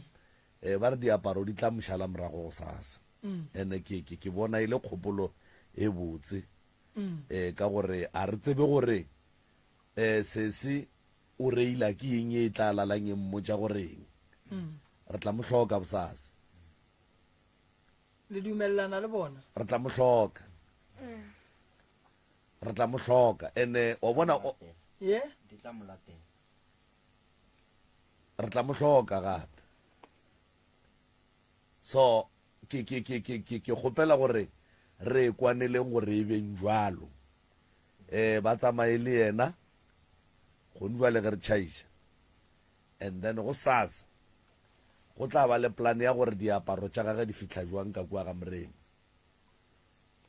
eh ba re diaparo di tla mošala morago go sasa mm. ene ke ke ke bona ile e kgopolo e botse mm. eh ka gore a re tsebe gore eh sese o reila ke eng e tla lalang e mmotša goreng mm. re tla mo hloka bosasa le dumelelana le bona re tla mo hloka re tla mo hloka ene wa bona ye di tla mo latela re tla mo hloka gape so ke ke ke ke ke ke kgopela gore re kwaneleng gore e beng jwalo eh ba tsamaye le yena gone jwale ge re tšhaiša and then go sasa go tla ba le plan ya gore diaparo tša gage di fihla jwang ka kua ga moremi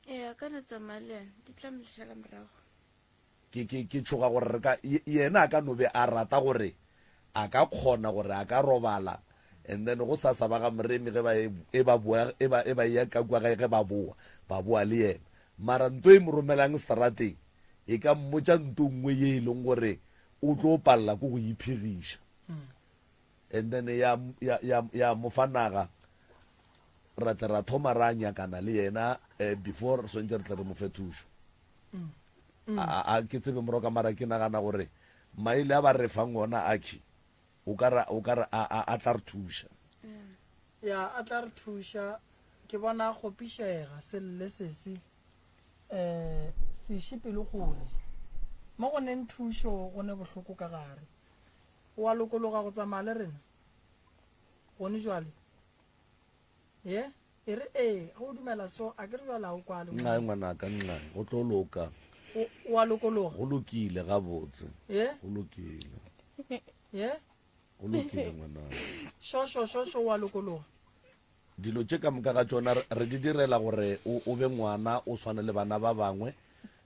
Ee, a ka no tsamaya le yena, di tla mo šala morago. Ke, ke, ke tšhoga gore re ka, yena a ka no be a rata gore a ka kgona gore a ka robala and then go sasa ba ga Moremi ge ba e, e ba boa, e ba, e ba eya ka kua gae ge ba boa, ba boa le yena. Mara nto e mo romelang seterateng e ka mmotša nto nngwe ye e leng gore o tlo palela ke go iphegiša. And then ya, ya, ya, ya mo fa naga, ra tle ra thoma ra nyakana le yena eh, before re swantse re tle re mo fe thušo. A, a, a ke tsebe moroka mara ke nagana gore maele a ba re fang ona akhi o ka re o ka re a, a, a tla re thuša. Ya a tla re thuša ke bona a kgopišega selle sesi um seši pelo kgole mo go neng thušo go ne bohloko ka gare O a lokologa go tsamaya le rena gone jwale? Ye, e re ee, ge o dumela so, a ke re jwale a o kwale. Nxae ngwanaka, nxae, go tlo loka. O, o a lokologa? Go lokile gabotse. Ye? Go lokile. Ye? Go lokile ngwanaka. Sho, sho, sho, sho, o a lokologa. Dilo tše ka moka ga tšona re di direla gore o, o be ngwana, o swane le bana ba bangwe.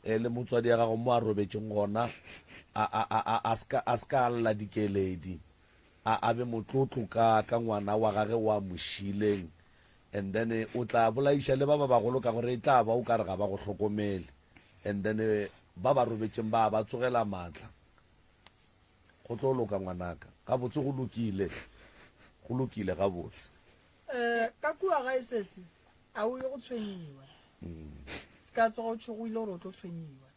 E, le motswadi ya gago mo a robetšeng gona, a, a, a, a, a se ka, a se ka a lla dikeledi. A, a be motlotlo ka, ka ngwana wa gage o a mo šiileng. And then o tla bolaiša le ba ba bagolo ka gore e tla ba o ka re ga ba go hlokomele. And then ba ba robetšeng ba ba tsogela maatla. Go tlo loka ngwanaka. Gabotse go lokile. Go lokile gabotse. Eh, ka kua gae sesi, a o ye go tshwenyiwa. Se ka tsoga o tšhogile gore o tlo tshwenyiwa.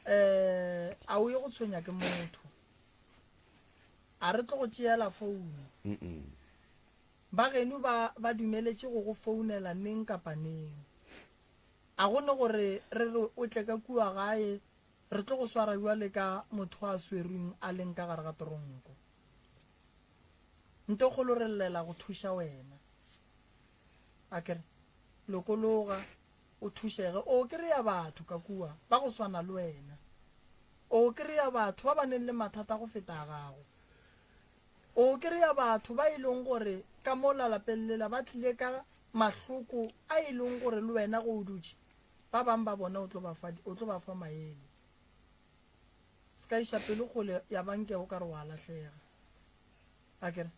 Eh, a o ye go tshwenya ke motho. A re tlo go tšeela founu. Ba geno ba ba dumeletše go go founela neng kapa neng. A go ne gore re re o tle ka kua gae Re tlo go swara bjale ka motho a swerweng a leng ka gare ga toronko. Ntokgolo re llela go thuša wena. Akere, lokologa, o thušege. O kry-a batho ka kua ba go swana le wena. O kry-a batho ba ba neng le mathata go feta a gago. O kry-a batho ba e leng gore ka mo lalapeng lela ba tlile ka mahloko a e leng gore le wena ge o dutše ba bang ba bona o tlo ba fa, o tlo ba fa maele. Se ka iša pelo kgole ya ba nke o ka re wa lahlega. Akere?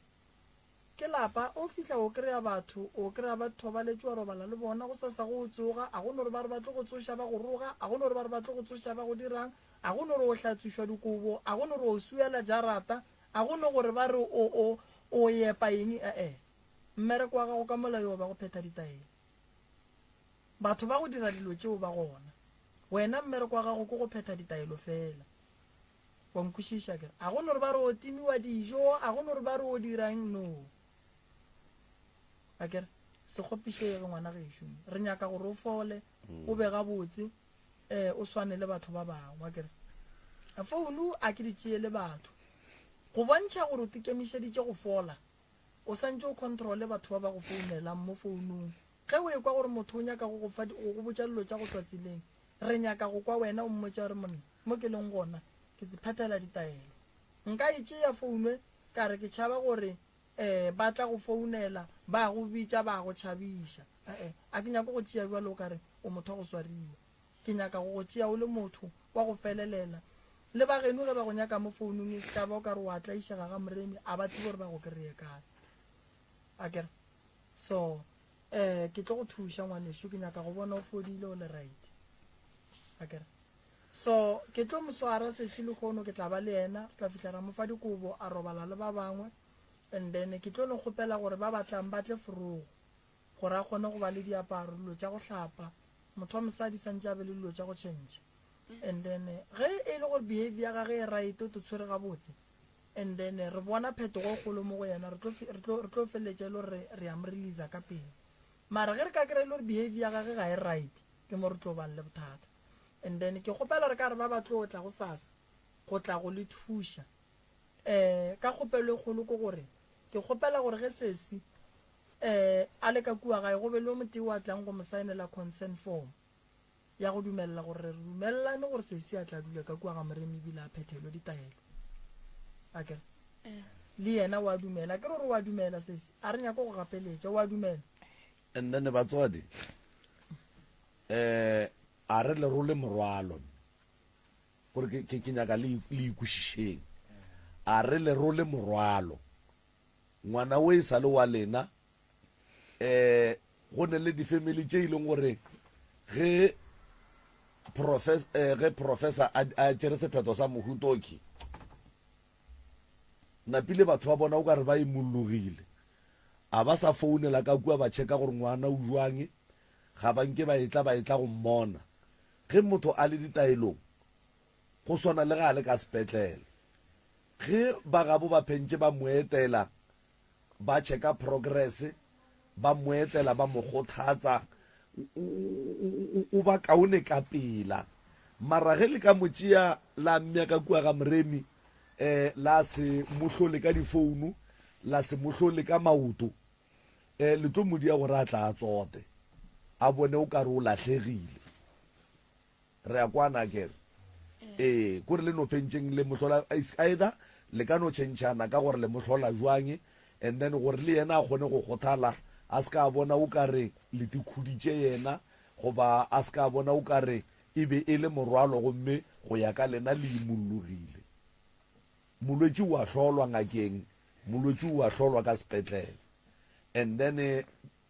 Ke lapa, o fihla o kry-a batho, o kry-a ba thobaletše wa robala le bona, gosasa ge o tsoga, a go no re ba re ba tlo go tsoša ba go roga, a go no re ba re ba tlo go tsoša ba go dirang, a go no re o hlatswišwa dikobo, a go no re o swiela jarata, a go no gore ba re o, o, o epa eng, e-e. Mmereko wa gago ka mola yo ba go phetha ditaelo. Batho ba go dira dilo tšeo ba gona. Wena mmereko wa gago ke go phetha ditaelo feela. Wa nkwešiša akere? A go no re ba re o timiwa dijo, a go no re ba re o dirang, no. Akere? Se kgopišege ngwana gešo. Re nyaka gore o fole, o be gabotse, eh, o swane le batho ba bangwe, akere? Founu a ke di tšeele batho. Go bontšha gore o tikemišeditše go fola, o santše o controle batho ba ba go founelang mo founung. Ge o ekwa gore motho o nyaka go go fa, go go botša dilo tša go tšwa tseleng, re nyaka go kwa wena o mmotša gore, Monna, mo ke leng gona, ke phethela ditaelo. Nka e tšea founu ka re ke tšhaba gore um ba tla go founela ba go bitša ba go tšhabiša. E-e, a ke nyake go tšea bjalo o ka re o motho wa go swariwa. Ke nyaka go go tšea o le motho wa go felelela. Le ba geno ge ba go nyaka mo founung e se ka ba o ka re o a tlaišega ga Moremi, a ba tsebe gore ba go kry-e kae. Akere? So, um ke tlo go thuša ngwanešu, ke nyaka go bona o fodile o le right. Akere? So, ke tlo mo swara sesi lehono, ke tla ba le yena, re tla fihla ra mo fa dikobo, a robala le ba bangwe. And then ke tlo no kgopela gore ba batlang ba tle forogo, gore a kgone go ba le diaparo, dilo tša go hlapa. Motho wa mosadi santše a be le dilo tša go tšhentšha. And then ge e le gore behavior ya gage e right, o to tshwere gabotse, and then re bona phetogo e kgolo mo go yena, re tlo, re tlo, re tlo feleletša e le gore re a mo releasa ka pele. Mara ge re ka kry-a e le gore behavior ya gage ga e right, ke mo re tlo bang le bothata. And then ke kgopela re ka re ba ba tlo tla gosasa go tla go le thuša. Um ka kgopelo e kgolo ke gore ke kgopela gore ge sesi um a le ka kua gae go be le o motee wa tlang go mo saenela consent form ya go dumelela gore re dumelelane gore sesi a tla dula ka kua ga Moremi ebile a phethelwe ditaelo. Akere? Le yena wa dumela. Akere gore wa dumela sesi? A re nyake go gapeletša, wa dumela? And then batswadi eh a re le role morwalo gore ke ke ke nyaka le le ikwešišeng a re le role morwalo ngwana o e sa le wa lena eh go ne le di-family tše e leng gore ge professor eh, ge professor a a tšere sephetho sa mohutoki napile batho ba bona o ka re ba imologile a ba sa founela ka kua ba checka gore ngwana o jwang ga ba nke ba etla ba etla go mmona. Ge motho a le ditaelong, go swana le ge a le ka sepetlele. Ge ba gabo ba phentše ba mo etela, ba checka progress, ba mo etela ba mo kgothatsa, o ba kaone ka pela. Mara ge le ka mo tšea la mmea ka kua ga Moremi, um la se mo hlole ka difounu, la se mo hlole ka maoto, E, le tlo mo dia gore a tla a tsote, a bone o kare o lahlegile. Re a kwana akere? Ee, kore le no fentšeng le mo hlola, is either le ka no tšhentšhana ka gore le mo hlola jwang, and then gore le yena a kgone go kgothala, a se ka a bona o kare le tikhuditše yena, goba a se ka a bona o kare e be e le morwalo gomme go ya ka lena le imollogile. Molwetši o a hlolwa ngakeng, molwetši o a hlolwa ka sepetlele. And then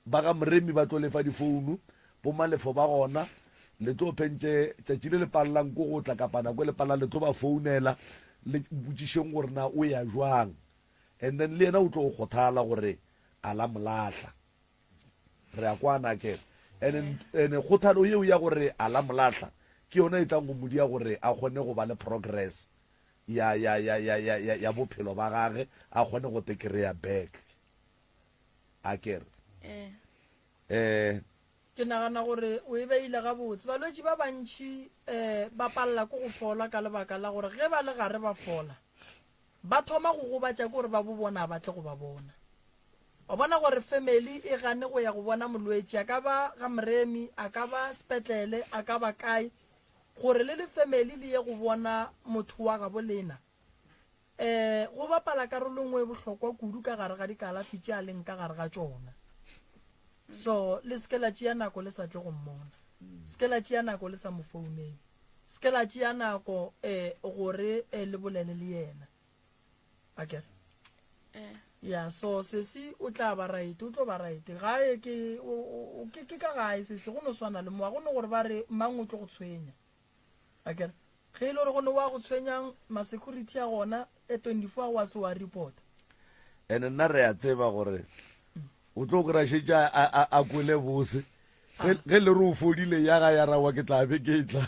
ba ga Moremi ba tlo lefa difounu, bo Malefo ba gona, le tlo phentše tšatši le le palelang ko go tla kapa nako e le palelang le tlo ba founela le botšišeng gore na o ya jwang. And then le yena o tlo kgothala gore a la mo lahla. Re a kwana akere? And and kgothalo yeo ya gore a la mo lahla ke yona e tlang go mo dia gore a kgone go ba le progress. ya, ya, ya, ya, ya, ya, ya bophelo ba gage, a kgone go te kry-a back. A kere? Eh. Eh. Ke nagana gore o e beile gabotse. Balwetši ba bantši um ba palela ke go fola ka lebaka la gore ge ba le gare ba fola, ba thoma go gobatša ke gore ba bo bona ba tle go ba bona. Wa bona gore family e gane go ya go bona molwetši, a ka ba ga Moremi, a ka ba sepetlele, a ka ba kae, Gore le le family le ye go bona motho wa gabo lena, um go bapala karolo nngwe e bohlokwa kudu ka gare ga dikalafi tše a leng ka gare ga tšona. So le se ke la tšea nako le sa tle go mmona, se ke la tšea nako le sa mo founele, Se ke la tšea nako um gore um le bolele le yena. Akere? Eh. Ya, so sesi o tla ba right, o tlo ba right. Gae ke, o, o, ke, ke ka gae sesi, go no swana le moa, go no gore ba re mang o tlo go tshwenya. Akere? Ge e le gore go ne wa go tshwenyang, ma-security a gona, e 24 hours wa reporta. Ene nna re a tseba gore o tlo kry-a šetše a kwele bose ge ge le re o fodile ya ga ya rawa ke tla be ke tla.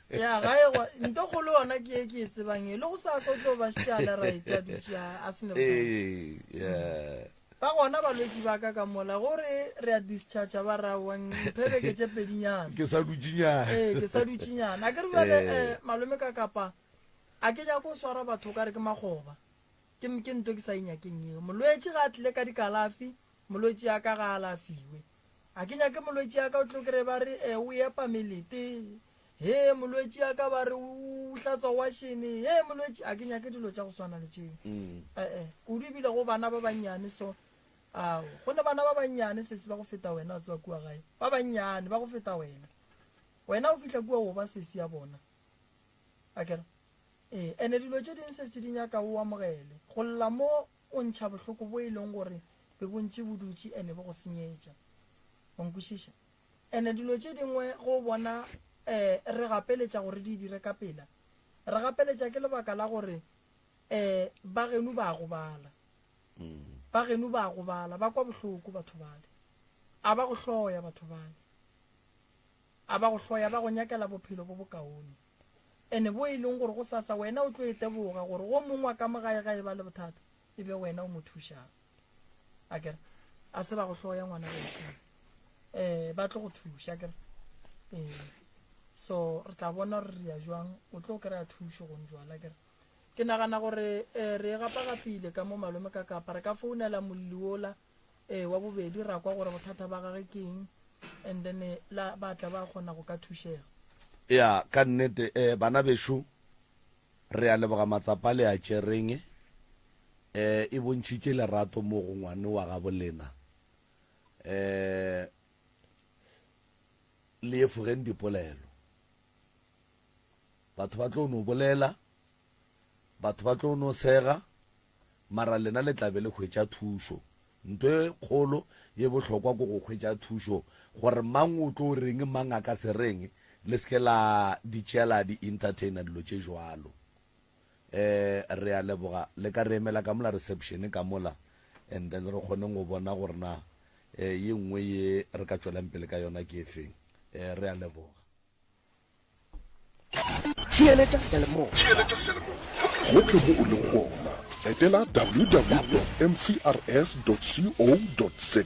Ya gae go nto kgolo yona ke e ke e tsebang e le go sasa o tlo ba šetše a le right a dutše a se ne bothata. Ee, yeah. Ba gona balwetši ba ka ka mola gore re a discharge ba ra wa mphe beke tše pedinyana. Ke sa dutšinyana. Ee, ke sa dutšinyana. A ke re bjale eh malome ka kapa a ke nyake go swara batho o ka re ke makgoba. Ke ke nto ke sa e nyakeng eo. Molwetši ga a tlile ka dikalafi, molwetši ya ka ga a alafiwe. A ke nyake molwetši ya ka o tlo kry ba re eh, o epa melete. He molwetši ya ka ba re o hlatswa washene. He molwetši a ke nyake dilo tša go swana le tšeo. Eh eh, kudu ebile go bana ba bannyane so. Ao, go ne bana ba bannyane sesi ba go feta wena o tseba kua gae. Ba bannyane ba go feta wena. Wena o fihla kua o ba sesi ya bona. Akere? Ee, ene dilo tše ding se se di nyaka o amogele. Go lla mo o ntšha bohloko bo e leng gore be bo ntše bo dutše ene bo go senyetša. Wa nkwešiša? Ene dilo tše dingwe ge o bona um re gapeletša gore di dire ka pela, re gapeletša ke lebaka la gore um ba geno ba gobala. Ba geno ba gobala, ba kwa bohloko batho bale. A ba go hloya batho bale. A ba go hloya, ba go nyakela bophelo bo bokaone. Ene bo e leng gore gosasa wena o tlo e teboga gore go mongwe wa ka mo gae ga e ba le bothata e be wena o mo thušang. Akere a se ba go hloya ngwana gešo. Eh ba tlo go thuša akere. Eh so re tla bona gore re ya jwang o tlo kry-a thušo gong jwale akere. Ke nagana gore eh re e gapagapile ka mo malome ka kapa re ka founela molli wola eh wa bobedi ra kwa gore bothata ba gage ke eng and then eh, la ba tla ba kgona go ka thušega. Ya, ka nnete, eh, bana bešo, re a leboga matsapa le a tšereng, eh, e bontšhitše lerato mo go ngwane wa gabo lena. Eh, le efogeng dipolelo. Batho ba tlo no bolela, batho ba tlo no sega, mara lena le tla be le hwetša thušo. Nto e kgolo ye bohlokwa ke go hwetša thušo, gore mang o tlo reng, mang a ka se reng, le se ke la di tšeela di entertainer dilo tše jwalo. Um re a leboga, le ka re emela ka mola reception ka mola and then re kgoneng go bona gore na um ye nngwe ye re ka tšwelang pele ka yona ke efeng. Um re a leboga. Theeletša seyalemoya gohle mo o lego gona. Etela www.mcrs.co.za.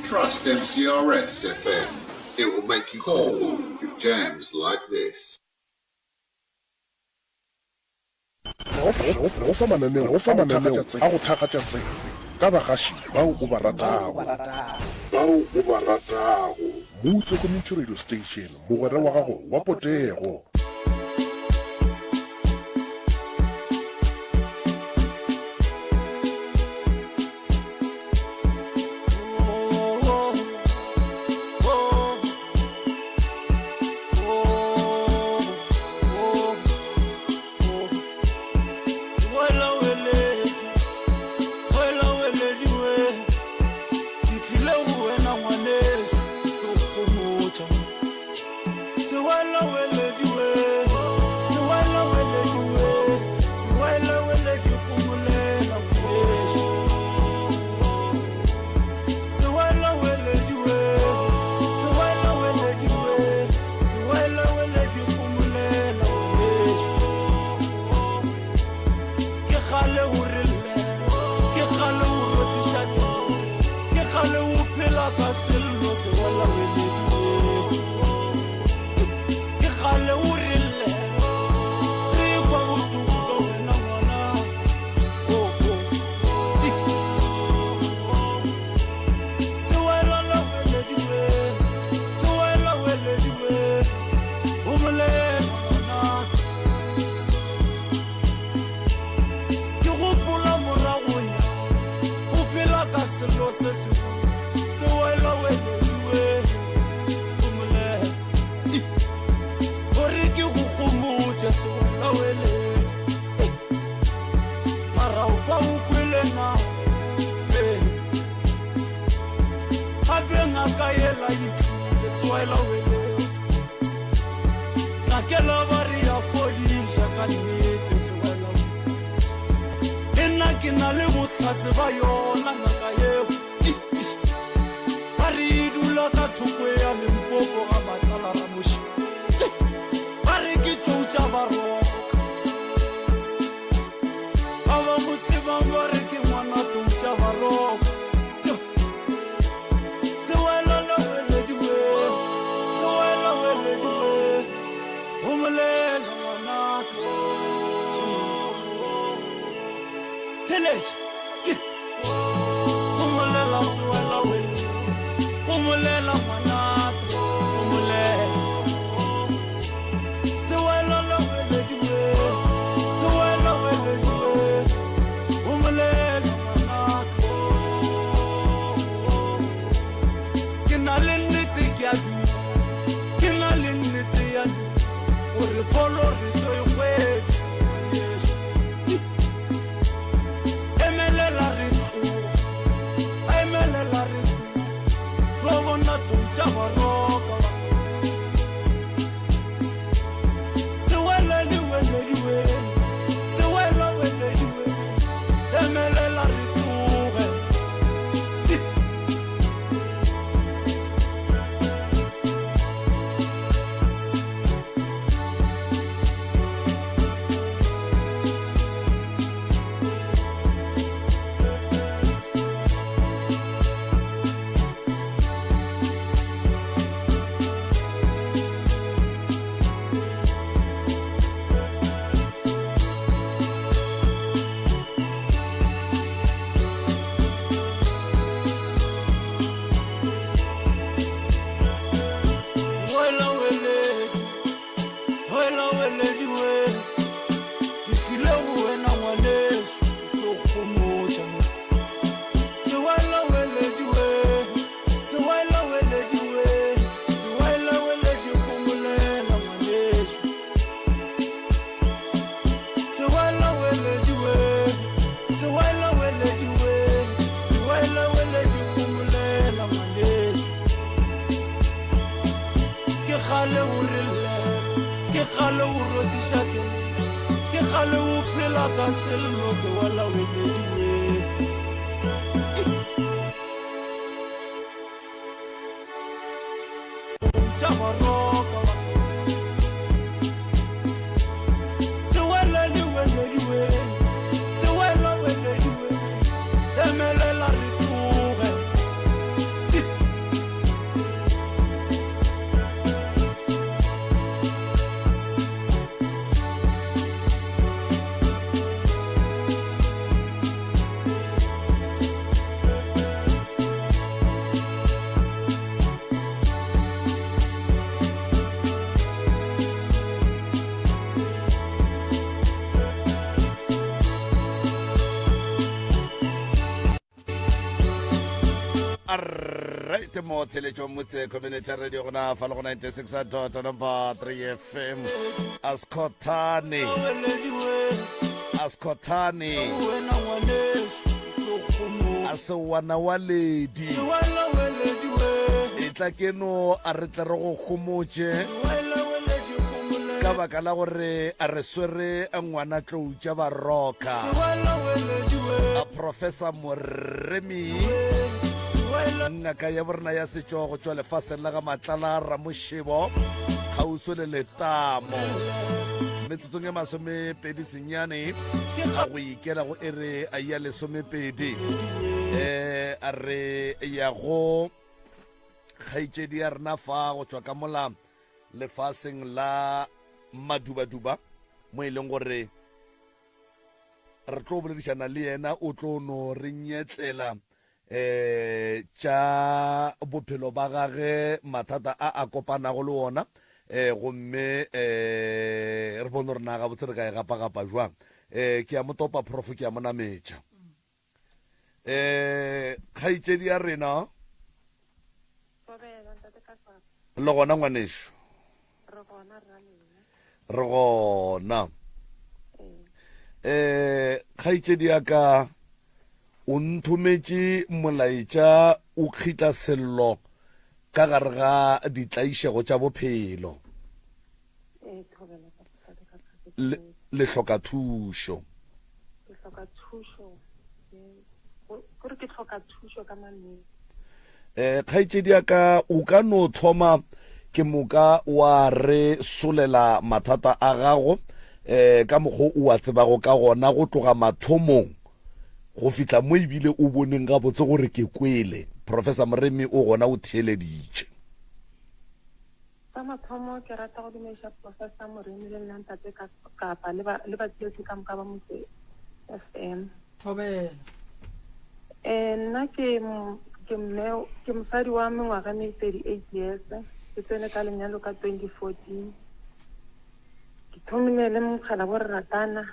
Trust MCRS FM. It will make you cool with jams like this. Re go fa mananeo a go thakgatša tsebe ka bagaši bao o ba ratago. Bao o ba ratago. Mutse Community Radio Station, mogwera wa gago wa potego. Sewela wele. Ngakela ba re ya fodiša ka nnete sewela wele. Le nna ke na le bohlatse ba yona ngaka yeo. Ba re e dula ka thoko ya Limpopo ga Matlala Ramoši. Ba re ke tlou tša Baroka. Ba ba mo tsebang ba re ke ngwana tlou tša Baroka. Ke na le nnete ke a duma, ke na le nnete ya duma gore pholo re tlo e hwetša, ngwaneso. Emelela re tloga, emelela re tloga, tlo bona tlou tša Baroka. Sewelediwelediwe, sewelawelediwe, emelela re tloge. Right mo tsheletšo motse community radio gona fa le go 96 dot number 3 fm askhothane askhothane a sewana wa ledi e tla keno a re tle re go gomotše ka baka la gore a re swere ngwana tlou tša baroka a professor moremi ngaka ya borena ya setšo go tšwa lefaseng la ga matlala ramošebo kgauswi le letamo metsotsong e masomepedi senyane a go ikela go ere a ya lesomepedi um a re ya go kgaetšedi ya rena fa go tšwa ka mola lefaseng la madubaduba mo e leng gore re tlo boledišana le yena o tlo no re nyetlela eh tša bophelo ba gage mathata a a kopanago le ona eh gomme eh re bone gore na gabotse re ka e gapagapa jwang eh ke ya mo topa prof ke ya mo nametša eh kgaetšedi ya rena le gona ngwanešu re gona eh kgaetšedi ya ka o nthometše molaetša o kgitla sello. Ka gare ga ditlaišego tša bophelo. Ee, thobela ka bohlale ka tlase Le, le hloka thušo. Ke hloka thušo. Kore ke hloka thušo ka mannete. Eh, kgaetšedi ya ka, o ka no thoma ke moka wa re solela mathata a gago eh ka mokgwa o a tsebago ka gona go tloga mathomong go fihla mo ebile o boneng gabotse gore ke kwele. Professor Moremi o gona o theeleditše. Sa mathomo ke rata go dumediša Professor Moremi le nna ntate ka Kapa le ba le batheetši ka moka ba Motse FM. Thobela. Eh nna ke ke mme ke mosadi wa mengwaga me 38 years ke tsene ka lenyalo ka 2014 ke thomile le mogala bo re ratana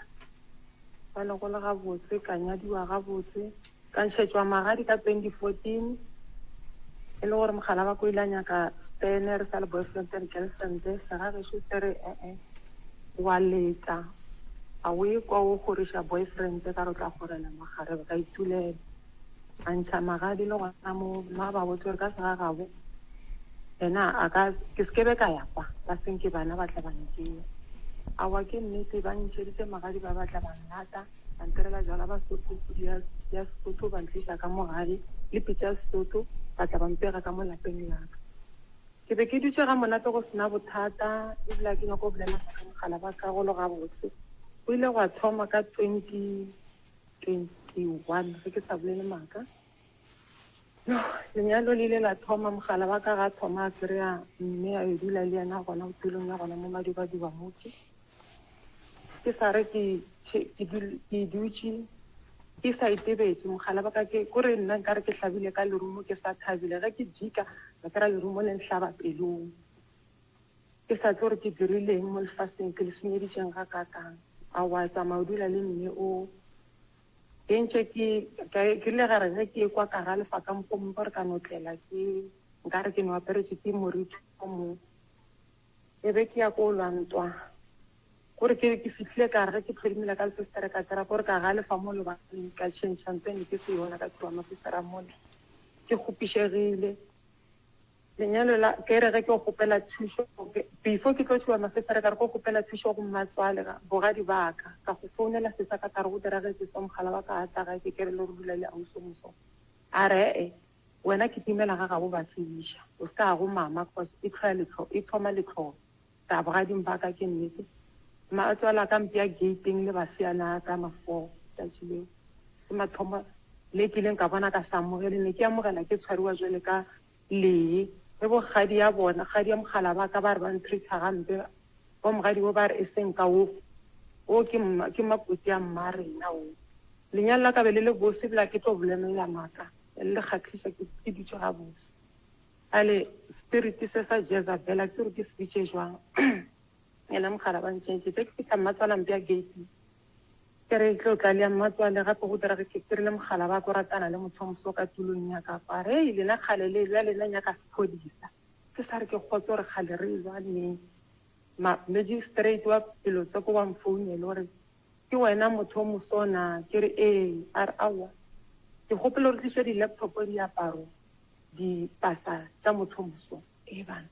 Ba le go le gabotse, ka nyadiwa gabotse, ka ntšhetšwa magadi ka 2014. E le gore mogala wa ka o ile a nyaka Stene, re sa le boyfriend and girlfriend. Segagešo se re e-e, wa leta, ga o ye kwa o kgoriša boyfriend ka re o tla kgorela makgarebe, ka itulela. A ntšha magadi le gona mo, mma ba botse gore ka segagabo yena a ka, ke se ke be ka ya kwa, ba senke bana ba tla ba ntšea. Aowa ke nnete, ba ntšheditše magadi ba batla ba nlata, ba ntirela jwala ba Sotho, pudi ya, ya Sesotho ba ntliša ka mo gae, le pitša ya Sesotho ba tla ba mpega ka mo lapeng la ka. Ke be ke dutše ga monate go sena bothata, ebile ga ke nyake go bolela maaka mogala ba ka go le gabotse. Go ile gwa thoma ka 2021 ge ke sa bolele maaka. Yoh, lenyalo le ile la thoma, mogala wa ka ga thoma a kry-a mme a yo dula le yena gona tulong ya gona mo Madubaduba motse. Ke sa re ke ke dutše ke sa itebetše, mogala wa ka ke kore nna nkare ke hlabile ka lerumo ke sa thabile, ge ke jika ka kry-a lerumo le nhlaba pelong. Ke sa tlo re ke dirileng mo lefaseng, ke le senyeditšeng gakaakang. A wa tsamaya o dula le mme o Ke ntše ke, ke, ke rile gare ge ke ekwa ka galefa ka mokgwa o mongwe gore ka no tlela ke, nkare ke no aperetše ke moriti o mongwe. E be ke ya ko lwa ntwa. Kore ke, ke fihlile ka re ge ke hlodimela ka lefestere ka kry-a kore ka galefa mo lebaleng ka tšhentšha ntwa e ne ke se yona ka tšhuba mafestere a mola. Ke kgopišegile. Lenyalo la ke re ge ke kgopela thušo before ke tlo tšhuba mafesere ka re ko kgopela thušo go mmatswale ga bogadi ba ka ka go founela sesa ka ka re go diragetse so mogala wa ka a tla gae ke kere le re dula le ausi o moso a re ee wena ke timela ga gabo ba tsebiša o se ka go mama cause e tlhoya letlho e thoma letlholo ka bogading ba ka ke nnete mmatswala ka mpea gateng le baseana ka mafo tšatši leo ke mathomo le kileng ka bona ka sa amogele ne ke amogela ke tshwariwa jwale ka lee le bo kgadi ya bona kgadi ya mogala ba ka ba re ba ntreata gampe bo mogadi bo ba re e seng ka wo o ke ke makoti ya mma rena o lenyalo la ka be le le bose bla ke tlo bolelela maaka le kgatlhisa ke ke dutše gabotse ale spirit se sa Jezebel a ke tsebe ke se bitše jwang yena mogala ba ntšentše tse ke fihla mmatswala mpea gate Ke re tlo tla le ya mmatswale gape go direge ke ke rile mogala ba ko ratana le motho o moso ka tulong ya ka kwa re ei lena kgale le lwa lena nyaka sephodisa ke sa re ke kgotse gore kgale re lwa neng ma magistrate wa pelotsoko wa mfounele gore ke wena motho o moso na ke re ee a re aowa ke kgopela gore tliše di-laptop diaparo dipasa tša motho o moso ee bana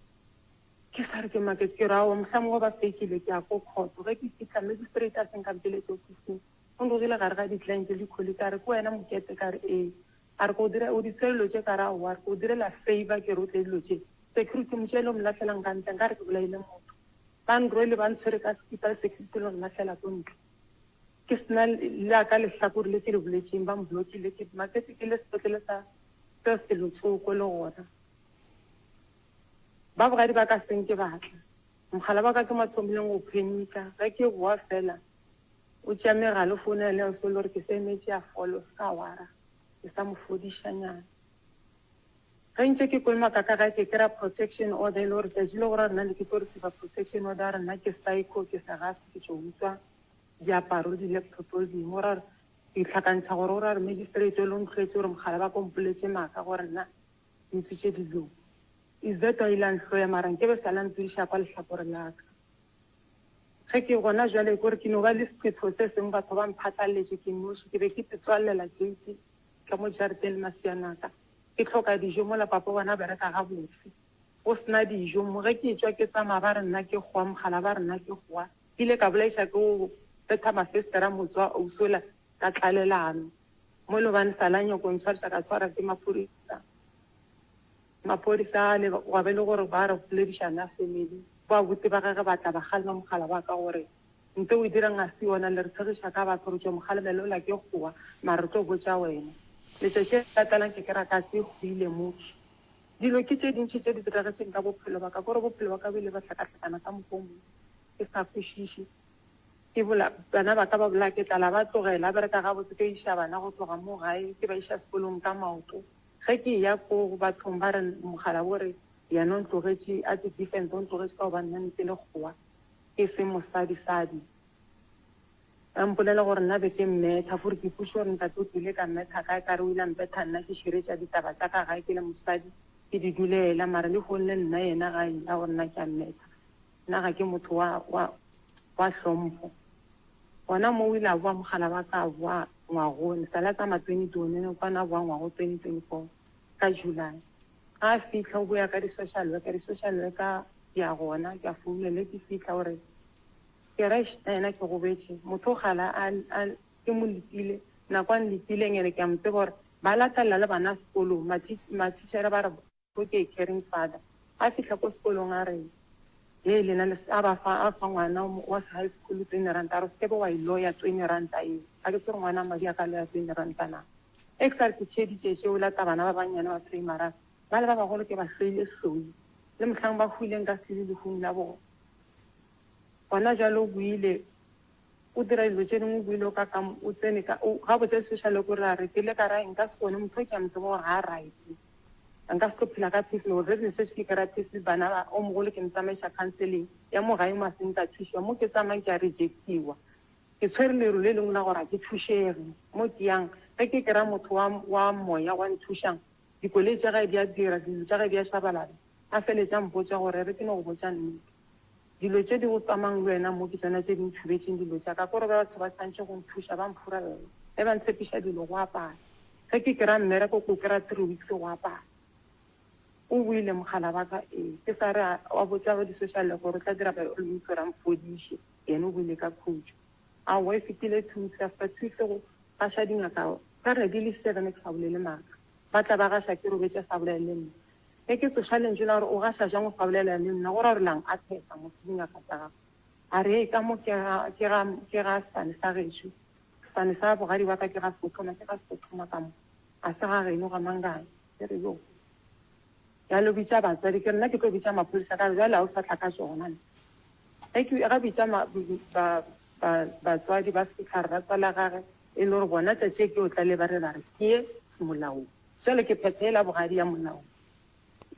Ke sa re ke maketše, ke re aowa, mohlamongwe ba fekile, ke ya ko khoto. Ge ke fihla, magistrate a se nkampeletše ofising. O nrogile gare ga di-client le di-colleague, a re, Ke wena Mokete? Ka re, Ee. A re, Ke o dira, o di tshwere dilo tše? Ka re, Aowa. A re, Ke o direla favour, ke re o tle dilo tše. Security mo tšeele o mo lahlelang ka ntle, nkare ke bolaile motho. Ba nrwele ba ntshwere ka sekipa le security le go nlahlela ko ntle. Ke se na la ka lehlakore le ke le boletšeng, ba mblockile. Ke maketše ke le sepetlele sa se felotsoko le gona. Ba bogadi ba ka se nke ba tla. Mogala wa ka ke mo thomileng go phenika. Ge ke boa fela, o tšea megala o founela le ausi o le gore ke sa emetše a fole, o se ka wara. Ke sa mo fodišanyana. Ge ntše ke kolomaka ka gae ke kry-a protection order e le gore tšatši le gore nna ne ke tlo receiver protection order a re nna ke psycho, ke segafi, ke tšo utswa diaparo le di-laptop le dingwe. O ra gore ke itlhakantšha gore o ra gore magistrate o le o ntlhoetše gore mogala wa ka o mpoletše maaka gore nna Ke utswitše dilo. Is that a ile a nhloya mara nkebe sa la ntudiša kwa lehlakore la ka. Ge ke gona jwale kore ke no ba le sephetho se sengwe batho ba mphatlaletše ke noši ke be ke tswallela gate ka mo jareteng le maseana a ka. Ke hloka dijo mola papa bona a bereka gabotse. Go se na dijo mo. Ge ke etšwa ke tsamaya ba re nna ke kgowa, mogala ba re nna ke kgowa. Ke ile ka bolaiša ke go betha mafestere a motse wa Ousola ka tlalelano. Mo le gobane sa la nyako ntshwariša ka tshwara ke maphodisa. Maphodisa ale gwa be le gore ba re boledišana family. Bo abuti ba gage ba tla ba kgalema mogala wa ka gore nto o e dirang ga se yona, le re tshegiša ka batho, re tšo mokgalemela ola ke kgowa mara re tlo botša wena. Letšatši le latelang ke kera katse e hwile motho. Dilo ke tše dintši tše di diragetšeng ka bophelo ba ka, kore bophelo ba ka bo ile ba hlakahlakana ka mokgwa o mongwe ke sa kwešiše. Ke bola, bana ba ka ba bolaya ke tlala, ba tlogela, ba bereka gabotse, ke iša bana go tloga mo gae ke ba iša sekolong ka maoto. Ge ke eya ko bathong ba re mogala bo re yena o ntlogetše a te defense o ntlogetše ka gobane nna ne ke le kgowa ke se mosadi sadi. Ba mpolela gore nna be ke mmetha gore ke ipotšiše gore ntate o tlile ka mmetha kae ka re o ile a mpetha nna ke širetša ditaba tša ka gae ke le mosadi ke di dulela mara lehono le nna yena ga lla gore nna ke a mmetha nna ga ke motho wa wa wa hlompho. Gona mo o ile a boa mogala wa ka a boa ngwagong sa la tsamaya 2021 kwana a boa ngwago 2024 ka July. Ga a fihla o boya ka di social worker, di social worker di ya gona ke a founela ke fihla o re ke re eish nna yena ke gobetše motho o gala a a ke mo letile nako a nletileng ene ke a mo tseba gore ba latelela le bana sekolong mathitšhere ba re okay caring father a fihla ko sekolong a re hei lena le a ba fa a fa ngwana wa high school 20 ranta a re o sekebe wa e loya 20 ranta eo ga ke tsebe gore ngwana madi a ka loya 20 ranta na e ke sa re ke theeditše tšeo lata bana ba bannyane ba primary ba le ba bagolo ke ba hloile hloi le mohlang ba hwileng ka sele lehung la bona gona jalo o buile o dira dilo tše dingwe o buile o ka ka o tsene ka gabotse social worker a re ke le ka ra nka se kgone motho o ke a mo tseba gore ga a right nka se tlo phela ka peace already ne setse ke kry-a peace bana ba o mogolo ke mo tsamaiša counseling ya mo gae mo a seng ka thušiwa mo ke tsamayang ke a rejectiwa ke tshwere leru le lengwe la gore ga ke thušege mo ke yang ge ke kry-a motho wa wa moya wa nthušang dikoloi tša gae di a dira dilo tša gae di a shabalala a feletša mpotša gore re ke no go botša nnete Dilo tše di go tsamang le wena mo ke tšona tše di nthubetšeng dilo tša ka. Kore ba batho ba swantše go nthuša, ba mphurella. Ge ba ntshepiša dilo, go a pala. Ge ke kry-a mmereko, ke o kry-a three weeks, go a pala. O buile mogala wa ka, ee. Ke sa re a botša ba di-social worker gore o tla dira by all means gore a mfodiše. Yena o buile ka khutšo. Aowa, e fetile two weeks, after two weeks go gaša dingaka ka re di le seven ke sa bolele maaka. Ba tla ba gaša ke robetše a sa bolele le nna. Ge ke tsoša lentšu la gore o gaša jang o sa bolela le nna, go ra gore la nkatheka motho dingaka tša gago. A re, Hei, ka mo ke ga, ke ga, ke ga sefane sa gešo, sefane sa bogadi ba ka ke ga Seothoma, ke ga Seothoma ka mo, ga se ga geno ga Mangane. Ke re, Yo. Bjalo bitša batswadi, ke re nna ke tlo bitša maphodisa ka re bjale ga o sa tla ka tšona. Ge ke, ga bitša ma, ba, ba, batswadi ba fihla re ratswala gage, e le gore bona tšatši e ke yo tla le ba re ba re ke ye molaong. Bjale ke phetho yela bogadi ya monna wo.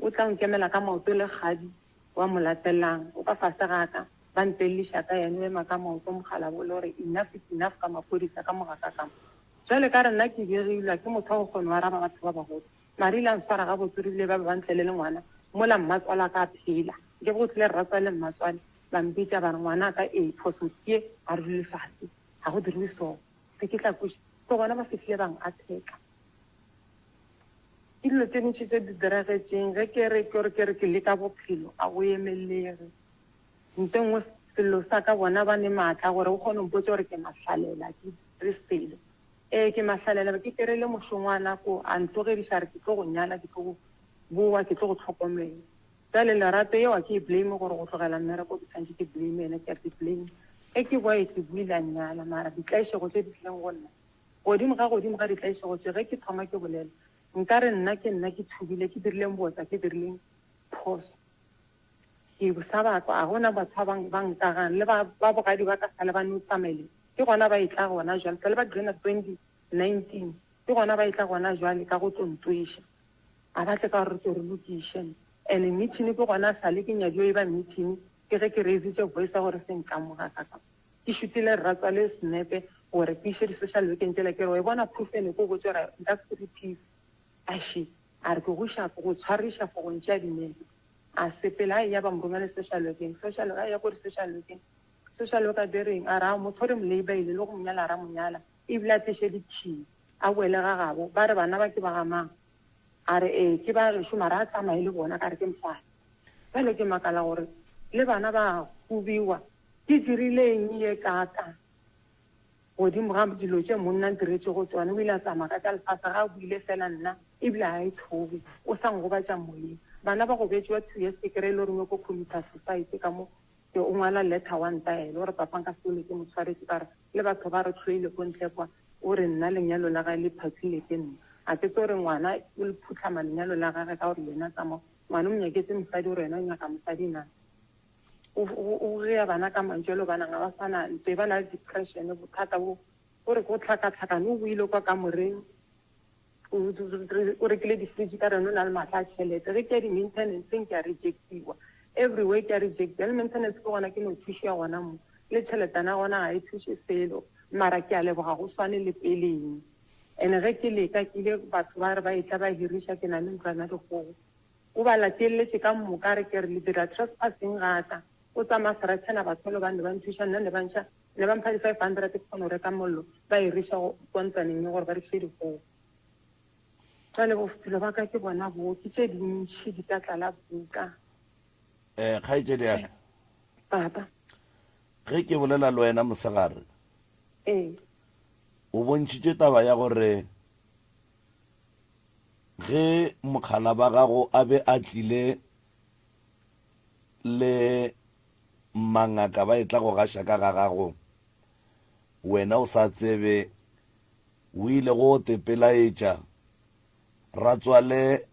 O tla nkemela ka maoto le kgadi wa mo latelang. O ka fase ga ka, ba mpelliša ka yena, o ema ka maoto mogala bo le gore enough is enough ka maphodisa ka mo ga ka ka mo. Bjale ka re nna ke begilwa ke motho wa go kgona go araba batho ba bagolo. Mara ile a nswara gabotse rile ba be ba ntlele le ngwana mola mmatswala ka phela. Nke be go tlile rratswale le mmatswale ba mpitša ba re ngwanaka ee phoso ke ye ga re dule fase ga go diriwe so. Ge ke tla kweša ke gona ba fihlile ba ngatheka. Ke dilo tše dintši tše di diragetšeng ge ke re ke re ke re ke leka bophelo a go emelege. Nto nngwe sello sa ka bona ba ne maatla gore o kgone go mpotša gore ke mahlalela ke dire selo. Ee ke mahlalela be ke kereile mošongwana ko a ntlogediša a re ke tlo go nyala ke tlo go bowa ke tlo go tlhokomela. Bjale lerato yeo a ke e blame gore go tlogela mmereko ke tshwanetše ke blame yena ke a se blame. Ge ke boa ee ke boile a nnyala mara ditlaišego tše di tlileng go nna Godimo ga godimo ga ditlaišego tše, ge ke thoma ke bolela, nka re nna ke nna ke thubile, ke dirileng bootsa, ke dirileng phoso. Ke sa ba kwa, ga go na batho ba ba nkagang, le ba, ba bogadi ba ka sale ba no tsamaile, ke gona ba etla gona jwale, sale ba joina 2019, ke gona ba etla gona jwale ka go tlo ntweša. A ba tle ka gore re tlo re lokiše. And meeting ke gona sale ke nyadiwa e ba meeting, ke ge ke raisitše voice ya gore se nkamoga ka ka. Ke šutile rratswale senepe gore ke iše di social workeng tšela ke re wa e bona proof ene ko botse gore nka se go repease. Ashi a re ke go iša go tshwariša for go ntšea dinepe. A sepela a eya ba mo romela social workeng. Social a eya ko di social workeng. Social worker di reng a re ao motho re mo leibaile le go mo nyala ra mo nyala ebile a tliše di key a boele ga gabo ba re bana ba ke ba ga mang. A re, Ee, ke ba gešo mara a tsamaye le bona. Ka re, Ke mosadi. Bjale ke makala gore le bana ba kobiwa. Ke dirile eng ye kaaka godimo ga dilo tše monna a ntiretšego tšona? O ile a tsamaya ka tša lefase ga a buile fela nna ebile ga a e tshoge. O sa ngobatša moyeng. Bana ba gobetše ba 2 years ke kry-e le gore o nyoko commita suicide ka mo ke o ngwala letter wa ntaela o re papa nka se hlole ke mo tshwaretše ka re le batho ba re hloile ko ntle kwa. O re nna lenyalo la gae le phatlile ke nna. A ke tso re ngwana o le phuhlama lenyalo la gage ka gore yena tsamao ngwana o mo nyaketše mosadi o re yena o nyaka mosadi na. O o gea bana ka mantšu a le bana ga ba sa na ntwe ba na le depression bothata bo o re go tlhakatlhakane o boile kwa kamoreng o rekile di-fridge ka rena o na le maatla a tšhelete ge ke ya di-maintenanceng ke a rejectiwa everywhere ke a rejectiwa le maintenance ke gona ke no thušiwa gona mo le tšheletana gona ga e thuše selo mara ke a leboga go swane le peleng and ge ke leka ke ile batho ba re ba etla ba hiriša ke na le ntlwana dikgogo o ba latelletše ka moka re ke re le dira trespassing gaka o tsamaya threatena batho le bane ba nthuša nna ne ba ntšha Ne ba mpha di 500 ke kgone go reka mollo, ba e reša kwa ntlwaneng ye gore ba rekiše dikgogo. Jwale bophelo ba ka ke bona bo, ke tše dintši di ka tlala buka. Eh, kgaetšedi ya ka. Papa. Ge ke bolela le wena mosegare. Ee. O bontšhitše taba ya gore ge mokgala ba gago a be a tlile le mangaka ba etla go gaša ka ga gago, wena o sa tsebe, o ile go tepelaetša ratswale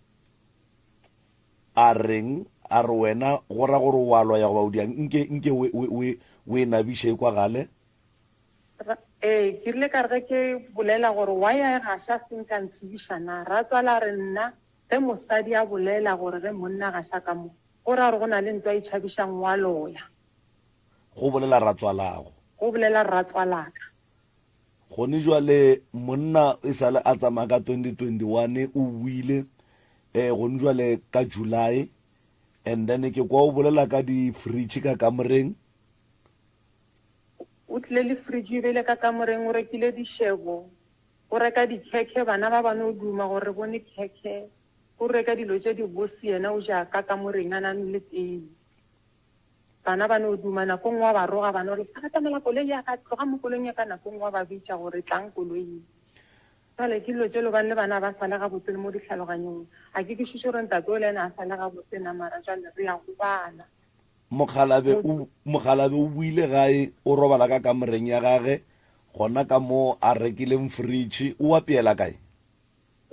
a reng a re wena go ra gore o a loya goba o diang nke nke o e nabiše e kwagale. Ee, ke rile ka re ge ke bolela gore why a e gaša se nka ntsebiša na, ratswale a re nna ge mosadi a bolela gore ge monna a gaša ka mo Go ra gore go na le ntwa e tšhabišang wa loya. Go bolela ratswalago. Go bolela ratswalaka. Gone jwale monna e sale a tsamaya ka 2021 o buile eh gone jwale ka July and then ke kwa o bolela ka di fridge ka kamoreng. O tlile le fridge e beile ka kamoreng o rekile dishebo o reka dikhekhe bana ba ba no duma gore re bone khekhe. O reka dilo tše dibose yena o ja ka kamoreng a na le tee. Bana ba no duma nako nngwe wa ba roga ba no re sa atamela koloi ya ka tloga mo koloing ya ka nako nngwe wa ba bitša gore tlang koloing. Jwale ke dilo tše lobane le bana ba sale gabotse le mo ditlhaloganyong. A ke kwešiše gore ntate o le yena a sale gabotse na mara jwale re ya gobala. Mokgalabe o mokgalabe o boile gae o robala ka kamoreng ya gage gona ka mo a rekileng fridge o apeela kae?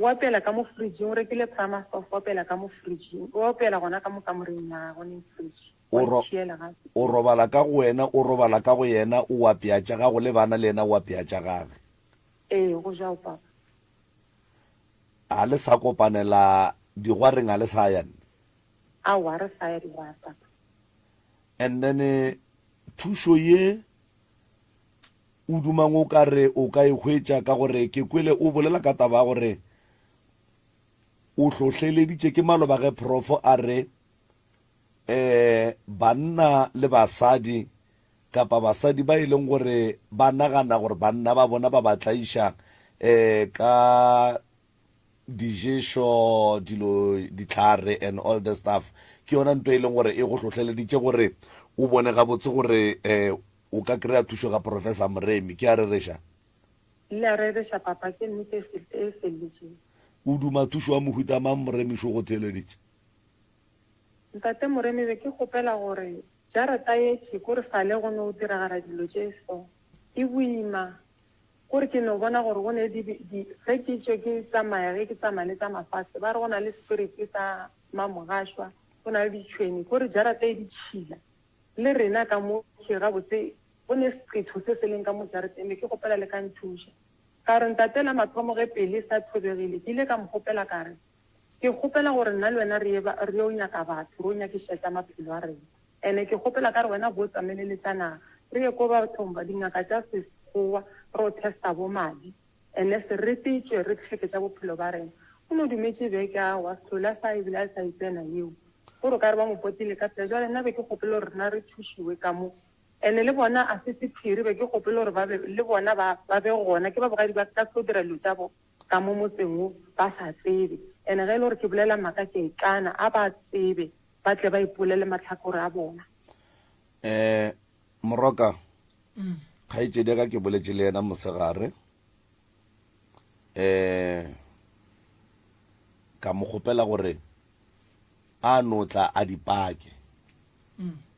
O apeela ka mo fridging, o rekile Prama soft, o apeela ka mo fridging, o apeela gona ka mo kamoreng ya gagwe ne fridge. O ro, o robala ka go wena, o robala ka go yena, o apea tša gago le bana le yena o apea tša gage. Ee, go jwalo papa. A le sa kopanela digwareng a le sa ya nne? Aowa, re sa ya digware papa. And then thušo ye O dumang o ka re o ka e hwetša ka gore ke kwele o bolela ka taba ya gore o hlohleleditše ke maloba ge Prof a re um banna le basadi kapa basadi ba e leng gore ba nagana gore banna ba bona ba ba tlaiša um ka diješo dilo ditlhare and all the stuff ke yona nto e leng gore e go hlohleleditše gore o bone gabotse gore um o ka kry-a thušo ga Professor Moremi. Ke a rereša? Le a rereša, Papa, ke nnete e e felletšeng. O duma thušo ya mohuta mang, Moremi šo go theeleditše? Ntate Moremi, be ke kgopela gore jarata ye thwi ko re sale go no diragala dilo tše so, e boima. Kore ke no bona gore go ne di, di, ge ke tšwe ke tsamaya, ge ke tsamaya le tša mafase, ba re go na le spirit sa mamogašwa, go na le ditšhwene, kore jarata e ditšhila. Le rena ka mo ke gabotse go ne seqetho se se leng ka mo jareteng, be ke kgopela le ka nthuša. Ka re, Ntate, la mathomo ge pele e sa thobegile, ke ile ka mo kgopela ka re, Ke kgopela gore nna le wena re ye, re yo nyaka batho, re yo nyakišiša tša maphelo a rena. Ene ke kgopela ka re wena bo tsamaele le tša naga, re ye ko bathong ba dingaka tša Sekgowa re yo testa bo madi. Ene se re tšwe re hleke tša bophelo ba rena. O no dumetše beke aowa, sehlola sa ebile a sa e tsena yeo. Gore o ka re ba mo potile ka pela. Jwale nna be ke kgopela gore rena re thušiwe ka mo. Ene le bona a se sephiri, be ke kgopela gore ba be le bona ba ba be gona. Ke ba bogadi ba ka tlo dira dilo tša bo ka mo motseng wo ba sa tsebe. And ge e le gore ke bolela maaka ke a ikana, a ba tsebe ba tle ba ipolele mahlakore a bona. Um Moroka, kgaetšedi ya ka ke boletše le yena mosegare. Um ka mo kgopela gore a no tla a di pake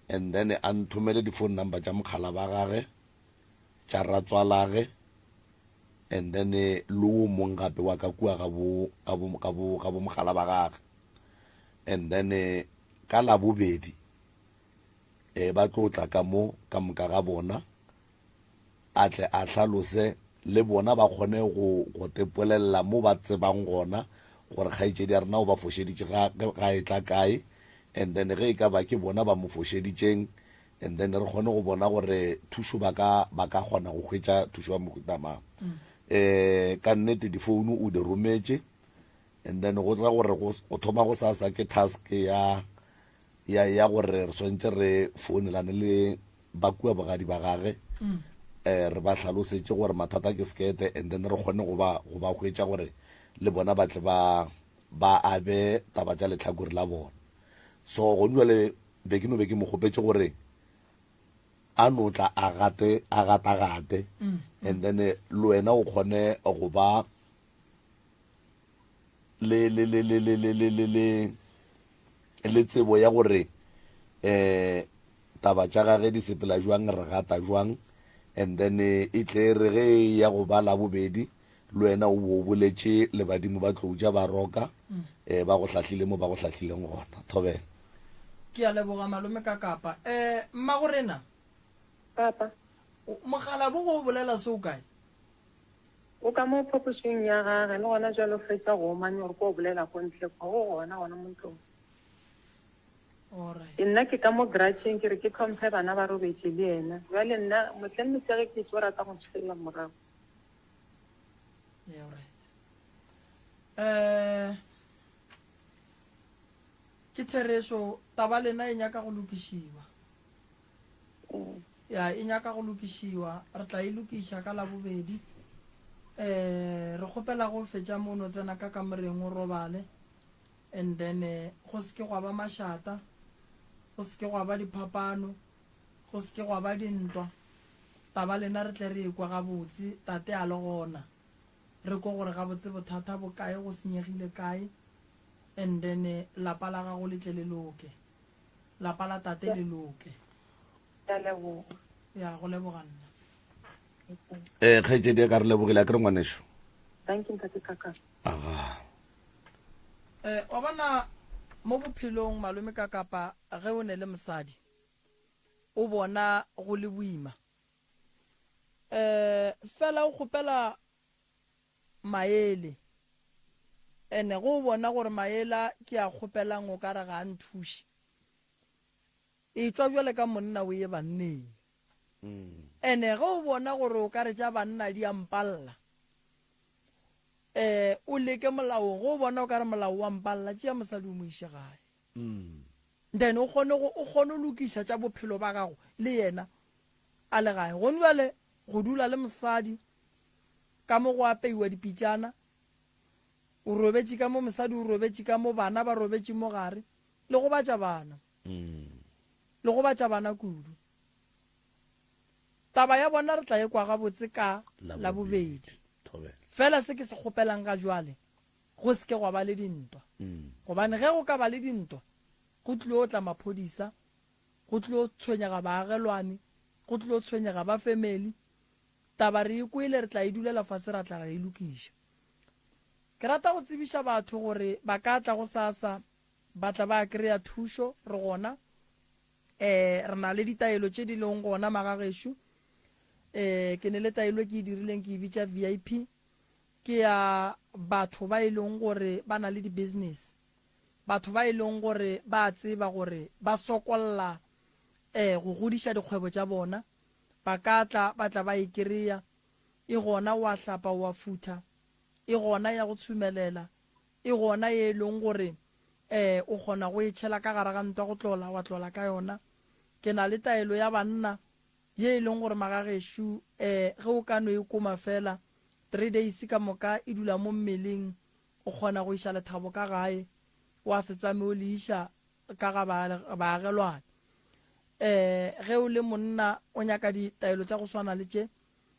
and then a nthomele di-phone number tša mokgala ba gage tša ratswalage and then le wo mong gape wa ka kua ga bo ga bo ga bo ga bo mogala ba gage and then ka labobedi eh ba tlo tla ka mo ka moka ga bona a tle a hlalose le bona ba kgone go go tepolelela mo ba tsebang gona gore kgaetšedi ya rena o ba fošeditše ga ga e tla kae and then ge e ka ba ke bona ba mo fošeditšeng and then re kgone go bona gore thušo ba ka ba ka kgona go hwetša thušo ya mohuta mang um ka nnete difounu o di rometše and then go ra gore go thoma go sasa ke task ya ya ya gore re swanetše re founelane le ba kua bogadi ba gage um re ba hlalosetše gore mathata ke sekete and then re kgone go ba go ba hwetša gore le bona ba tle ba ba abe taba tša lehlakore la bona so gone jale be ke no be ke mo kgopetše gore a no tla a gate a gatagate mm. and then eh, le wena o kgone go ba le le le le le le le le le le tsebo ya gore eh taba tša gage di sepela jwang re gata jwang and then eh, e tle re ge e ya go ba la bobedi le wena o bo o boletše le badimo ba tlou ja ba roka um ba go hlahlile mo ba go hlahlileng gona thobela ke a leboga malome ka kapa um mmagorena papa mogala bo go bolela se o kae O ka mo phapošing ya gage, le gona bjale o fetša go omanya gore ko o bolela ko ntle kwa, o gona gona mo ntlong. Alright. Nna ke ka mo gratšheng ke re ke tlhomphe bana ba robetše le yena. Bjale nna mohleng mosege ke tšo rata go ntšhelela morago. Yeah, alright. Eh ke therešo taba lena e nyaka go lokišiwa. Ya, e nyaka go lokišiwa. Re tla e lokiša ka Labobedi. Um re kgopela go fetša mono tsena ka kamoreng o robale. And then eh, go se ke gwa ba mašata, go se ke gwa ba diphapano, go se ke gwa ba dintwa. Taba lena re tle re ekwe gabotse, tate a le gona. Re kwe gore gabotse bothata bo kae, go senyegile kae. And then eh, lapa la gago le tle le loke. Lapa la tate le loke. Ke a leboga. Ya, go leboga nna. Eh, kgaetšedi ya ka re lebogile a ke re ngwaneso. Thank you ntate Kaka. Aga. Eh, wa bona mo bophelong malome ka kapa ge o ne le mosadi o bona go le boima eh fela o kgopela maele ene go bona gore maela ke a kgopelang o ka re ga a nthuše Etšwa bjale ka monna o ye banneng. Ene ge o bona gore o ka re tša banna di a mpalla, um o leke molaong. Ge o bona o ka re molao wa mpalla, tšea mosadi o mo iše gae. Then o kgone go o kgone go lokiša tša bophelo ba gago le yena a le gae. Gone bjale go dula le mosadi ka mo go apeiwa dipitšana, o robetše ka mo, mosadi o robetše ka mo, bana ba robetše mo gare, le gobatša bana. Le gobatša bana kudu. Taba ya bona re tla e kwa gabotse ka Labobedi. Fela se ke se kgopelang ga jwale, go se ke gwa ba le dintwa. Gobane ge go ka ba le dintwa, go tlilo tla maphodisa, go tlilo tshwenyega baagelwane, go tlilo tshwenyega ba family. Taba re e kwele, re tla e dulela fase ra tla ra e lokiša. Ke rata go tsebiša batho gore ba ka tla gosasa Ba tla ba kry-a thušo, re gona. Um re na le ditaelo tše di leng gona magagešo. Um ke ne le taelo ke e dirileng ke e bitša VIP. Ke ya batho ba e leng gore ba na le di-business. Batho ba e leng gore ba tseba gore ba sokolla um go godiša dikgwebo tša bona. Ba ka tla ba tla ba e kry-a. E gona wa hlapa wa futha. E gona ya go tshumelela. E gona ye e leng gore um o kgona go e tšhela ka gare ga ntwa go tlola, wa tlola ka yona. Ke na le taelo ya banna ye e leng gore magagešo um ge o ka no e koma fela, three days ka moka e dula mo mmeleng. O kgona go iša lethabo ka gae, wa se tsame o le iša ka ga baagelwane. Um ge o le monna o nyaka ditaelo tša go swana le tše,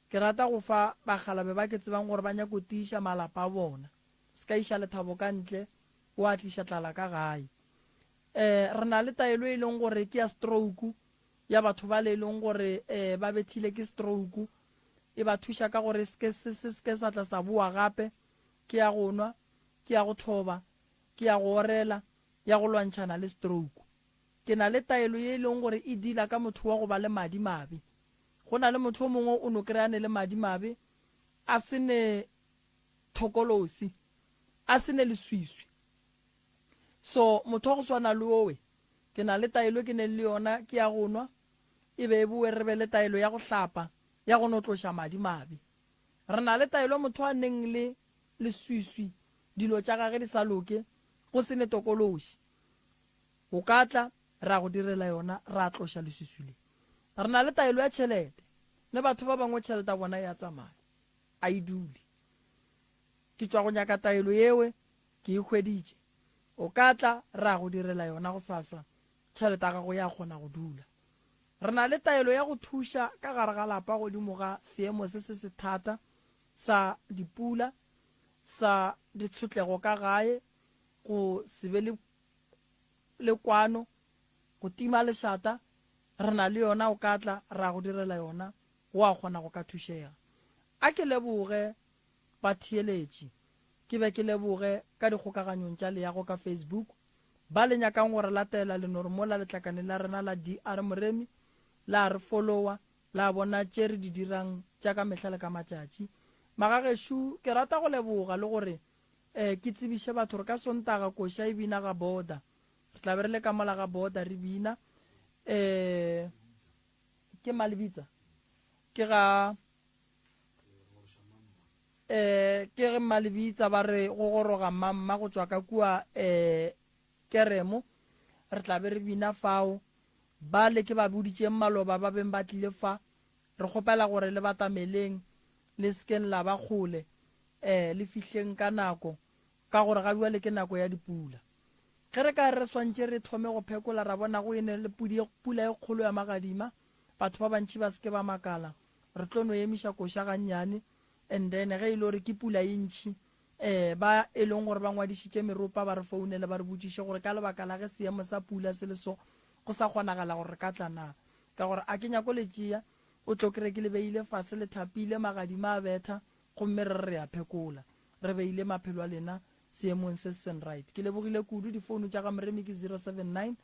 ke rata go fa bakgalabe ba ke tsebang gore ba nyako tiiša malapa a bona. Se ka iša lethabo ka ntle, wa tliša tlala ka gae. Um re na le taelo e leng gore ke ya stroke, ya batho bale e leng gore um ba bethile ke stroke, e ba thuša ka gore se ke se se ke sa tla sa boa gape. Ke ya go nwa, ke ya go thoba, ke ya go orela, ya go lwantšhana le stroke. Ke na le taelo ye e leng gore e deala ka motho wa go ba le madi mabe. Go na le motho o mongwe o no kry-ane le madi mabe a se ne thokolosi, a se ne leswiswi. So motho wa go swana le owe, ke na le taelo e ke neng le yona ke ya go nwa, e be e bowe re be le taelo ya go hlapa, ya go no tloša madi mabe. Re na le taelo motho a neng le leswiswi, dilo tša gage di sa loke, go se ne tokološi. O ka tla, ra go direla yona, ra tloša leswiswi le. Re na le taelo ya tšhelete, le batho ba bangwe tšhelete ya bona e a tsamaya, a e dule. Ke tšwa go nyaka taelo yewe, ke e hweditše. O ka tla, ra go direla yona gosasa, tšhelete ya gago ya kgona go dula. Re na le taelo ya go thuša ka gare ga lapa godimo ga seemo se se sethata sa dipula, sa ditshotlego ka gae, go se be le le kwano, go tima lešata, re na le yona, o ka tla ra go direla yona, wa kgona go ka thušega. A ke leboge batheeletši, ke be ke leboge ka dikgokaganyong tša leago ka Facebook, ba le nyakang go re latela, le no re mola letlakaneng la rena la DR Moremi, la re follower, la bona tše re di dirang tša ka mehla le ka matšatši. Magagešo, ke rata go leboga le gore um ke tsebiše batho gore ka Sontaga koša e bina ga border. Re tla be re le ka mola ga border re bina. Um ke Malebitsa? Ke ga um ke ge Malebitsa ba re go goroga mamma go tšwa ka kua um Keremo. Re tla be re bina fao. Bale ke ba boditšeng maloba ba beng ba tlile fa, re kgopela gore le batameleng, le se keng la ba kgole, eh, le fihleng ka nako, ka gore ga bjale ke nako ya dipula. Ge re ka re re swantše re thome go phekola, ra bona go ene le pudi, pula e kgolo ya magadima, batho ba bantši ba se ke ba makala, re tlo no emiša koša gannyane, and then ge e le gore ke pula e ntši, eh, ba e leng gore ba ngwadišitše meropa ba re founele ba re botšiše gore ka lebaka la ge seemo sa pula se le so, go sa kgonagala gore re ka tla na. Ka gore a ke nyako le tšea, o tlo kry ke le beile fase le thapile, magadima a betha, gomme re re re a phekola. Re beile maphelo a lena seemong se se seng right. Ke lebogile kudu, difounu tša ga Moremi ke 079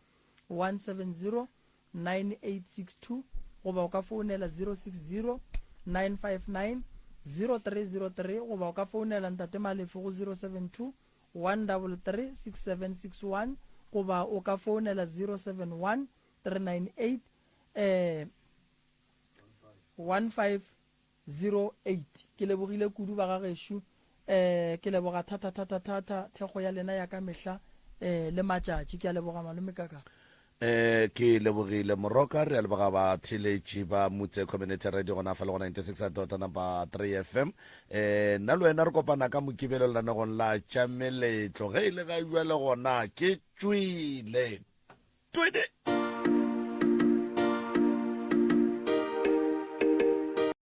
170 9862 goba o ka founela 060 959 0303 goba o ka founela Ntate Malefo go 072 133 6761 goba o ka founela 071 398 eh 1508. Ke lebogile kudu ba ga gešo eh ke leboga thata thata thata thekgo ya lena ya ka mehla eh le matšatši. Ke a leboga malome kaka. Eh ke lebogile Moroka, re a leboga batheeletši ba Mutse Community Radio gona fa le go 96 dot number 3 FM. Eh nna le wena re kopana ka Mokibelo lenanegong la tša meletlo. Ge e le ga bjale gona ke tšwile. Twede.